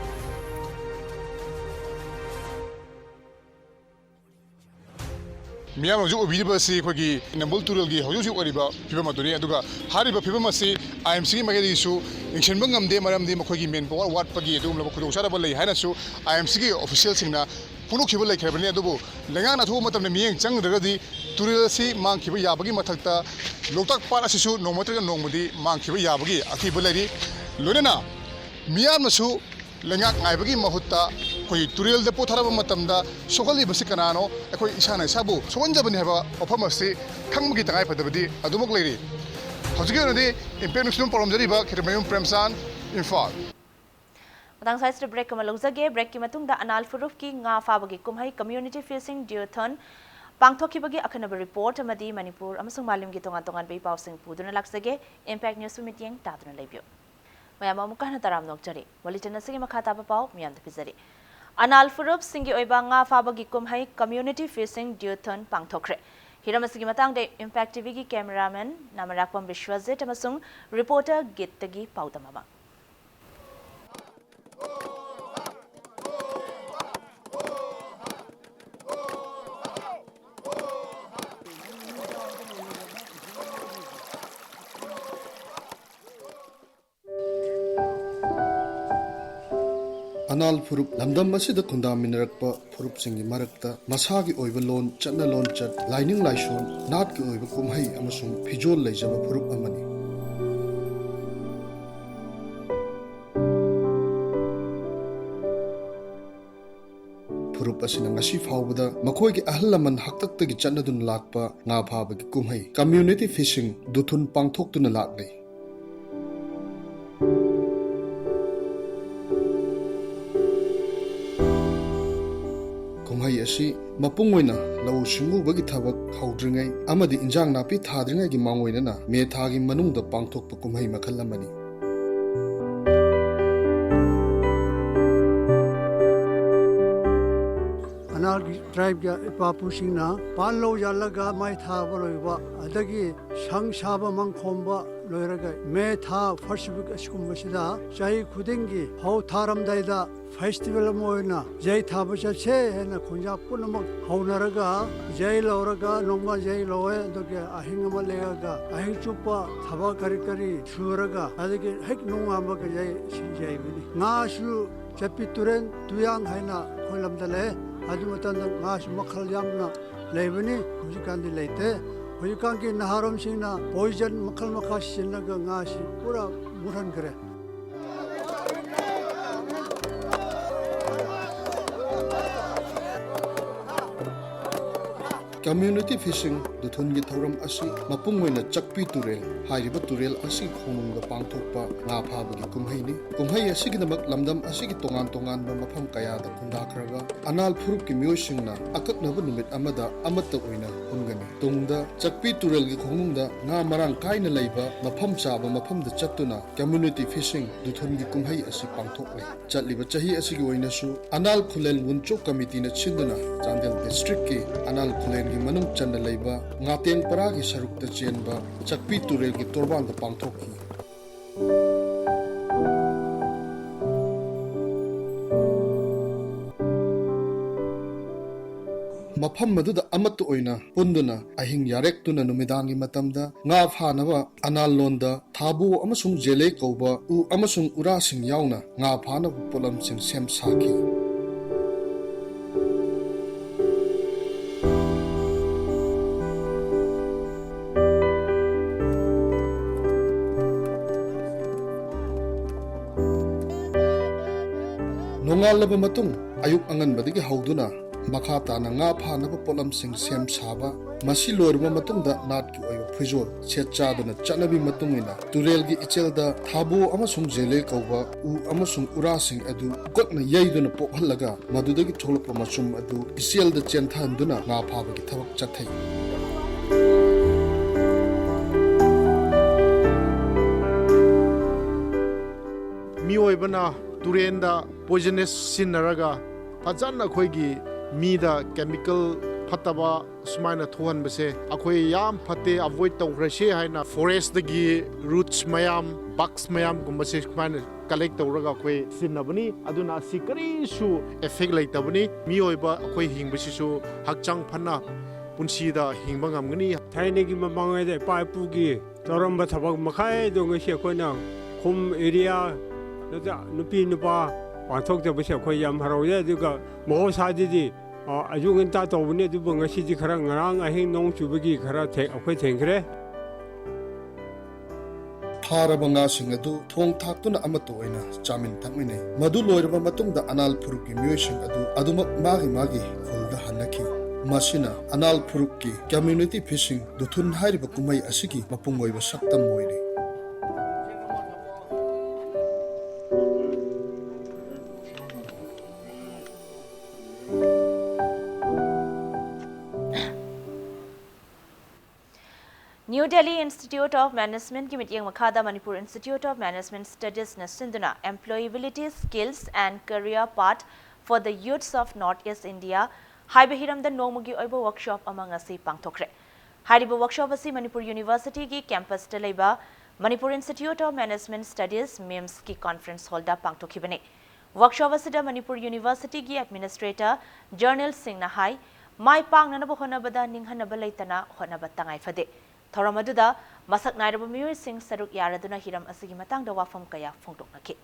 ꯃꯤꯌꯥꯝꯅ ꯍꯧꯖꯤꯛ ꯎꯕꯤꯔꯤꯕ ꯑꯁꯤ ꯑꯩꯈꯣꯏꯒꯤ ꯅꯝꯕꯨꯜ ꯇꯨꯔꯦꯜꯒꯤ ꯍꯧꯖꯤꯛ ꯍꯧꯖꯤꯛ ꯑꯣꯏꯔꯤꯕ ꯐꯤꯕꯝ ꯑꯗꯨꯅꯤ꯫ ꯑꯗꯨꯒ ꯍꯥꯏꯔꯤꯕ ꯐꯤꯕꯝ ꯑꯁꯤ ꯑꯥꯏ ꯑꯦꯝ ꯁꯤꯒꯤ ꯃꯥꯏꯀꯩꯗꯒꯤꯁꯨ ꯌꯦꯡꯁꯤꯟꯕ ꯉꯝꯗꯦ, ꯃꯔꯝꯗꯤ ꯃꯈꯣꯏꯒꯤ ꯃꯦꯟ ꯄꯥꯋꯔ ꯋꯥꯠꯄꯒꯤ ꯑꯗꯨꯒꯨꯝꯂꯕ ꯈꯨꯗꯣꯡꯆꯥꯗꯕ ꯂꯩ ꯍꯥꯏꯅꯁꯨ ꯑꯥꯏ ꯑꯦꯝ ꯁꯤꯒꯤ ꯑꯣꯐꯤꯁꯤꯌꯦꯜꯁꯤꯡꯅ ꯐꯣꯡꯗꯣꯛꯈꯤꯕ ꯂꯩꯈ꯭ꯔꯕꯅꯤ꯫ ꯑꯗꯨꯕꯨ ꯂꯩꯉꯥꯛꯅ ꯑꯊꯨꯕ ꯃꯇꯝꯗ ꯃꯤꯠꯌꯦꯡ ꯆꯪꯗ꯭ꯔꯒꯗꯤ ꯇꯨꯔꯦꯜ ꯑꯁꯤ ꯃꯥꯡꯈꯤꯕ ꯌꯥꯕꯒꯤ ꯃꯊꯛꯇ ꯂꯣꯛꯇꯥꯛ ꯄꯥꯠ ꯑꯁꯤꯁꯨ ꯅꯣꯡꯃ ꯅꯠꯇ꯭ꯔꯒ ꯅꯣꯡꯃꯗꯤ ꯃꯥꯡꯈꯤꯕ ꯌꯥꯕꯒꯤ ꯑꯀꯤꯕ ꯂꯩꯔꯤ꯫ ꯂꯣꯏꯅꯅ ꯃꯤꯌꯥꯝꯅꯁꯨ ꯂꯩꯉꯥꯛ ꯉꯥꯏꯕꯒꯤ ꯃꯍꯨꯠꯇ ꯑꯩꯈꯣꯏ ꯇꯨꯔꯦꯜꯗ ꯄꯣꯠ ꯊꯥꯗꯕ ꯃꯇꯝꯗ ꯁꯣꯛꯍꯜꯂꯤꯕꯁꯤ ꯀꯅꯥꯅꯣ? ꯑꯩꯈꯣꯏ ꯏꯁꯥꯅ ꯏꯁꯥꯕꯨ ꯁꯣꯛꯍꯟꯖꯕꯅꯤ ꯍꯥꯏꯕ ꯋꯥꯐꯝ ꯑꯁꯤ ꯈꯪꯕꯒꯤ ꯇꯉꯥꯏꯐꯗꯕꯗꯤ ꯑꯗꯨꯃꯛ ꯂꯩꯔꯤ꯫ ꯍꯧꯖꯤꯛꯀꯤ ꯑꯣꯏꯅꯗꯤ ꯏꯝꯄꯦꯛ ꯅ꯭ꯌꯨꯁ ꯄꯥꯎꯗꯝꯖꯔꯤꯕ ꯈꯦꯇ꯭ꯔꯤꯃꯌꯨꯝ ꯄ꯭ꯔꯦꯝꯆꯥꯟ, ꯏꯝꯐꯥꯜ꯫ ꯃꯇꯥꯡ ꯁ꯭ꯋꯥꯏꯁꯤꯗ ꯕ꯭ꯔꯦꯛ ꯑꯃ ꯂꯧꯖꯒꯦ꯫ ꯕ꯭ꯔꯦꯛꯀꯤ ꯃꯇꯨꯡꯗ ꯑꯅꯥꯜ ꯐꯨꯔꯨꯞꯀꯤ ꯉꯥ ꯐꯥꯕꯒꯤ ꯀꯨꯝꯍꯩ Community Fishing Diothon ꯄꯥꯡꯊꯣꯛꯈꯤꯕꯒꯤ ꯑꯈꯟꯅꯕ ꯔꯤꯄꯣꯔꯠ ꯑꯃꯗꯤ ꯃꯅꯤꯄꯨꯔ ꯑꯃꯁꯨꯡ ꯃꯥꯂꯦꯝꯒꯤ ꯇꯣꯉꯥꯟ ꯇꯣꯉꯥꯟꯕ ꯏ ꯄꯥꯎꯁꯤꯡ ꯄꯨꯗꯨꯅ ꯂꯥꯛꯆꯒꯦ꯫ ꯏꯝꯄꯦꯛ ꯅ꯭ꯌꯨꯁꯄꯨ ꯃꯤꯠꯌꯦꯡ ꯇꯥꯗꯨꯅ ꯂꯩꯕꯤꯌꯨ꯫ ꯃꯌꯥꯝ ꯑꯃꯨꯛꯀ ꯍꯟꯅ ꯇꯔꯥꯝꯅ ꯑꯣꯛꯆꯔꯤ꯫ ꯕꯨꯂꯦꯇꯤꯟ ꯑꯁꯤꯒꯤ ꯃꯈꯥ ꯇꯥꯕ ꯄꯥꯎ ꯃꯤꯌꯥꯝꯗ ꯄꯤꯖꯔꯤ꯫ ꯑꯅꯥꯜ ꯐꯨꯔꯨꯞꯁꯤꯡꯒꯤ ꯑꯣꯏꯕ ꯉꯥ ꯐꯥꯕꯒꯤ ꯀꯨꯝꯍꯩ Community Fishing Diothon ꯄꯥꯡꯊꯣꯛꯈ꯭ꯔꯦ꯫ ꯍꯤꯔꯝ ꯑꯁꯤꯒꯤ ꯃꯇꯥꯡꯗ ꯏꯝꯄꯦꯛ ꯇꯤꯚꯤꯒꯤ ꯀꯦꯃꯦꯔꯥꯃꯦꯟ ꯅꯥꯃꯔꯥꯛꯄꯝ ꯕꯤꯁ꯭ꯋꯖꯤꯠ ꯑꯃꯁꯨꯡ ꯔꯤꯄꯣꯔꯇꯔ ꯒꯤꯠꯇꯒꯤ ꯄꯥꯎꯗꯝ ꯑꯃ꯫ ꯑꯅꯥꯜ ꯐꯨꯔꯨꯞ ꯂꯝꯗꯝ ꯑꯁꯤꯗ ꯈꯨꯟꯗꯥꯃꯤꯟꯅꯔꯛꯄ ꯐꯨꯔꯨꯞꯁꯤꯡꯒꯤ ꯃꯔꯛꯇ ꯃꯁꯥꯒꯤ ꯑꯣꯏꯕ ꯂꯣꯟ, ꯆꯠꯅ ꯂꯣꯟꯆꯠ, ꯂꯥꯏꯅꯤꯡ ꯂꯥꯏꯁꯣꯟ, ꯅꯥꯠꯀꯤ ꯑꯣꯏꯕ ꯀꯨꯝꯍꯩ ꯑꯃꯁꯨꯡ ꯐꯤꯖꯣꯜ ꯂꯩꯖꯕ ꯐꯨꯔꯨꯞ ꯑꯃꯅꯤ꯫ ꯑꯁꯤꯅ ꯉꯁꯤ ꯐꯥꯎꯕꯗ ꯃꯈꯣꯏꯒꯤ ꯑꯍꯜ ꯂꯃꯟ ꯍꯥꯛꯇꯛꯇꯒꯤ ꯆꯠꯅꯗꯨꯅ ꯂꯥꯛꯄ ꯉꯥ ꯐꯥꯕꯒꯤ ꯀꯨꯝꯍꯩ Community Fishing ꯗꯨꯊꯨꯟ ꯄꯥꯡꯊꯣꯛꯇꯨꯅ ꯂꯥꯛꯂꯤ꯫ ꯀꯨꯝꯍꯩ ꯑꯁꯤ ꯃꯄꯨꯡ ꯑꯣꯏꯅ ꯂꯧꯎ ꯁꯤꯡꯎꯕꯒꯤ ꯊꯕꯛ ꯍꯧꯗ꯭ꯔꯤꯉꯩ ꯑꯃꯗꯤ ꯏꯟꯖꯥꯡ ꯅꯥꯄꯤ ꯊꯥꯗ꯭ꯔꯤꯉꯩꯒꯤ ꯃꯥꯡꯑꯣꯏꯅꯅ ꯃꯦ ꯊꯥꯒꯤ ꯃꯅꯨꯡꯗ ꯄꯥꯡꯊꯣꯛꯄ ꯀꯨꯝꯍꯩ ꯃꯈꯜ ꯑꯃꯅꯤ꯫ ꯑꯅꯥꯜꯒꯤ tribeꯀꯤ ꯏꯄꯥ ꯏꯄꯨꯁꯤꯡꯅ ꯄꯥꯟ ꯂꯧ ꯌꯥꯜꯂꯒ ꯃꯩ ꯊꯥꯕ ꯂꯣꯏꯕ, ꯑꯗꯒꯤ ꯁꯪ ꯁꯥꯕ, ꯃꯪ ꯈꯣꯝꯕ ꯂꯣꯏꯔꯒ ꯃꯦ ꯊꯥ first week ꯑꯁꯤꯒꯨꯝꯕꯁꯤꯗ ꯆꯍꯤ ꯈꯨꯗꯤꯡꯒꯤ ꯐꯧ ꯊꯥꯔꯝꯗꯥꯏꯗ festival ꯑꯃ ꯑꯣꯏꯅ ꯌꯩ ꯊꯥꯕ ꯆꯠꯁꯦ ꯍꯥꯏꯅ ꯈꯨꯟꯖꯥ ꯄꯨꯝꯅꯃꯛ ꯍꯧꯅꯔꯒ ꯌꯩ ꯂꯧꯔꯒ ꯅꯣꯡꯃ ꯌꯩ ꯂꯧꯋꯦ, ꯑꯗꯨꯒ ꯑꯍꯤꯡ ꯑꯃ ꯂꯦꯛꯑꯒ ꯑꯍꯤꯡ ꯆꯨꯞꯄ ꯊꯕꯛ ꯀꯔꯤ ꯀꯔꯤ ꯁꯨꯔꯒ ꯑꯗꯒꯤ ꯍꯦꯛ ꯅꯣꯡꯉꯥꯟꯕꯒ ꯌꯩ, ꯁꯤ ꯌꯩꯕꯅꯤ꯫ ꯉꯥꯁꯨ ꯆꯠꯄꯤ ꯇꯨꯔꯦꯟ, ꯇꯨꯌꯥꯡ ꯍꯥꯏꯅ ꯑꯩꯈꯣꯏ ꯂꯝꯗ ꯂꯩ꯫ ꯑꯗꯨ ꯃꯇꯝꯗ ꯉꯥꯁꯨ ꯃꯈꯜ ꯌꯥꯝꯅ ꯂꯩꯕꯅꯤ, ꯍꯧꯖꯤꯛꯀꯥꯟꯗꯤ ꯂꯩꯇꯦ꯫ ꯍꯧꯖꯤꯛꯀꯥꯟꯒꯤ ꯅꯍꯥꯔꯣꯟꯁꯤꯡꯅ poison ꯃꯈꯜ ꯃꯈꯜ ꯁꯤꯖꯤꯟꯅꯔꯒ ꯉꯥꯁꯤ ꯄꯨꯔꯥ ꯃꯨꯠꯍꯟꯈ꯭ꯔꯦ꯫ Community Fishing ꯗꯨꯊꯨꯟꯒꯤ ꯊꯧꯔꯝ ꯑꯁꯤ ꯃꯄꯨꯡ ꯑꯣꯏꯅ ꯆꯛꯄꯤ ꯇꯨꯔꯦꯜ ꯍꯥꯏꯔꯤꯕ ꯇꯨꯔꯦꯜ ꯑꯁꯤꯒꯤ ꯈꯣꯡꯅꯨꯡꯗ ꯄꯥꯡꯊꯣꯛꯄ ꯉꯥ ꯐꯥꯕꯒꯤ ꯀꯨꯝꯍꯩꯅꯤ꯫ ꯀꯨꯝꯍꯩ ꯑꯁꯤꯒꯤꯗꯃꯛ ꯂꯝꯗꯝ ꯑꯁꯤꯒꯤ ꯇꯣꯉꯥꯟ ꯇꯣꯉꯥꯟꯕ ꯃꯐꯝ ꯀꯌꯥꯗ ꯈꯨꯟꯗꯥꯈ꯭ꯔꯕ ꯑꯅꯥꯜ ꯐꯨꯔꯨꯞꯀꯤ ꯃꯤꯑꯣꯏꯁꯤꯡꯅ ꯑꯀꯛꯅꯕ ꯅꯨꯃꯤꯠ ꯑꯃꯗ ꯑꯃꯠꯇ ꯑꯣꯏꯅ ꯄꯨꯟꯒꯅꯤ꯫ ꯇꯨꯡꯗ ꯆꯛꯄꯤ ꯇꯨꯔꯦꯜꯒꯤ ꯈꯣꯡꯅꯨꯡꯗ ꯉꯥ ꯃꯔꯥꯡ ꯀꯥꯏꯅ ꯂꯩꯕ ꯃꯐꯝ ꯆꯥꯕ ꯃꯐꯝꯗ ꯆꯠꯇꯨꯅ Community Fishing ꯗꯨꯊꯨꯟꯒꯤ ꯀꯨꯝꯍꯩ ꯑꯁꯤ ꯄꯥꯡꯊꯣꯛꯂꯤ꯫ ꯆꯠꯂꯤꯕ ꯆꯍꯤ ꯑꯁꯤꯒꯤ ꯑꯣꯏꯅꯁꯨ ꯑꯅꯥꯜ ꯈꯨꯂꯦꯟ ꯋꯨꯟꯆꯣꯛ ꯀꯃꯤꯇꯤꯅ ꯁꯤꯟꯗꯨꯅ ꯆꯥꯟꯗꯦꯜ districtꯀꯤ ꯑꯅꯥꯜ ꯈꯨꯂꯦꯟꯒꯤ ꯃꯅꯨꯡ ꯆꯟꯅ ꯂꯩꯕ ꯉꯥꯇꯦꯡ ꯄꯔꯥꯒꯤ ꯁꯔꯨꯛꯇ ꯆꯦꯟꯕ ꯆꯛꯄꯤ ꯇꯨꯔꯦꯜꯒꯤ ꯇꯣꯔꯕꯥꯟꯗ ꯄꯥꯡꯊꯣꯛꯈꯤ꯫ ꯃꯐꯝ ꯑꯗꯨꯗ ꯑꯃꯠꯇ ꯑꯣꯏꯅ ꯄꯨꯟꯗꯨꯅ ꯑꯍꯤꯡ ꯌꯥꯔꯦꯛꯇꯨꯅ ꯅꯨꯃꯤꯗꯥꯡꯒꯤ ꯃꯇꯝꯗ ꯉꯥ ꯐꯥꯅꯕ ꯑꯅꯥꯜ ꯂꯣꯟꯗ ꯊꯥꯕꯨ ꯑꯃꯁꯨꯡ ꯖꯦꯂꯦ ꯀꯧꯕ ꯎ ꯑꯃꯁꯨꯡ ꯎꯔꯥꯁꯤꯡ ꯌꯥꯎꯅ ꯉꯥ ꯐꯥꯅꯕ ꯄꯣꯠꯂꯝꯁꯤꯡ ꯁꯦꯝ ꯁꯥꯈꯤ꯫ ꯅꯣꯡꯉꯥꯜꯂꯕ ꯃꯇꯨꯡ ꯑꯌꯨꯛ ꯑꯉꯟꯕꯗꯒꯤ ꯍꯧꯗꯨꯅ ꯃꯈꯥ ꯇꯥꯅ ꯉꯥ ꯐꯥꯅꯕ ꯄꯣꯠꯂꯝꯁꯤꯡ ꯁꯦꯝ ꯁꯥꯕ, ꯃꯁꯤ ꯂꯣꯏꯔꯕ ꯃꯇꯨꯡꯗ ꯅꯥꯠꯀꯤ ꯑꯣꯏꯕ ꯐꯤꯖꯣꯜ ꯁꯦꯠ ꯆꯥꯗꯨꯅ ꯆꯠꯅꯕꯤ ꯃꯇꯨꯡ ꯏꯟꯅ ꯇꯨꯔꯦꯜꯒꯤ ꯏꯆꯦꯜꯗ ꯊꯥꯕꯨ ꯑꯃꯁꯨꯡ ꯖꯦꯂꯦ ꯀꯧꯕ ꯎ ꯑꯃꯁꯨꯡ ꯎꯔꯥꯁꯤꯡ ꯑꯗꯨ ꯄꯨꯀꯛꯅ ꯌꯩꯗꯨꯅ ꯄꯣꯞꯍꯜꯂꯒ ꯃꯗꯨꯗꯒꯤ ꯊꯣꯛꯂꯛꯄ ꯃꯆꯨꯝ ꯑꯗꯨ ꯏꯆꯦꯜꯗ ꯆꯦꯟꯊꯍꯟꯗꯨꯅ ꯉꯥ ꯐꯥꯕꯒꯤ ꯊꯕꯛ ꯆꯠꯊꯩ꯫ ꯃꯤꯑꯣꯏꯕꯅ ꯇꯨꯔꯦꯟꯗ ꯄꯣꯏꯖꯅꯁ ꯁꯤꯖꯤꯟꯅꯔꯒ ꯐꯖꯅ ꯑꯩꯈꯣꯏꯒꯤ ꯃꯤꯗ ꯀꯦꯃꯤꯀꯦꯜ ꯐꯠꯇꯕ ꯁꯨꯃꯥꯏꯅ ꯊꯣꯛꯍꯟꯕꯁꯦ ꯑꯩꯈꯣꯏ ꯌꯥꯝ ꯐꯠꯇꯦ, ꯑꯦꯚꯣꯏꯗ ꯇꯧꯈ꯭ꯔꯁꯤ ꯍꯥꯏꯅ ꯐꯣꯔꯦꯁꯇꯒꯤ ꯔꯨꯠꯁ ꯃꯌꯥꯝ, ꯕꯒꯁ ꯃꯌꯥꯝꯒꯨꯝꯕꯁꯦ ꯁꯨꯃꯥꯏꯅ ꯀꯂꯦꯛ ꯇꯧꯔꯒ ꯑꯩꯈꯣꯏ ꯁꯤꯖꯤꯟꯅꯕꯅꯤ꯫ ꯑꯗꯨꯅ ꯑꯁꯤ ꯀꯔꯤꯁꯨ ꯑꯦꯐꯦꯛ ꯂꯩꯇꯕꯅꯤ꯫ ꯃꯤꯑꯣꯏꯕ ꯑꯩꯈꯣꯏ ꯍꯤꯡꯕꯁꯤꯁꯨ ꯍꯛꯆꯥꯡ ꯐꯅ ꯄꯨꯟꯁꯤꯗ ꯍꯤꯡꯕ ꯉꯝꯒꯅꯤ꯫ ꯊꯥꯏꯅꯒꯤ ꯃꯃꯥꯡꯉꯩꯗ ꯏꯄꯥ ꯏꯄꯨꯒꯤ ꯇꯧꯔꯝꯕ ꯊꯕꯛ ꯃꯈꯩꯗꯣ ꯉꯁꯤ ꯑꯩꯈꯣꯏꯅ ꯈꯨꯝ ꯑꯦꯔꯤꯌꯥ ꯅꯠꯇ꯭ꯔ ꯅꯨꯄꯤ ꯅꯨꯄꯥ ꯄꯥꯡꯊꯣꯛꯆꯕꯁꯦ ꯑꯩꯈꯣꯏ ꯌꯥꯝ ꯍꯔꯥꯎꯖꯩ꯫ ꯑꯗꯨꯒ ꯃꯍꯧꯁꯥꯗꯗꯤ, ꯑ, ꯑꯌꯨꯛ ꯉꯟꯇꯥ ꯇꯧꯕꯅꯤ, ꯑꯗꯨꯕꯨ ꯉꯁꯤꯗꯤ ꯈꯔ ꯉꯔꯥꯡ ꯑꯍꯤꯡ ꯅꯣꯡ ꯆꯨꯕꯒꯤ ꯈꯔ ꯊꯦ-, ꯑꯩꯈꯣꯏ ꯊꯦꯡꯈ꯭ꯔꯦ꯫ ꯐꯥꯔꯕ ꯉꯥꯁꯤꯡ ꯑꯗꯨ ꯊꯣꯡ ꯊꯥꯛꯇꯨꯅ ꯑꯃꯠꯇ ꯑꯣꯏꯅ ꯆꯥꯃꯤꯟ ꯊꯛꯃꯤꯟꯅꯩ꯫ ꯃꯗꯨ ꯂꯣꯏꯔꯕ ꯃꯇꯨꯡꯗ ꯑꯅꯥꯜ ꯐꯨꯔꯨꯞꯀꯤ ꯃꯤꯑꯣꯏꯁꯤꯡ ꯑꯗꯨ ꯑꯗꯨꯃꯛ ꯃꯥꯒꯤ ꯃꯥꯒꯤ ꯈꯨꯜꯗ ꯍꯟꯅꯈꯤ꯫ ꯃꯁꯤꯅ ꯑꯅꯥꯜ ꯐꯨꯔꯨꯞꯀꯤ ꯀꯝꯃ꯭ꯌꯨꯅꯤꯇꯤ ꯐꯤꯁꯤꯡ ꯗꯨꯊꯨꯟ ꯍꯥꯏꯔꯤꯕ ꯀꯨꯝꯍꯩ ꯑꯁꯤꯒꯤ ꯃꯄꯨꯡ ꯑꯣꯏꯕ ꯁꯛꯇꯝ ꯑꯣꯏꯔꯤ꯫ New Delhi Institute of Managementꯀꯤ ꯃꯤꯠꯌꯦꯡ ꯃꯈꯥꯗ Manipur Institute of Management Studiesꯅ ꯁꯤꯟꯗꯨꯅ Employability, Skills and Career Path for the Youths of North East India ꯍꯥꯏꯕ ꯍꯤꯔꯝꯗ ꯅꯣꯡꯃꯒꯤ ꯑꯣꯏꯕ workshop ꯑꯃ ꯉꯁꯤ ꯄꯥꯡꯊꯣꯛꯈ꯭ꯔꯦ꯫ ꯍꯥꯏꯔꯤꯕ workshop ꯑꯁꯤ ꯃꯅꯤꯄꯨꯔ Universityꯒꯤ campusꯇ ꯂꯩꯕ Manipur Institute of Management Studies, MIMSꯀꯤ conference hallꯗ ꯄꯥꯡꯊꯣꯛꯈꯤꯕꯅꯤ꯫ Workshop ꯑꯁꯤꯗ ꯃꯅꯤꯄꯨꯔ Universityꯒꯤ administrator ꯖꯔꯅꯦꯜꯁꯤꯡꯅ ꯍꯥꯏ, ꯃꯥꯏ ꯄꯥꯛꯅꯅꯕ ꯍꯣꯠꯅꯕꯗ ꯅꯤꯡꯍꯟꯅꯕ ꯂꯩꯇꯅ ꯍꯣꯠꯅꯕ ꯇꯉꯥꯏ ꯐꯗꯦ꯫ ꯊꯧꯔꯝ ꯑꯗꯨꯗ ꯃꯁꯛ ꯅꯥꯏꯔꯕ ꯃꯤꯑꯣꯏꯁꯤꯡ ꯁꯔꯨꯛ ꯌꯥꯔꯗꯨꯅ ꯍꯤꯔꯝ ꯑꯁꯤꯒꯤ ꯃꯇꯥꯡꯗ ꯋꯥꯐꯝ ꯀꯌꯥ ꯐꯣꯡꯗꯣꯛꯅꯈꯤ꯫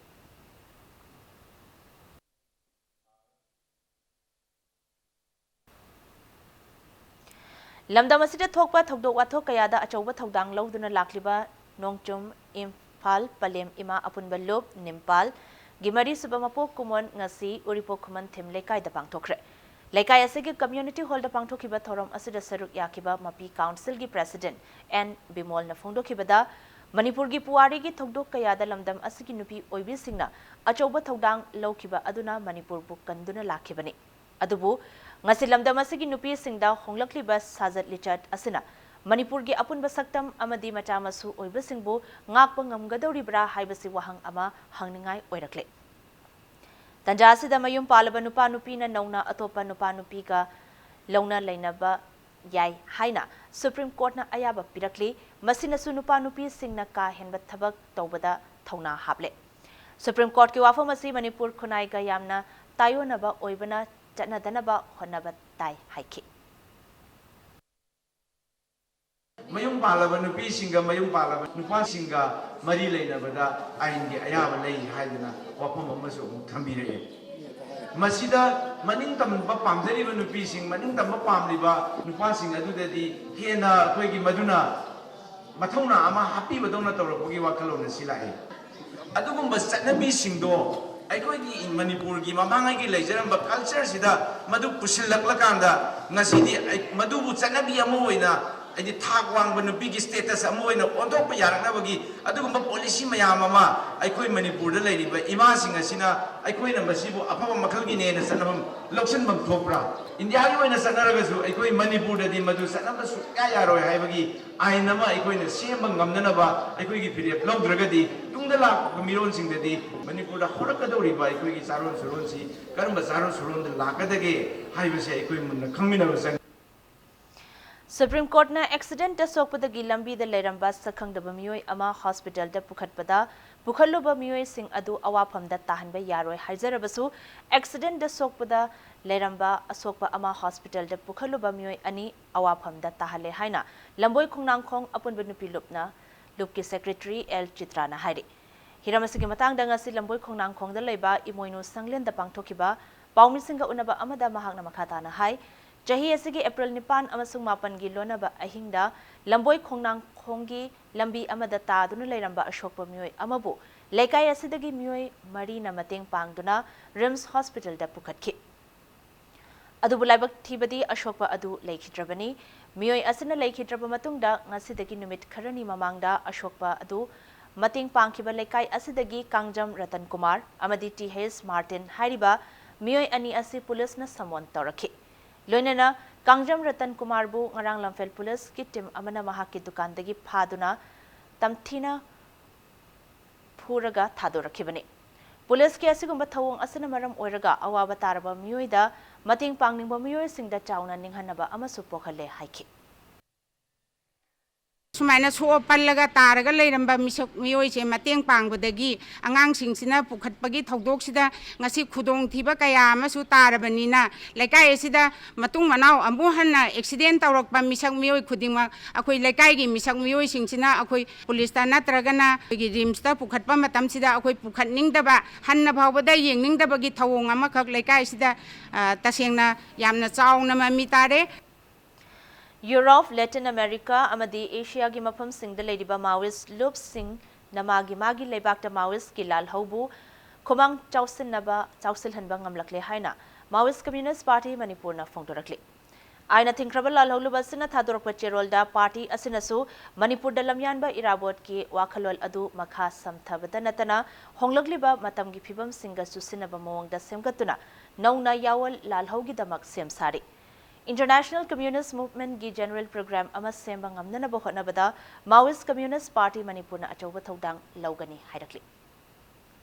ꯂꯝꯗꯝ ꯑꯁꯤꯗ ꯊꯣꯛꯄ ꯊꯧꯗꯣꯛ ꯋꯥꯊꯣꯛ ꯀꯌꯥꯗ ꯑꯆꯧꯕ ꯊꯧꯗꯥꯡ ꯂꯧꯗꯨꯅ ꯂꯥꯛꯂꯤꯕ ꯅꯣꯡꯆꯨꯝ, ꯏꯝꯐꯥꯜ, ꯄꯂꯦꯝ ꯏꯃꯥ ꯑꯄꯨꯟꯕ ꯂꯨꯞ, ꯅꯤꯝꯄꯥꯜ, ꯒꯤ ꯃꯔꯤꯁꯨꯕ ꯃꯄꯣꯛ ꯀꯨꯝꯑꯣꯟ ꯉꯁꯤ ꯎꯔꯤꯄꯣꯛ ꯈꯨꯃꯟꯊꯦꯝ ꯂꯩꯀꯥꯏꯗ ꯄꯥꯡꯊꯣꯛꯈ꯭ꯔꯦ꯫ ꯂꯩꯀꯥꯏ ꯑꯁꯤꯒꯤ ꯀꯝꯃ꯭ꯌꯨꯅꯤꯇꯤ ꯍꯣꯜꯗ ꯄꯥꯡꯊꯣꯛꯈꯤꯕ ꯊꯧꯔꯝ ꯑꯁꯤꯗ ꯁꯔꯨꯛ ꯌꯥꯈꯤꯕ ꯃꯄꯤ ꯀꯥꯎꯟꯁꯤꯜꯒꯤ ꯄ꯭ꯔꯦꯁꯤꯗꯦꯟꯠ ꯑꯦꯟ ꯕꯤꯃꯣꯜꯅ ꯐꯣꯡꯗꯣꯛꯈꯤꯕꯗ, ꯃꯅꯤꯄꯨꯔꯒꯤ ꯄꯨꯋꯥꯔꯤꯒꯤ ꯊꯧꯗꯣꯛ ꯀꯌꯥꯗ ꯂꯝꯗꯝ ꯑꯁꯤꯒꯤ ꯅꯨꯄꯤ ꯑꯣꯏꯕꯤꯁꯤꯡꯅ ꯑꯆꯧꯕ ꯊꯧꯗꯥꯡ ꯂꯧꯈꯤꯕ ꯑꯗꯨꯅ ꯃꯅꯤꯄꯨꯔꯕꯨ ꯀꯟꯗꯨꯅ ꯂꯥꯛꯈꯤꯕꯅꯤ꯫ ꯑꯗꯨꯕꯨ ꯉꯁꯤ ꯂꯝꯗꯝ ꯑꯁꯤꯒꯤ ꯅꯨꯄꯤꯁꯤꯡꯗ ꯍꯣꯡꯂꯛꯂꯤꯕ ꯁꯥꯖꯠ ꯂꯤꯆꯠ ꯑꯁꯤꯅ ꯃꯅꯤꯄꯨꯔꯒꯤ ꯑꯄꯨꯟꯕ ꯁꯛꯇꯝ ꯑꯃꯗꯤ ꯃꯆꯥ ꯃꯁꯨ ꯑꯣꯏꯕꯁꯤꯡꯕꯨ ꯉꯥꯛꯄ ꯉꯝꯒꯗꯧꯔꯤꯕ꯭ꯔꯥ ꯍꯥꯏꯕꯁꯤ ꯋꯥꯍꯪ ꯑꯃ ꯍꯪꯅꯤꯡꯉꯥꯏ ꯑꯣꯏꯔꯛꯂꯦ꯫ ꯇꯟꯖꯥ ꯑꯁꯤꯗ ꯃꯌꯨꯝ ꯄꯥꯜꯂꯕ ꯅꯨꯄꯥ ꯅꯨꯄꯤꯅ ꯅꯧꯅ ꯑꯇꯣꯞꯄ ꯅꯨꯄꯥ ꯅꯨꯄꯤꯒ ꯂꯧꯅ ꯂꯩꯅꯕ ꯌꯥꯏ ꯍꯥꯏꯅ ꯁꯨꯄ꯭ꯔꯤꯝ ꯀꯣꯔꯠꯅ ꯑꯌꯥꯕ ꯄꯤꯔꯛꯂꯤ꯫ ꯃꯁꯤꯅꯁꯨ ꯅꯨꯄꯥ ꯅꯨꯄꯤꯁꯤꯡꯅ ꯀꯥ ꯍꯦꯟꯕ ꯊꯕꯛ ꯇꯧꯕꯗ ꯊꯧꯅꯥ ꯍꯥꯞꯂꯦ꯫ ꯁꯨꯄ꯭ꯔꯤꯝ ꯀꯣꯔꯠꯀꯤ ꯋꯥꯐꯝ ꯑꯁꯤ ꯃꯅꯤꯄꯨꯔ ꯈꯨꯟꯅꯥꯏꯒ ꯌꯥꯝꯅ ꯇꯥꯏꯑꯣꯟꯅꯕ ꯑꯣꯏꯕꯅ ꯆꯠꯅꯗꯅꯕ ꯍꯣꯠꯅꯕ ꯇꯥꯏ ꯍꯥꯏꯈꯤ꯫ ꯃꯌꯨꯝ ꯄꯥꯜꯂꯕ ꯅꯨꯄꯤꯁꯤꯡꯒ ꯃꯌꯨꯝ ꯄꯥꯜꯂꯕ ꯅꯨꯄꯥꯁꯤꯡꯒ ꯃꯔꯤ ꯂꯩꯅꯕꯗ ꯑꯥꯏꯟꯒꯤ ꯑꯌꯥꯕ ꯂꯩ ꯍꯥꯏꯗꯅ ꯋꯥꯐꯝ ꯑꯃꯁꯨ ꯑꯃꯨꯛ ꯊꯝꯕꯤꯔꯛꯑꯦ꯫ ꯃꯁꯤꯗ ꯃꯅꯤꯡ ꯇꯝꯕ ꯄꯥꯝꯖꯔꯤꯕ ꯅꯨꯄꯤꯁꯤꯡ, ꯃꯅꯤꯡ ꯇꯝꯕ ꯄꯥꯝꯂꯤꯕ ꯅꯨꯄꯥꯁꯤꯡ ꯑꯗꯨꯗꯗꯤ ꯍꯦꯟꯅ ꯑꯩꯈꯣꯏꯒꯤ ꯃꯗꯨꯅ ꯃꯊꯧꯅꯥ ꯑꯃ ꯍꯥꯞꯄꯤꯕꯗꯧꯅ ꯇꯧꯔꯛꯄꯒꯤ ꯋꯥꯈꯜꯂꯣꯟ ꯑꯁꯤ ꯂꯥꯛꯏ꯫ ꯑꯗꯨꯒꯨꯝꯕ ꯆꯠꯅꯕꯤꯁꯤꯡꯗꯣ ꯑꯩꯈꯣꯏꯒꯤ ꯃꯅꯤꯄꯨꯔꯒꯤ ꯃꯃꯥꯡꯉꯩꯒꯤ ꯂꯩꯖꯔꯝꯕ ꯀꯜꯆꯔꯁꯤꯗ ꯃꯗꯨ ꯄꯨꯁꯤꯜꯂꯛꯂꯀꯥꯟꯗ ꯉꯁꯤꯗꯤ ꯑꯩ-, ꯃꯗꯨꯕꯨ ꯆꯠꯅꯕꯤ ꯑꯃ ꯑꯣꯏꯅ, ꯍꯥꯏꯗꯤ ꯊꯥꯛ ꯋꯥꯡꯕ ꯅꯨꯄꯤꯒꯤ ꯁ꯭ꯇꯦꯇꯁ ꯑꯃ ꯑꯣꯏꯅ ꯑꯣꯟꯊꯣꯛꯄ ꯌꯥꯔꯛꯅꯕꯒꯤ ꯑꯗꯨꯒꯨꯝꯕ ꯄꯣꯂꯤꯁꯤ ꯃꯌꯥꯝ ꯑꯃ ꯑꯩꯈꯣꯏ ꯃꯅꯤꯄꯨꯔꯗ ꯂꯩꯔꯤꯕ ꯏꯃꯥꯁꯤꯡ ꯑꯁꯤꯅ ꯑꯩꯈꯣꯏꯅ ꯃꯁꯤꯕꯨ ꯑꯐꯕ ꯃꯈꯜꯒꯤꯅꯦꯅ ꯆꯠꯅꯐꯝ ꯂꯧꯁꯤꯟꯐꯝ ꯊꯣꯛꯄ꯭ꯔꯥ? ꯏꯟꯗꯤꯌꯥꯒꯤ ꯑꯣꯏꯅ ꯆꯠꯅꯔꯒꯁꯨ ꯑꯩꯈꯣꯏ ꯃꯅꯤꯄꯨꯔꯗꯗꯤ ꯃꯗꯨ ꯆꯠꯅꯕ ꯁꯨꯡꯌꯥ ꯌꯥꯔꯣꯏ ꯍꯥꯏꯕꯒꯤ ꯑꯥꯏꯟ ꯑꯃ ꯑꯩꯈꯣꯏꯅ ꯁꯦꯝꯕ ꯉꯝꯅꯅꯕ ꯑꯩꯈꯣꯏꯒꯤ ꯐꯤꯔꯦꯞ ꯂꯧꯗ꯭ꯔꯒꯗꯤ ꯇꯨꯡꯗ ꯂꯥꯛꯄ ꯃꯤꯔꯣꯟꯁꯤꯡꯗꯗꯤ ꯃꯅꯤꯄꯨꯔꯗ ꯍꯧꯔꯛꯀꯗꯧꯔꯤꯕ ꯑꯩꯈꯣꯏꯒꯤ ꯆꯥꯔꯣꯟ ꯁꯨꯔꯣꯟꯁꯤ ꯀꯔꯝꯕ ꯆꯥꯔꯣꯟ ꯁꯨꯔꯣꯟꯗ ꯂꯥꯛꯀꯗꯒꯦ ꯍꯥꯏꯕꯁꯦ ꯑꯩꯈꯣꯏ ꯃꯨꯟꯅ ꯈꯪꯃꯤꯟꯅꯕ ꯆꯪꯏ꯫ ꯁꯨꯄ꯭ꯔꯤꯝ ꯀꯣꯔꯠꯅ ꯑꯦꯛꯁꯤꯗꯦꯟꯠꯇ ꯁꯣꯛꯄꯗꯒꯤ ꯂꯝꯕꯤꯗ ꯂꯩꯔꯝꯕ ꯁꯛꯈꯪꯗꯕ ꯃꯤꯑꯣꯏ ꯑꯃ ꯍꯣꯁꯄꯤꯇꯥꯜꯗ ꯄꯨꯈꯠꯄꯗ ꯄꯨꯈꯠꯂꯨꯕ ꯃꯤꯑꯣꯏꯁꯤꯡ ꯑꯗꯨ ꯑꯋꯥꯐꯝꯗ ꯇꯥꯍꯟꯕ ꯌꯥꯔꯣꯏ ꯍꯥꯏꯖꯔꯕꯁꯨ, ꯑꯦꯛꯁꯤꯗꯦꯟꯠꯇ ꯁꯣꯛꯄꯗ ꯂꯩꯔꯝꯕ ꯑꯁꯣꯛꯄ ꯑꯃ ꯍꯣꯁꯄꯤꯇꯥꯜꯗ ꯄꯨꯈꯠꯂꯨꯕ ꯃꯤꯑꯣꯏ ꯑꯅꯤ ꯑꯋꯥꯐꯝꯗ ꯇꯥꯍꯜꯂꯦ ꯍꯥꯏꯅ ꯂꯝꯕꯣꯏ ꯈꯣꯡꯅꯥꯡꯈꯣꯡ ꯑꯄꯨꯟꯕ ꯅꯨꯄꯤ ꯂꯨꯞꯅ ꯂꯨꯞꯀꯤ ꯁꯦꯀ꯭ꯔꯦꯇꯔꯤ ꯑꯦꯜ ꯆꯤꯇ꯭ꯔꯥꯅ ꯍꯥꯏꯔꯤ꯫ ꯍꯤꯔꯝ ꯑꯁꯤꯒꯤ ꯃꯇꯥꯡꯗ ꯉꯁꯤ ꯂꯝꯕꯣꯏ ꯈꯣꯡꯅꯥꯡꯈꯣꯡꯗ ꯂꯩꯕ ꯏꯃꯣꯏꯅꯨ ꯁꯪꯂꯦꯟꯗ ꯄꯥꯡꯊꯣꯛꯈꯤꯕ ꯄꯥꯎꯃꯤꯁꯤꯡꯒ ꯎꯅꯕ ꯑꯃꯗ ꯃꯍꯥꯛꯅ ꯃꯈꯥ ꯇꯥꯅ ꯍꯥꯏ, ꯆꯍꯤ ꯑꯁꯤꯒꯤ ꯑꯦꯄ꯭ꯔꯤꯜ ꯅꯤꯄꯥꯟ ꯑꯃꯁꯨꯡ ꯃꯥꯄꯟꯒꯤ ꯂꯣꯟꯅꯕ ꯑꯍꯤꯡꯗ ꯂꯝꯕꯣꯏ ꯈꯣꯡꯅꯥꯡꯈꯣꯡꯒꯤ ꯂꯝꯕꯤ ꯑꯃꯗ ꯇꯥꯗꯨꯅ ꯂꯩꯔꯝꯕ ꯑꯁꯣꯛꯄ ꯃꯤꯑꯣꯏ ꯑꯃꯕꯨ ꯂꯩꯀꯥꯏ ꯑꯁꯤꯗꯒꯤ ꯃꯤꯑꯣꯏ ꯃꯔꯤꯅ ꯃꯇꯦꯡ ꯄꯥꯡꯗꯨꯅ ꯔꯤꯝꯁ ꯍꯣꯁꯄꯤꯇꯥꯜꯗ ꯄꯨꯈꯠꯈꯤ꯫ ꯑꯗꯨꯕꯨ ꯂꯥꯏꯕꯛ ꯊꯤꯕꯗꯤ ꯑꯁꯣꯛꯄ ꯑꯗꯨ ꯂꯩꯈꯤꯗ꯭ꯔꯕꯅꯤ꯫ ꯃꯤꯑꯣꯏ ꯑꯁꯤꯅ ꯂꯩꯈꯤꯗ꯭ꯔꯕ ꯃꯇꯨꯡꯗ ꯉꯁꯤꯗꯒꯤ ꯅꯨꯃꯤꯠ ꯈꯔꯅꯤ ꯃꯃꯥꯡꯗ ꯑꯁꯣꯛꯄ ꯑꯗꯨ ꯃꯇꯦꯡ ꯄꯥꯡꯈꯤꯕ ꯂꯩꯀꯥꯏ ꯑꯁꯤꯗꯒꯤ ꯀꯥꯡꯖꯝ ꯔꯇꯟ ꯀꯨꯃꯥꯔ ꯑꯃꯗꯤ ꯇꯤ ꯍꯩꯁ ꯃꯥꯔꯇꯤꯟ ꯍꯥꯏꯔꯤꯕ ꯃꯤꯑꯣꯏ ꯑꯅꯤ ꯑꯁꯤ ꯄꯨꯂꯤꯁꯅ ꯁꯃꯣꯟ ꯇꯧꯔꯛꯈꯤ꯫ ꯂꯣꯏꯅꯅ ꯀꯥꯡꯖꯝ ꯔꯇꯟ ꯀꯨꯃꯥꯔꯕꯨ ꯉꯔꯥꯡ ꯂꯝꯐꯦꯜ ꯄꯨꯂꯤꯁꯀꯤ ꯇꯤꯝ ꯑꯃꯅ ꯃꯍꯥꯛꯀꯤ ꯗꯨꯀꯥꯟꯗꯒꯤ ꯐꯥꯗꯨꯅ ꯇꯝꯊꯤꯅ ꯐꯨꯔꯒ ꯊꯥꯗꯣꯔꯛꯈꯤꯕꯅꯤ꯫ ꯄꯨꯂꯤꯁꯀꯤ ꯑꯁꯤꯒꯨꯝꯕ ꯊꯧꯑꯣꯡ ꯑꯁꯤꯅ ꯃꯔꯝ ꯑꯣꯏꯔꯒ ꯑꯋꯥꯕ ꯇꯥꯔꯕ ꯃꯤꯑꯣꯏꯗ ꯃꯇꯦꯡ ꯄꯥꯡꯅꯤꯡꯕ ꯃꯤꯑꯣꯏꯁꯤꯡꯗ ꯆꯥꯎꯅ ꯅꯤꯡꯍꯟꯅꯕ ꯑꯃꯁꯨ ꯄꯣꯛꯍꯜꯂꯦ ꯍꯥꯏꯈꯤ꯫ ꯁꯨꯃꯥꯏꯅ ꯁꯣꯛꯑ ꯄꯜꯂꯒ ꯇꯥꯔꯒ ꯂꯩꯔꯝꯕ ꯃꯤꯁꯛ ꯃꯤꯑꯣꯏꯁꯦ ꯃꯇꯦꯡ ꯄꯥꯡꯕꯗꯒꯤ ꯑꯉꯥꯡꯁꯤꯡꯁꯤꯅ ꯄꯨꯈꯠꯄꯒꯤ ꯊꯧꯗꯣꯛꯁꯤꯗ ꯉꯁꯤ ꯈꯨꯗꯣꯡꯊꯤꯕ ꯀꯌꯥ ꯑꯃꯁꯨ ꯇꯥꯔꯕꯅꯤꯅ, ꯂꯩꯀꯥꯏ ꯑꯁꯤꯗ ꯃꯇꯨꯡ ꯃꯅꯥꯎ ꯑꯃꯨꯛ ꯍꯟꯅ ꯑꯦꯛꯁꯤꯗꯦꯟ ꯇꯧꯔꯛꯄ ꯃꯤꯁꯛ ꯃꯤꯑꯣꯏ ꯈꯨꯗꯤꯡꯃꯛ ꯑꯩꯈꯣꯏ ꯂꯩꯀꯥꯏꯒꯤ ꯃꯤꯁꯛ ꯃꯤꯑꯣꯏꯁꯤꯡꯁꯤꯅ ꯑꯩꯈꯣꯏ ꯄꯨꯂꯤꯁꯇ ꯅꯠꯇ꯭ꯔꯒꯅ ꯑꯩꯈꯣꯏꯒꯤ ꯔꯤꯝꯁꯇ ꯄꯨꯈꯠꯄ ꯃꯇꯝꯁꯤꯗ ꯑꯩꯈꯣꯏ ꯄꯨꯈꯠꯅꯤꯡꯗꯕ, ꯍꯟꯅ ꯐꯥꯎꯕꯗ ꯌꯦꯡꯅꯤꯡꯗꯕꯒꯤ ꯊꯧꯑꯣꯡ ꯑꯃꯈꯛ ꯂꯩꯀꯥꯏꯁꯤꯗ, ꯑ, ꯇꯁꯦꯡꯅ ꯌꯥꯝꯅ ꯆꯥꯎꯅ ꯃꯃꯤ ꯇꯥꯔꯦ꯫ ꯌꯨꯔꯣꯞ, ꯂꯦꯇꯤꯟ ꯑꯃꯦꯔꯤꯀꯥ ꯑꯃꯗꯤ ꯑꯦꯁꯤꯌꯥꯒꯤ ꯃꯐꯝꯁꯤꯡꯗ ꯂꯩꯔꯤꯕ ꯃꯥꯋꯤꯁ ꯂꯨꯞꯁꯤꯡꯅ ꯃꯥꯒꯤ ꯃꯥꯒꯤ ꯂꯩꯕꯥꯛꯇ ꯃꯥꯋꯤꯁꯀꯤ ꯂꯥꯜꯍꯧꯕꯨ ꯈꯨꯃꯥꯡ ꯆꯥꯎꯁꯤꯟꯅꯕ, ꯆꯥꯎꯁꯤꯜꯍꯟꯕ ꯉꯝꯂꯛꯂꯦ ꯍꯥꯏꯅ ꯃꯥꯋꯤꯁ ꯀꯝꯃ꯭ꯌꯨꯅꯤꯁ ꯄꯥꯔꯇꯤ ꯃꯅꯤꯄꯨꯔꯅ ꯐꯣꯡꯗꯣꯔꯛꯂꯤ꯫ ꯑꯥꯏꯟꯅ ꯊꯤꯡꯈ꯭ꯔꯕ ꯂꯥꯜꯍꯧꯂꯨꯞ ꯑꯁꯤꯅ ꯊꯥꯗꯣꯔꯛꯄ ꯆꯦꯔꯣꯜꯗ ꯄꯥꯔꯇꯤ ꯑꯁꯤꯅꯁꯨ ꯃꯅꯤꯄꯨꯔꯗ ꯂꯝꯌꯥꯟꯕ ꯏꯔꯥꯕꯣꯠꯀꯤ ꯋꯥꯈꯜꯂꯣꯟ ꯑꯗꯨ ꯃꯈꯥ ꯁꯝꯊꯕꯇ ꯅꯠꯇꯅ ꯍꯣꯡꯂꯛꯂꯤꯕ ꯃꯇꯝꯒꯤ ꯐꯤꯕꯝꯁꯤꯡꯒ ꯆꯨꯁꯤꯟꯅꯕ ꯃꯑꯣꯡꯗ ꯁꯦꯝꯒꯠꯇꯨꯅ ꯅꯧꯅ ꯌꯥꯑꯣꯜ ꯂꯥꯜꯍꯧꯒꯤꯗꯃꯛ ꯁꯦꯝ ꯁꯥꯔꯤ꯫ International Communist Movement ꯒꯤ general program ꯑꯃ ꯁꯦꯝꯕ ꯉꯝꯅꯅꯕ ꯍꯣꯠꯅꯕꯗ Maoist Communist Party ꯃꯅꯤꯄꯨꯔꯅ ꯑꯆꯧꯕ ꯊꯧꯗꯥꯡ ꯂꯧꯒꯅꯤ ꯍꯥꯏꯔꯛꯂꯤ꯫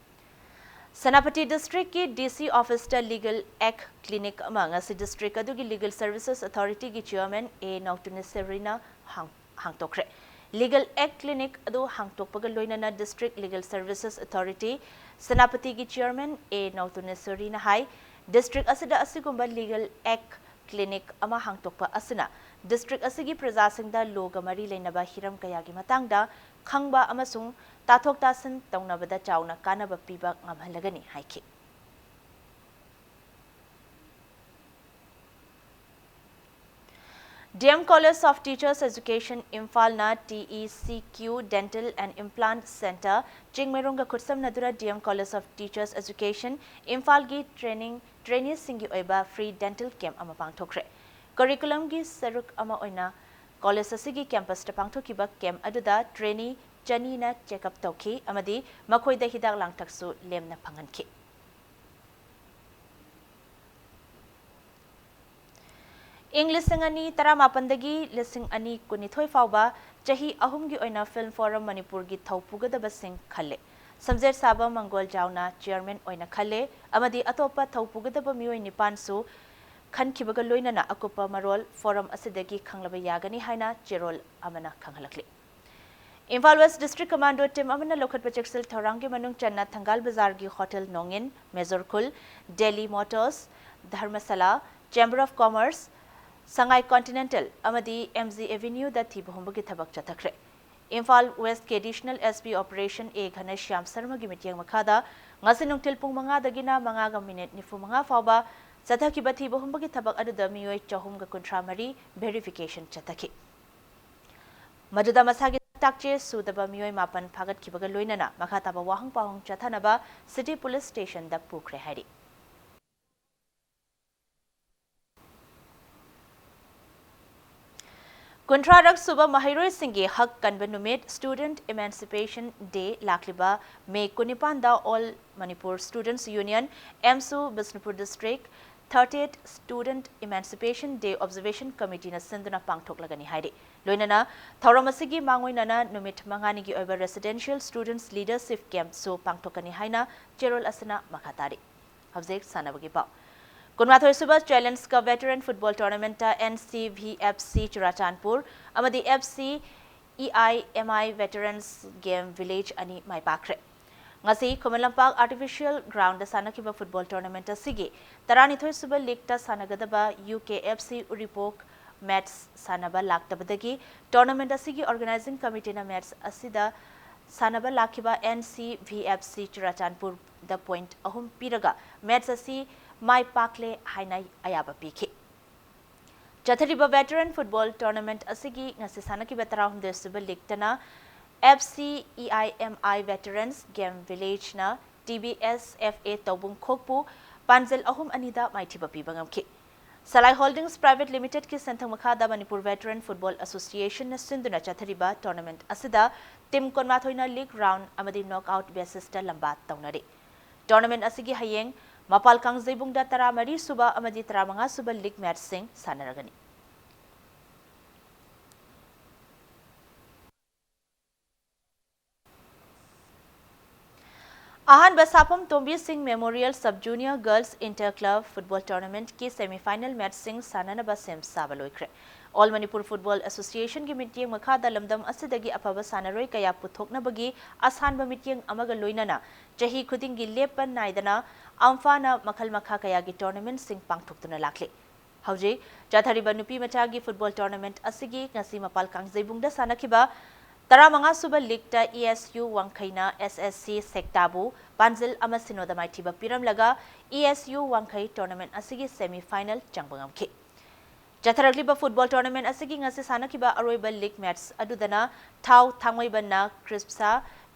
ꯁꯦꯅꯥꯄꯇꯤ district ꯀꯤ D C office ꯇ Legal Aid clinic ꯑꯃ ꯉꯁꯤ district ꯑꯗꯨꯒꯤ Legal Services Authority ꯒꯤ chairman A ꯅꯧꯇꯨꯅꯦꯁꯣꯔꯤꯅ ꯍꯥꯡ-, ꯍꯥꯡꯗꯣꯛꯈ꯭ꯔꯦ꯫ Legal Aid clinic ꯑꯗꯨ ꯍꯥꯡꯗꯣꯛꯄꯒ ꯂꯣꯏꯅꯅ district Legal Services Authority ꯁꯦꯅꯥꯄꯇꯤꯒꯤ chairman A ꯅꯧꯇꯨꯅꯦꯁꯣꯔꯤꯅ high, district ꯑꯁꯤꯗ ꯑꯁꯤꯒꯨꯝꯕ Legal Aid clinic ꯑꯃ ꯍꯥꯡꯗꯣꯛꯄ ꯑꯁꯤꯅ district ꯑꯁꯤꯒꯤ ꯄ꯭ꯔꯖꯥꯁꯤꯡꯗ law ꯒ ꯃꯔꯤ ꯂꯩꯅꯕ ꯍꯤꯔꯝ ꯀꯌꯥꯒꯤ ꯃꯇꯥꯡꯗ ꯈꯪꯕ ꯑꯃꯁꯨꯡ ꯇꯥꯊꯣꯛ ꯇꯥꯁꯤꯟ ꯇꯧꯅꯕꯗ ꯆꯥꯎꯅ ꯀꯥꯟꯅꯕ ꯄꯤꯕ ꯉꯝꯍꯜꯂꯒꯅꯤ ꯍꯥꯏꯈꯤ꯫ D M College of Teachers Education ꯏꯝꯐꯥꯜꯅ T E C Q Dental and Implant Center ꯆꯤꯡꯃꯩꯔꯣꯡꯒ ꯈꯨꯠꯁꯝꯅꯗꯨꯅ D M College of Teachers Education ꯏꯝꯐꯥꯜꯒꯤ training traineeꯁꯤꯡꯒꯤ ꯑꯣꯏꯕ free dental camp ꯑꯃ ꯄꯥꯡꯊꯣꯛꯈ꯭ꯔꯦ꯫ Curriculumꯒꯤ ꯁꯔꯨꯛ ꯑꯃ ꯑꯣꯏꯅ college ꯑꯁꯤꯒꯤ campusꯇ ꯄꯥꯡꯊꯣꯛꯈꯤꯕ camp ꯑꯗꯨꯗ trainee ꯆꯅꯤꯅ check up ꯇꯧꯈꯤ ꯑꯃꯗꯤ ꯃꯈꯣꯏꯗ ꯍꯤꯗꯥꯛ ꯂꯥꯡꯊꯛꯁꯨ ꯂꯦꯝꯅ ꯐꯪꯍꯟꯈꯤ꯫ ꯏꯪ ꯂꯤꯁꯤꯡ ꯑꯅꯤ ꯇꯔꯥꯃꯥꯄꯟꯗꯒꯤ ꯂꯤꯁꯤꯡ ꯑꯅꯤ ꯀꯨꯟꯅꯤꯊꯣꯏ ꯐꯥꯎꯕ ꯆꯍꯤ ꯑꯍꯨꯝꯒꯤ ꯑꯣꯏꯅ Film Forum ꯃꯅꯤꯄꯨꯔꯒꯤ ꯊꯧ ꯄꯨꯒꯗꯕꯁꯤꯡ ꯈꯜꯂꯦ꯫ ꯁꯝꯖꯦꯠ ꯁꯥꯕ ꯃꯪꯒꯣꯜ ꯖꯥꯎꯅ chairman ꯑꯣꯏꯅ ꯈꯜꯂꯦ ꯑꯃꯗꯤ ꯑꯇꯣꯞꯄ ꯊꯧ ꯄꯨꯒꯗꯕ ꯃꯤꯑꯣꯏ ꯅꯤꯄꯥꯟꯁꯨ ꯈꯟꯈꯤꯕꯒ ꯂꯣꯏꯅꯅ ꯑꯀꯨꯞꯄ ꯃꯔꯣꯜ forum ꯑꯁꯤꯗꯒꯤ ꯈꯪꯂꯕ ꯌꯥꯒꯅꯤ ꯍꯥꯏꯅ ꯆꯦꯔꯣꯜ ꯑꯃꯅ ꯈꯪꯍꯜꯂꯛꯂꯤ꯫ Imphal West District Commando team ꯑꯃꯅ ꯂꯧꯈꯠꯄ ꯆꯦꯛꯁꯤꯜ ꯊꯧꯔꯥꯡꯒꯤ ꯃꯅꯨꯡ ꯆꯟꯅ ꯊꯪꯒꯥꯜ ꯕꯖꯥꯔꯒꯤ Hotel ꯅꯣꯡꯏꯟ, ꯃꯦꯖꯣꯔ ꯈꯨꯜ, Delhi Motors, ꯙꯔꯃꯁꯥꯂꯥ, Chamber of Commerce, Sangai Continental ꯑꯃꯗꯤ M G Avenue ꯗ ꯊꯤꯕ ꯍꯨꯝꯕꯒꯤ ꯊꯕꯛ ꯆꯠꯊꯈ꯭ꯔꯦ꯫ ꯏꯝꯐꯥꯜ West ꯀꯤ Additional S P Operation A ꯘꯅꯁ꯭ꯌꯥꯝ ꯁꯔꯃꯒꯤ ꯃꯤꯠꯌꯦꯡ ꯃꯈꯥꯗ ꯉꯁꯤ ꯅꯨꯡꯊꯤꯜ ꯄꯨꯡ ꯃꯉꯥꯗꯒꯤꯅ ꯃꯉꯥꯒ minute ꯅꯤꯐꯨ ꯃꯉꯥ ꯐꯥꯎꯕ ꯆꯠꯊꯈꯤꯕ ꯊꯤꯕ ꯍꯨꯝꯕꯒꯤ ꯊꯕꯛ ꯑꯗꯨꯗ ꯃꯤꯑꯣꯏ ꯆꯍꯨꯝꯒ ꯀꯨꯟꯊ꯭ꯔꯥ ꯃꯔꯤ verification ꯆꯠꯊꯈꯤ꯫ ꯃꯗꯨꯗ ꯃꯁꯥꯒꯤ ꯇꯥꯛꯆꯦ ꯁꯨꯗꯕ ꯃꯤꯑꯣꯏ ꯃꯥꯄꯟ ꯐꯥꯒꯠꯈꯤꯕꯒ ꯂꯣꯏꯅꯅ ꯃꯈꯥ ꯇꯥꯕ ꯋꯥꯍꯪ ꯄꯥꯎꯍꯪ ꯆꯠꯊꯅꯕ City Police Station ꯗ ꯄꯨꯈ꯭ꯔꯦ ꯍꯥꯏꯔꯤ꯫ ꯀꯨꯟꯊ꯭ꯔꯥꯔꯛ ꯁꯨꯕ ꯃꯍꯩꯔꯣꯏꯁꯤꯡꯒꯤ ꯍꯛ ꯀꯟꯕ ꯅꯨꯃꯤꯠ Student Emancipation Day ꯂꯥꯛꯂꯤꯕ ꯃꯦ ꯀꯨꯟꯅꯤꯄꯥꯟꯗ All Manipur Students Union, AMSU, Bishnupur District, thirtieth Student Emancipation Day Observation Committee ꯅ ꯁꯤꯟꯗꯨꯅ ꯄꯥꯡꯊꯣꯛꯂꯒꯅꯤ ꯍꯥꯏꯔꯤ꯫ ꯂꯣꯏꯅꯅ ꯊꯧꯔꯝ ꯑꯁꯤꯒꯤ ꯃꯥꯡꯑꯣꯏꯅꯅ ꯅꯨꯃꯤꯠ ꯃꯉꯥꯅꯤꯒꯤ ꯑꯣꯏꯕ Residential Students Leadership Camp ꯁꯨ ꯄꯥꯡꯊꯣꯛꯀꯅꯤ ꯍꯥꯏꯅ ꯆꯦꯔꯣꯜ ꯑꯁꯤꯅ ꯃꯈꯥ ꯇꯥꯔꯤ꯫ ꯍꯧꯖꯤꯛ ꯁꯥꯟꯅꯕꯒꯤ ꯄꯥꯎ꯫ ꯀꯨꯟꯃꯥꯊꯣꯏ ꯁꯨꯕ Challenge Cup Veteran Football Tournament ꯇ N C V F C Churachandpur ꯑꯃꯗꯤ F C E I M I Veterans Game Village ꯑꯅꯤ ꯃꯥꯏ ꯄꯥꯛꯈ꯭ꯔꯦ꯫ ꯉꯁꯤ ꯈꯨꯃꯟ ꯂꯝꯄꯥꯛ Artificial Ground ꯗ ꯁꯥꯟꯅꯈꯤꯕ football tournament ꯑꯁꯤꯒꯤ ꯇꯔꯥꯅꯤꯊꯣꯏ ꯁꯨꯕ league ꯇ ꯁꯥꯟꯅꯒꯗꯕ U K F C ꯎꯔꯤꯄꯣꯛ match ꯁꯥꯟꯅꯕ ꯂꯥꯛꯇꯕꯗꯒꯤ tournament ꯑꯁꯤꯒꯤ organizing committee ꯅ match ꯑꯁꯤꯗ ꯁꯥꯟꯅꯕ ꯂꯥꯛꯈꯤꯕ N C V F C ꯆꯨꯔꯥꯆꯥꯟꯄꯨꯔꯗ point ꯑꯍꯨꯝ ꯄꯤꯔꯒ match ꯑꯁꯤ ꯃꯥꯏ ꯄꯥꯛꯂꯦ ꯍꯥꯏꯅ ꯑꯌꯥꯕ ꯄꯤꯈꯤ꯫ ꯆꯠꯊꯔꯤꯕ veteran football tournament ꯑꯁꯤꯒꯤ ꯉꯁꯤ ꯁꯥꯟꯅꯈꯤꯕ ꯇꯔꯥꯍꯨꯝꯗꯣꯏ ꯁꯨꯕ league ꯇꯅ F C E I M I Veterans Game Village ꯅ T B S F A ꯇꯧꯕꯨꯡ ꯈꯣꯛꯄꯨ ꯄꯥꯟꯖꯜ ꯑꯍꯨꯝ ꯑꯅꯤꯗ ꯃꯥꯏꯊꯤꯕ ꯄꯤꯕ ꯉꯝꯈꯤ꯫ Salai Holdings Private Limited ꯀꯤ ꯁꯦꯟꯊꯪ ꯃꯈꯥꯗ Manipur Veteran Football Association ꯅ ꯁꯤꯟꯗꯨꯅ ꯆꯠꯊꯔꯤꯕ tournament ꯑꯁꯤꯗ team ꯀꯨꯟꯃꯥꯊꯣꯏꯅ league round ꯑꯃꯗꯤ knockout basis ꯇ ꯂꯝꯕꯥ ꯇꯧꯅꯔꯤ꯫ Tournament ꯑꯁꯤꯒꯤ ꯍꯌꯦꯡ ꯃꯄꯥꯜ ꯀꯥꯡꯖꯩꯕꯨꯡꯗ ꯇꯔꯥꯃꯔꯤ ꯁꯨꯕ ꯑꯃꯗꯤ ꯇꯔꯥꯃꯉꯥ ꯁꯨꯕ league match ꯁꯤꯡ ꯁꯥꯟꯅꯔꯒꯅꯤ꯫ ꯑꯍꯥꯟꯕ ꯁꯥꯐꯝ ꯇꯣꯝꯕꯤ ꯁꯤꯡ Memorial Sub Junior Girls Inter Club Football Tournament ꯀꯤ semi final match ꯁꯤꯡ ꯁꯥꯟꯅꯅꯕ ꯁꯦꯝ ꯁꯥꯕ ꯂꯣꯏꯈ꯭ꯔꯦ꯫ All Manipur Football Association ꯒꯤ ꯃꯤꯠꯌꯦꯡ ꯃꯈꯥꯗ ꯂꯝꯗꯝ ꯑꯁꯤꯗꯒꯤ ꯑꯐꯕ ꯁꯥꯟꯅꯔꯣꯏ ꯀꯌꯥ ꯄꯨꯊꯣꯛꯅꯕꯒꯤ ꯑꯁꯥꯟꯕ ꯃꯤꯠꯌꯦꯡ ꯑꯃꯒ ꯂꯣꯏꯅꯅ ꯆꯍꯤ ꯈꯨꯗꯤꯡꯒꯤ ꯂꯦꯞꯄ ꯅꯥꯏꯗꯅ ꯑꯝꯐꯥꯅ ꯃꯈꯜ ꯃꯈꯥ ꯀꯌꯥꯒꯤ tournament ꯁꯤꯡ ꯄꯥꯡꯊꯣꯛꯇꯨꯅ ꯂꯥꯛꯂꯤ꯫ ꯍꯧꯖꯤꯛ ꯆꯠꯊꯔꯤꯕ ꯅꯨꯄꯤ ꯃꯆꯥꯒꯤ football tournament ꯑꯁꯤꯒꯤ ꯉꯁꯤ ꯃꯄꯥꯜ ꯀꯥꯡꯖꯩꯕꯨꯡꯗ ꯁꯥꯟꯅꯈꯤꯕ ꯇꯔꯥꯃꯉꯥ ꯁꯨꯕ league ꯇ E S U ꯋꯥꯡꯈꯩꯅ S S C ꯁꯦꯛꯇꯥꯕꯨ ꯄꯥꯟꯖꯤꯜ ꯑꯃ ꯁꯤꯅꯣꯗ ꯃꯥꯏꯊꯤꯕ ꯄꯤꯔꯝꯂꯒ E S U ꯋꯥꯡꯈꯩ tournament ꯑꯁꯤꯒꯤ semi final ꯆꯪꯕ ꯉꯝꯈꯤ꯫ ꯆꯠꯊꯔꯛꯂꯤꯕ football tournament ꯑꯁꯤꯒꯤ ꯉꯁꯤ ꯁꯥꯟꯅꯈꯤꯕ ꯑꯔꯣꯏꯕ league match ꯑꯗꯨꯗꯅ ꯊꯥꯎ ꯊꯥꯡꯃꯩꯕꯟꯅ ꯀ꯭ꯔꯤꯁꯞꯁꯥ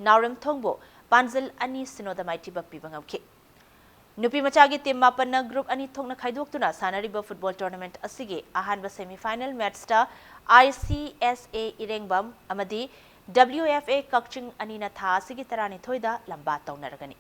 ꯅꯥꯎꯔꯦꯝꯊꯣꯡꯕꯨ ꯄꯥꯟꯖꯤꯜ ꯑꯅꯤ ꯁꯤꯅꯣꯗ ꯃꯥꯏꯊꯤꯕ ꯄꯤꯕ ꯉꯝꯈꯤ꯫ ꯅꯨꯄꯤ ꯃꯆꯥꯒꯤ team ꯃꯥꯄꯟꯅ group ꯑꯅꯤ ꯊꯣꯛꯅ ꯈꯥꯏꯗꯣꯛꯇꯨꯅ ꯁꯥꯟꯅꯔꯤꯕ football tournament ꯑꯁꯤꯒꯤ ꯑꯍꯥꯟꯕ semi final match ꯇ I C S A ꯏꯔꯦꯡꯕꯝ ꯑꯃꯗꯤ W F A ꯀꯛꯆꯤꯡ ꯑꯅꯤꯅ ꯊꯥ ꯑꯁꯤꯒꯤ ꯇꯔꯥꯅꯤꯊꯣꯏꯗ ꯂꯝꯕꯥ ꯇꯧꯅꯔꯒꯅꯤ꯫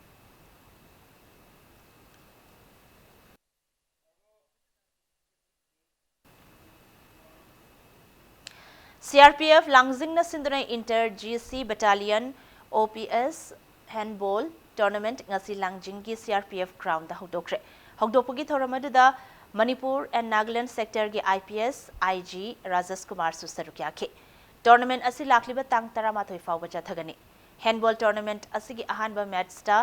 C R P F ꯂꯥꯡꯖꯤꯡꯅ ꯁꯤꯟꯗꯨꯅ Inter G C Battalion O P S handball tournament ꯉꯁꯤ ꯂꯥꯡꯖꯤꯡꯒꯤ C R P F ground ꯗ ꯍꯧꯗꯣꯛꯈ꯭ꯔꯦ꯫ ꯍꯧꯗꯣꯛꯄꯒꯤ ꯊꯧꯔꯝ ꯑꯗꯨꯗ Manipur and Nagaland sector ꯒꯤ I P S I G Rajesh ꯀꯨꯃꯥꯔꯁꯨ ꯁꯔꯨꯛ ꯌꯥꯈꯤ꯫ Tournament ꯑꯁꯤ ꯂꯥꯛꯂꯤꯕ ꯇꯥꯡ ꯇꯔꯥꯃꯥꯊꯣꯏ ꯐꯥꯎꯕ ꯆꯠꯊꯒꯅꯤ꯫ Handball tournament ꯑꯁꯤꯒꯤ ꯑꯍꯥꯟꯕ match ꯇ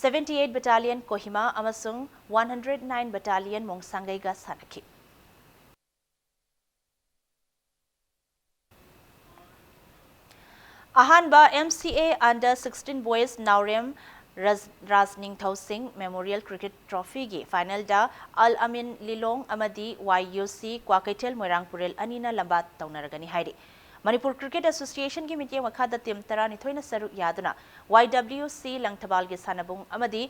seventy eight Battalion Kohima ꯑꯃꯁꯨꯡ one hundred nine Battalion ꯃꯣꯡꯁꯥꯡꯒꯩꯒ ꯁꯥꯟꯅꯈꯤ꯫ ꯑꯍꯥꯟꯕ M C A under sixteen boys ꯅꯥꯎꯔꯦꯝ ꯔꯥꯖ ꯅꯤꯡꯊꯧ ꯁꯤꯡ ꯃꯦꯃꯣꯔꯤꯌꯦꯜ ꯀ꯭ꯔꯤꯀꯦꯠ ꯇ꯭ꯔꯣꯐꯤꯒꯤ ꯐꯥꯏꯅꯦꯜꯗ ꯑꯜ ꯑꯃꯤꯟ ꯂꯤꯂꯣꯡ ꯑꯃꯗꯤ ꯋꯥꯏ ꯌꯨ ꯁꯤ ꯀ꯭ꯋꯥꯀꯩꯊꯦꯜ ꯃꯣꯏꯔꯥꯡ ꯄꯨꯔꯦꯜ ꯑꯅꯤꯅ ꯂꯝꯕꯥ ꯇꯧꯅꯔꯒꯅꯤ ꯍꯥꯏꯔꯤ꯫ ꯃꯅꯤꯄꯨꯔ ꯀ꯭ꯔꯤꯀꯦꯠ ꯑꯦꯁꯣꯁꯤꯌꯦꯁꯟꯒꯤ ꯃꯤꯠꯌꯦꯡ ꯃꯈꯥꯗ ꯇꯤꯝ ꯇꯔꯥꯅꯤꯊꯣꯏꯅ ꯁꯔꯨꯛ ꯌꯥꯗꯨꯅ ꯋꯥꯏ ꯗꯕ꯭ꯂꯤꯌꯨ ꯁꯤ ꯂꯪꯊꯕꯥꯜꯒꯤ ꯁꯥꯟꯅꯕꯨꯡ ꯑꯃꯗꯤ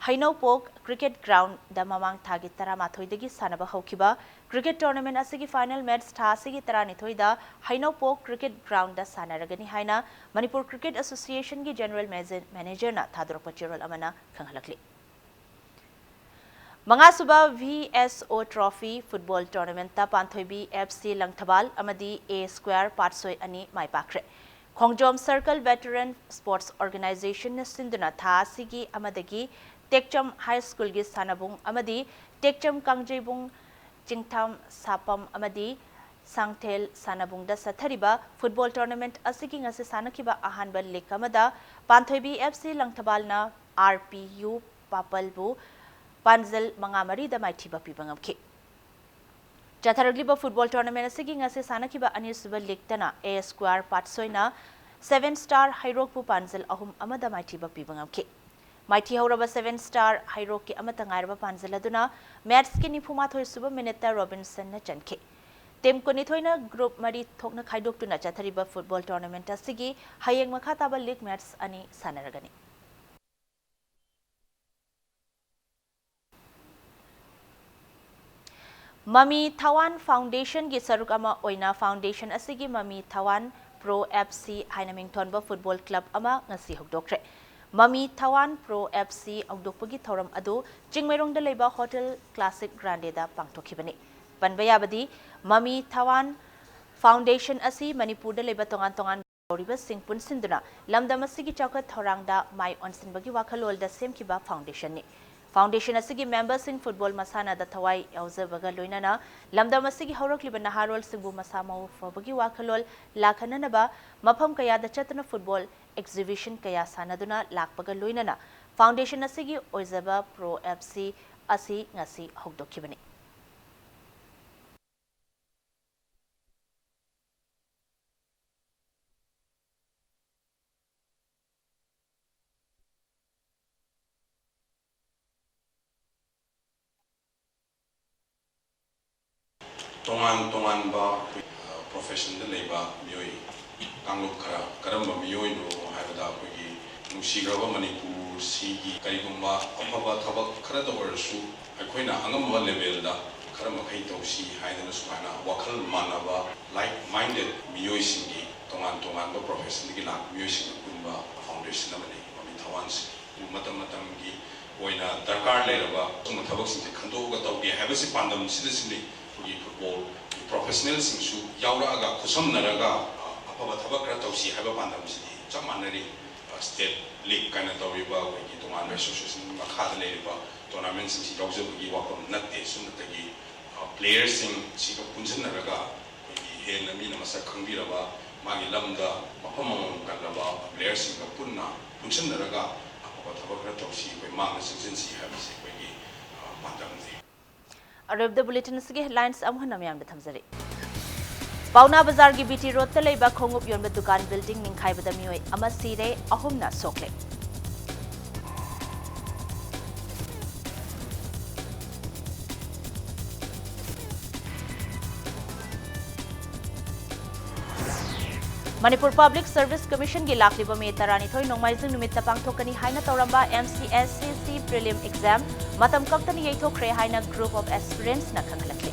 ꯍꯩꯅꯧꯄꯣꯛ ꯀ꯭ꯔꯤꯀꯦꯠ ꯒ꯭ꯔꯥꯎꯟꯗ ꯃꯃꯥꯡ ꯊꯥꯒꯤ ꯇꯔꯥꯃꯥꯊꯣꯏꯗꯒꯤ ꯁꯥꯟꯅꯕ ꯍꯧꯈꯤꯕ ꯀ꯭ꯔꯤꯀꯦꯠ ꯇꯣꯔꯅꯥꯃꯦꯟꯠ ꯑꯁꯤꯒꯤ ꯐꯥꯏꯅꯦꯜ ꯃꯦꯠꯆ ꯊꯥ ꯑꯁꯤꯒꯤ ꯇꯔꯥꯅꯤꯊꯣꯏꯗ ꯍꯩꯅꯧꯄꯣꯛ ꯀ꯭ꯔꯤꯀꯦꯠ ꯒ꯭ꯔꯥꯎꯟꯗ ꯁꯥꯟꯅꯔꯒꯅꯤ ꯍꯥꯏꯅ ꯃꯅꯤꯄꯨꯔ ꯀ꯭ꯔꯤꯀꯦꯠ ꯑꯦꯁꯣꯁꯤꯌꯦꯁꯟꯒꯤ ꯖꯦꯅꯔꯦꯜ ꯃꯦꯖ-, ꯃꯦꯅꯦꯖꯔꯅ ꯊꯥꯗꯣꯔꯛꯄ ꯆꯦꯔꯣꯜ ꯑꯃꯅ ꯈꯪꯍꯜꯂꯛꯂꯤ꯫ ꯃꯉꯥꯁꯨꯕ V S O trophy football ꯇꯣꯔꯅꯥꯃꯦꯟꯠꯇ ꯄꯥꯟꯊꯣꯏꯕꯤ ꯑꯦꯐ ꯁꯤ ꯂꯪꯊꯕꯥꯜ ꯑꯃꯗꯤ ꯑꯦ ꯁ꯭ꯀ꯭ꯋꯥꯔ ꯄꯥꯠꯁꯣꯏ ꯑꯅꯤ ꯃꯥꯏ ꯄꯥꯛꯈ꯭ꯔꯦ꯫ ꯈꯣꯡꯖꯣꯝ ꯁꯔꯀꯜ ꯚꯦꯇꯔꯟ ꯁ꯭ꯄꯣꯔꯠꯁ ꯑꯣꯔꯒꯅꯥꯏꯖꯦꯁꯟꯅ ꯁꯤꯟꯗꯨꯅ ꯊꯥ ꯑꯁꯤꯒꯤ ꯑꯃꯗꯒꯤ ꯇꯦꯛꯆꯝ ꯍꯥꯏ ꯁ꯭ꯀꯨꯜꯒꯤ ꯁꯥꯟꯅꯕꯨꯡ ꯑꯃꯗꯤ ꯇꯦꯛꯆꯝ ꯀꯥꯡꯖꯩꯕꯨꯡ ꯆꯤꯡꯊꯥꯝ ꯁꯥꯄꯝ ꯑꯃꯗꯤ ꯁꯥꯡꯊꯦꯜ ꯁꯥꯟꯅꯕꯨꯡꯗ ꯆꯠꯊꯔꯤꯕ ꯐꯨꯠꯕꯣꯜ ꯇꯣꯔꯅꯥꯃꯦꯟꯠ ꯑꯁꯤꯒꯤ ꯉꯁꯤ ꯁꯥꯟꯅꯈꯤꯕ ꯑꯍꯥꯟꯕ ꯂꯤꯒ ꯑꯃꯗ ꯄꯥꯟꯊꯣꯏꯕꯤ ꯑꯦꯐ ꯁꯤ ꯂꯪꯊꯕꯥꯜꯅ ꯑꯥꯔ ꯄꯤ ꯌꯨ ꯄꯥꯄꯜꯕꯨ ꯄꯥꯟꯖꯜ ꯃꯉꯥ ꯃꯔꯤꯗ ꯃꯥꯏꯊꯤꯕ ꯄꯤꯕ ꯉꯝꯈꯤ꯫ ꯆꯠꯊꯔꯛꯂꯤꯕ ꯐꯨꯠꯕꯣꯜ ꯇꯣꯔꯅꯥꯃꯦꯟꯠ ꯑꯁꯤꯒꯤ ꯉꯁꯤ ꯁꯥꯟꯅꯈꯤꯕ ꯑꯅꯤꯁꯨꯕ ꯂꯤꯒꯇꯅ ꯑꯦ ꯁ꯭ꯀ꯭ꯋꯥꯔ ꯄꯥꯠꯁꯣꯏꯅ ꯁꯦꯚꯦꯟ ꯁ꯭ꯇꯥꯔ ꯍꯩꯔꯣꯛꯄꯨ ꯄꯥꯟꯖꯜ ꯑꯍꯨꯝ ꯑꯃꯗ ꯃꯥꯏꯊꯤꯕ ꯄꯤꯕ ꯉꯝꯈꯤ꯫ ꯃꯥꯏꯊꯤ ꯍꯧꯔꯕ ꯁꯦꯚꯦꯟ ꯁ꯭ꯇꯥꯔ ꯍꯩꯔꯣꯛꯀꯤ ꯑꯃꯠꯇ ꯉꯥꯏꯔꯕ ꯄꯥꯟꯖꯜ ꯑꯗꯨꯅ ꯃꯦꯠꯆꯀꯤ ꯅꯤꯐꯨꯃꯥꯊꯣꯏ ꯁꯨꯕ ꯃꯤꯅꯤꯠꯇ ꯔꯣꯕꯤꯟꯁꯟꯅ ꯆꯟꯈꯤ꯫ ꯇꯤꯝ ꯀꯨꯟꯅꯤꯊꯣꯏꯅ ꯒ꯭ꯔꯨꯞ ꯃꯔꯤ ꯊꯣꯛꯅ ꯈꯥꯏꯗꯣꯛꯇꯨꯅ ꯆꯠꯊꯔꯤꯕ ꯐꯨꯠꯕꯣꯜ ꯇꯣꯔꯅꯥꯃꯦꯟꯠ ꯑꯁꯤꯒꯤ ꯍꯌꯦꯡ ꯃꯈꯥ ꯇꯥꯕ ꯂꯤꯒ ꯃꯦꯠꯆ ꯑꯅꯤ ꯁꯥꯟꯅꯔꯒꯅꯤ꯫ ꯃꯃꯤ ꯊꯋꯥꯟ ꯐꯥꯎꯟꯗꯦꯁꯟꯒꯤ ꯁꯔꯨꯛ ꯑꯃ ꯑꯣꯏꯅ ꯐꯥꯎꯟꯗꯦꯁꯟ ꯑꯁꯤꯒꯤ ꯃꯃꯤ ꯊꯋꯥꯟ ꯄ꯭ꯔꯣ ꯑꯦꯐ ꯁꯤ ꯍꯥꯏꯅ ꯃꯤꯡꯊꯣꯟꯕ ꯐꯨꯠꯕꯣꯜ ꯀ꯭ꯂꯕ ꯑꯃ ꯉꯁꯤ ꯍꯧꯗꯣꯛꯈ꯭ꯔꯦ꯫ ꯃꯃꯤ ꯊꯋꯥꯟ ꯄ꯭ꯔꯣ ꯑꯦꯐ ꯁꯤ ꯍꯧꯗꯣꯛꯄꯒꯤ ꯊꯧꯔꯝ ꯑꯗꯨ ꯆꯤꯡꯃꯩꯔꯣꯡꯗ ꯂꯩꯕ ꯍꯣꯇꯦꯜ ꯀ꯭ꯂꯥꯁꯤꯛ ꯒ꯭ꯔꯥꯟꯗꯦꯗ ꯄꯥꯡꯊꯣꯛꯈꯤꯕꯅꯤ꯫ ꯄꯟꯕ ꯌꯥꯕꯗꯤ, ꯃꯃꯤ ꯊꯋꯥꯟ ꯐꯥꯎꯟꯗꯦꯁꯟ ꯑꯁꯤ ꯃꯅꯤꯄꯨꯔꯗ ꯂꯩꯕ ꯇꯣꯉꯥꯟ ꯇꯣꯉꯥꯟꯕ ꯇꯧꯔꯤꯕꯁꯤꯡ ꯄꯨꯟꯁꯤꯟꯗꯨꯅ ꯂꯝꯗꯝ ꯑꯁꯤꯒꯤ ꯆꯥꯎꯈꯠ ꯊꯧꯔꯥꯡꯗ ꯃꯥꯏ ꯑꯣꯟꯁꯤꯟꯕꯒꯤ ꯋꯥꯈꯜꯂꯣꯟꯗ ꯁꯦꯝꯈꯤꯕ ꯐꯥꯎꯟꯗꯦꯁꯟꯅꯤ꯫ ꯐꯥꯎꯟꯗꯦꯁꯟ ꯑꯁꯤꯒꯤ ꯃꯦꯝꯕꯔꯁꯤꯡ ꯐꯨꯠꯕꯣꯜ ꯃꯁꯥꯟꯅꯗ ꯊꯋꯥꯏ ꯌꯥꯎꯖꯕꯒ ꯂꯣꯏꯅꯅ ꯂꯝꯗꯝ ꯑꯁꯤꯒꯤ ꯍꯧꯔꯛꯂꯤꯕ ꯅꯍꯥꯔꯣꯜꯁꯤꯡꯕꯨ ꯃꯁꯥ ꯃꯎ ꯐꯕꯒꯤ ꯋꯥꯈꯜꯂꯣꯟ ꯂꯥꯛꯍꯟꯅꯅꯕ ꯃꯐꯝ ꯀꯌꯥꯗ ꯆꯠꯇꯨꯅ ꯐꯨꯠꯕꯣꯜ ꯑꯦꯛꯖꯤꯕꯤꯁꯟ ꯀꯌꯥ ꯁꯥꯟꯅꯗꯨꯅ ꯂꯥꯛꯄꯒ ꯂꯣꯏꯅꯅ ꯐꯥꯎꯟꯗꯦꯁꯟ ꯑꯁꯤꯒꯤ ꯑꯣꯏꯖꯕ ꯄ꯭ꯔꯣ ꯑꯦꯐ ꯁꯤ ꯑꯁꯤ ꯉꯁꯤ ꯍꯧꯗꯣꯛꯈꯤꯕꯅꯤ꯫ ꯇꯣꯉꯥꯟ ꯇꯣꯉꯥꯟꯕ ꯑꯩꯈꯣꯏ, ꯑ, professionꯗ ꯂꯩꯕ ꯃꯤꯑꯣꯏ ꯀꯥꯡꯂꯨꯞ ꯈꯔ ꯀꯔꯝꯕ ꯃꯤꯑꯣꯏꯅꯣ ꯍꯥꯏꯕꯗ, ꯑꯩꯈꯣꯏꯒꯤ ꯅꯨꯡꯁꯤꯈ꯭ꯔꯕ ꯃꯅꯤꯄꯨꯔꯁꯤꯒꯤ ꯀꯔꯤꯒꯨꯝꯕ ꯑꯐꯕ ꯊꯕꯛ ꯈꯔꯗ ꯑꯣꯏꯔꯁꯨ ꯑꯩꯈꯣꯏꯅ ꯑꯉꯝꯕ levelꯗ ꯈꯔ ꯃꯈꯩ ꯇꯧꯁꯤ ꯍꯥꯏꯗꯅ ꯁꯨꯃꯥꯏꯅ ꯋꯥꯈꯜ ꯃꯥꯟꯅꯕ, like minded ꯃꯤꯑꯣꯏꯁꯤꯡꯒꯤ, ꯇꯣꯉꯥꯟ ꯇꯣꯉꯥꯟꯕ professionꯗꯒꯤ ꯂꯥꯛꯄ ꯃꯤꯑꯣꯏꯁꯤꯡꯅ ꯄꯨꯟꯕ foundation ꯑꯃꯅꯤ ꯃꯃꯤ ꯊꯋꯥꯟꯁꯤ꯫ ꯃꯇꯝ ꯃꯇꯝꯒꯤ ꯑꯣꯏꯅ ꯗꯔꯀꯥꯔ ꯂꯩꯔꯕ ꯑꯗꯨꯒꯨꯝꯕ ꯊꯕꯛꯁꯤꯡꯁꯦ ꯈꯟꯗꯣꯛꯑꯒ ꯇꯧꯒꯦ ꯍꯥꯏꯕꯁꯤ ꯄꯥꯟꯗꯝꯁꯤꯗ ꯁꯤꯅꯤ꯫ ꯑꯩꯈꯣꯏꯒꯤ football professionalꯁꯤꯡꯁꯨ ꯌꯥꯎꯔꯛꯑꯒ, ꯈꯨꯠꯁꯝꯅꯔꯒ, ꯑ, ꯑꯐꯕ ꯊꯕꯛ ꯈꯔ ꯇꯧꯁꯤ ꯍꯥꯏꯕ ꯄꯥꯟꯗꯝꯁꯤꯗꯤ ꯆꯞ ꯃꯥꯟꯅꯔꯤ꯫ ꯑ, state league ꯀꯥꯏꯅ ꯇꯧꯔꯤꯕ ꯑꯩꯈꯣꯏꯒꯤ ꯇꯣꯉꯥꯟꯕ association ꯃꯈꯥꯗ ꯂꯩꯔꯤꯕ tournamentꯁꯤꯡꯁꯤ ꯌꯥꯎꯖꯕꯒꯤ ꯋꯥꯐꯝ ꯅꯠꯇꯦ꯫ ꯁꯨꯞꯅꯇꯒꯤ, ꯑ, playerꯁꯤꯡꯁꯤꯒ ꯄꯨꯟꯁꯤꯟꯅꯔꯒ ꯑꯩꯈꯣꯏꯒꯤ ꯍꯦꯟꯅ ꯃꯤꯅ ꯃꯁꯛ ꯈꯪꯕꯤꯔꯕ, ꯃꯥꯒꯤ ꯂꯝꯗ ꯃꯐꯝ ꯑꯃꯃꯝ ꯀꯜꯂꯕ playerꯁꯤꯡꯒ ꯄꯨꯟꯅ ꯄꯨꯟꯁꯤꯟꯅꯔꯒ ꯑꯐꯕ ꯊꯕꯛ ꯈꯔ ꯇꯧꯁꯤ, ꯑꯩꯈꯣꯏ ꯃꯥꯡꯗ ꯆꯪꯁꯤꯟꯁꯤ ꯍꯥꯏꯕꯁꯤ ꯑꯩꯈꯣꯏꯒꯤ, ꯑ, ꯄꯥꯟꯗꯝꯅꯤ꯫ ꯑꯔꯣꯏꯕꯗ bulletin ꯑꯁꯤꯒꯤ headlines ꯑꯃꯨꯛ ꯍꯟꯅ ꯃꯌꯥꯝꯗ ꯊꯝꯖꯔꯤ꯫ ꯄꯥꯎꯅꯥ ꯕꯖꯥꯔꯒꯤ B T roadꯇ ꯂꯩꯕ ꯈꯣꯡꯎꯞ ꯌꯣꯟꯕ ꯗꯨꯀꯥꯟ building ꯅꯤꯡꯈꯥꯏꯕꯗ ꯃꯤꯑꯣꯏ ꯑꯃ ꯁꯤꯔꯦ, ꯑꯍꯨꯝꯅ ꯁꯣꯛꯂꯦ꯫ Manipur Public Service Commissionꯒꯤ ꯂꯥꯛꯂꯤꯕ May ꯇꯔꯥꯅꯤꯊꯣꯏ ꯅꯣꯡꯃꯥꯏꯖꯤꯡ ꯅꯨꯃꯤꯠꯇ ꯄꯥꯡꯊꯣꯛꯀꯅꯤ ꯍꯥꯏꯅ ꯇꯧꯔꯝꯕ M C S C C prelim exam ꯃꯇꯝ ꯀꯛꯇꯅ ꯌꯩꯊꯣꯛꯈ꯭ꯔꯦ ꯍꯥꯏꯅ group of aspirantsꯅ ꯈꯪꯍꯜꯂꯛꯂꯤ꯫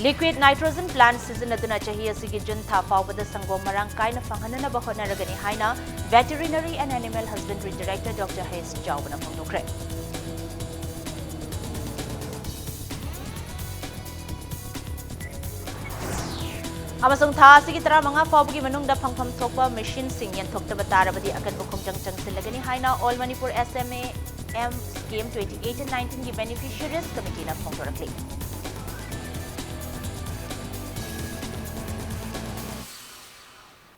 Liquid nitrogen plant ꯁꯤꯖꯤꯟꯅꯗꯨꯅ ꯆꯍꯤ ꯑꯁꯤꯒꯤ June ꯊꯥ ꯐꯥꯎꯕꯗ ꯁꯪꯒꯣꯝ ꯃꯔꯥꯡ ꯀꯥꯏꯅ ꯐꯪꯍꯟꯅꯅꯕ ꯍꯣꯠꯅꯔꯒꯅꯤ ꯍꯥꯏꯅ Veterinary and Animal Husbandry Director Doctor H Chaoꯕꯅ ꯐꯣꯡꯗꯣꯛꯈ꯭ꯔꯦ꯫ ꯑꯃꯁꯨꯡ ꯊꯥ ꯑꯁꯤꯒꯤ ꯇꯔꯥꯃꯉꯥ ꯐꯥꯎꯕꯒꯤ ꯃꯅꯨꯡꯗ ꯐꯪꯐꯝ ꯊꯣꯛꯄ machineꯁꯤꯡ ꯌꯦꯟꯊꯣꯛꯇꯕ ꯇꯥꯔꯕꯗꯤ ꯑꯀꯟꯕ ꯈꯣꯡꯖꯪ ꯆꯪꯁꯤꯜꯂꯒꯅꯤ ꯍꯥꯏꯅ All Manipur S M A M Scheme twenty eighteen nineteenꯒꯤ beneficiaries committeeꯅ ꯐꯣꯡꯗꯣꯔꯛꯂꯤ꯫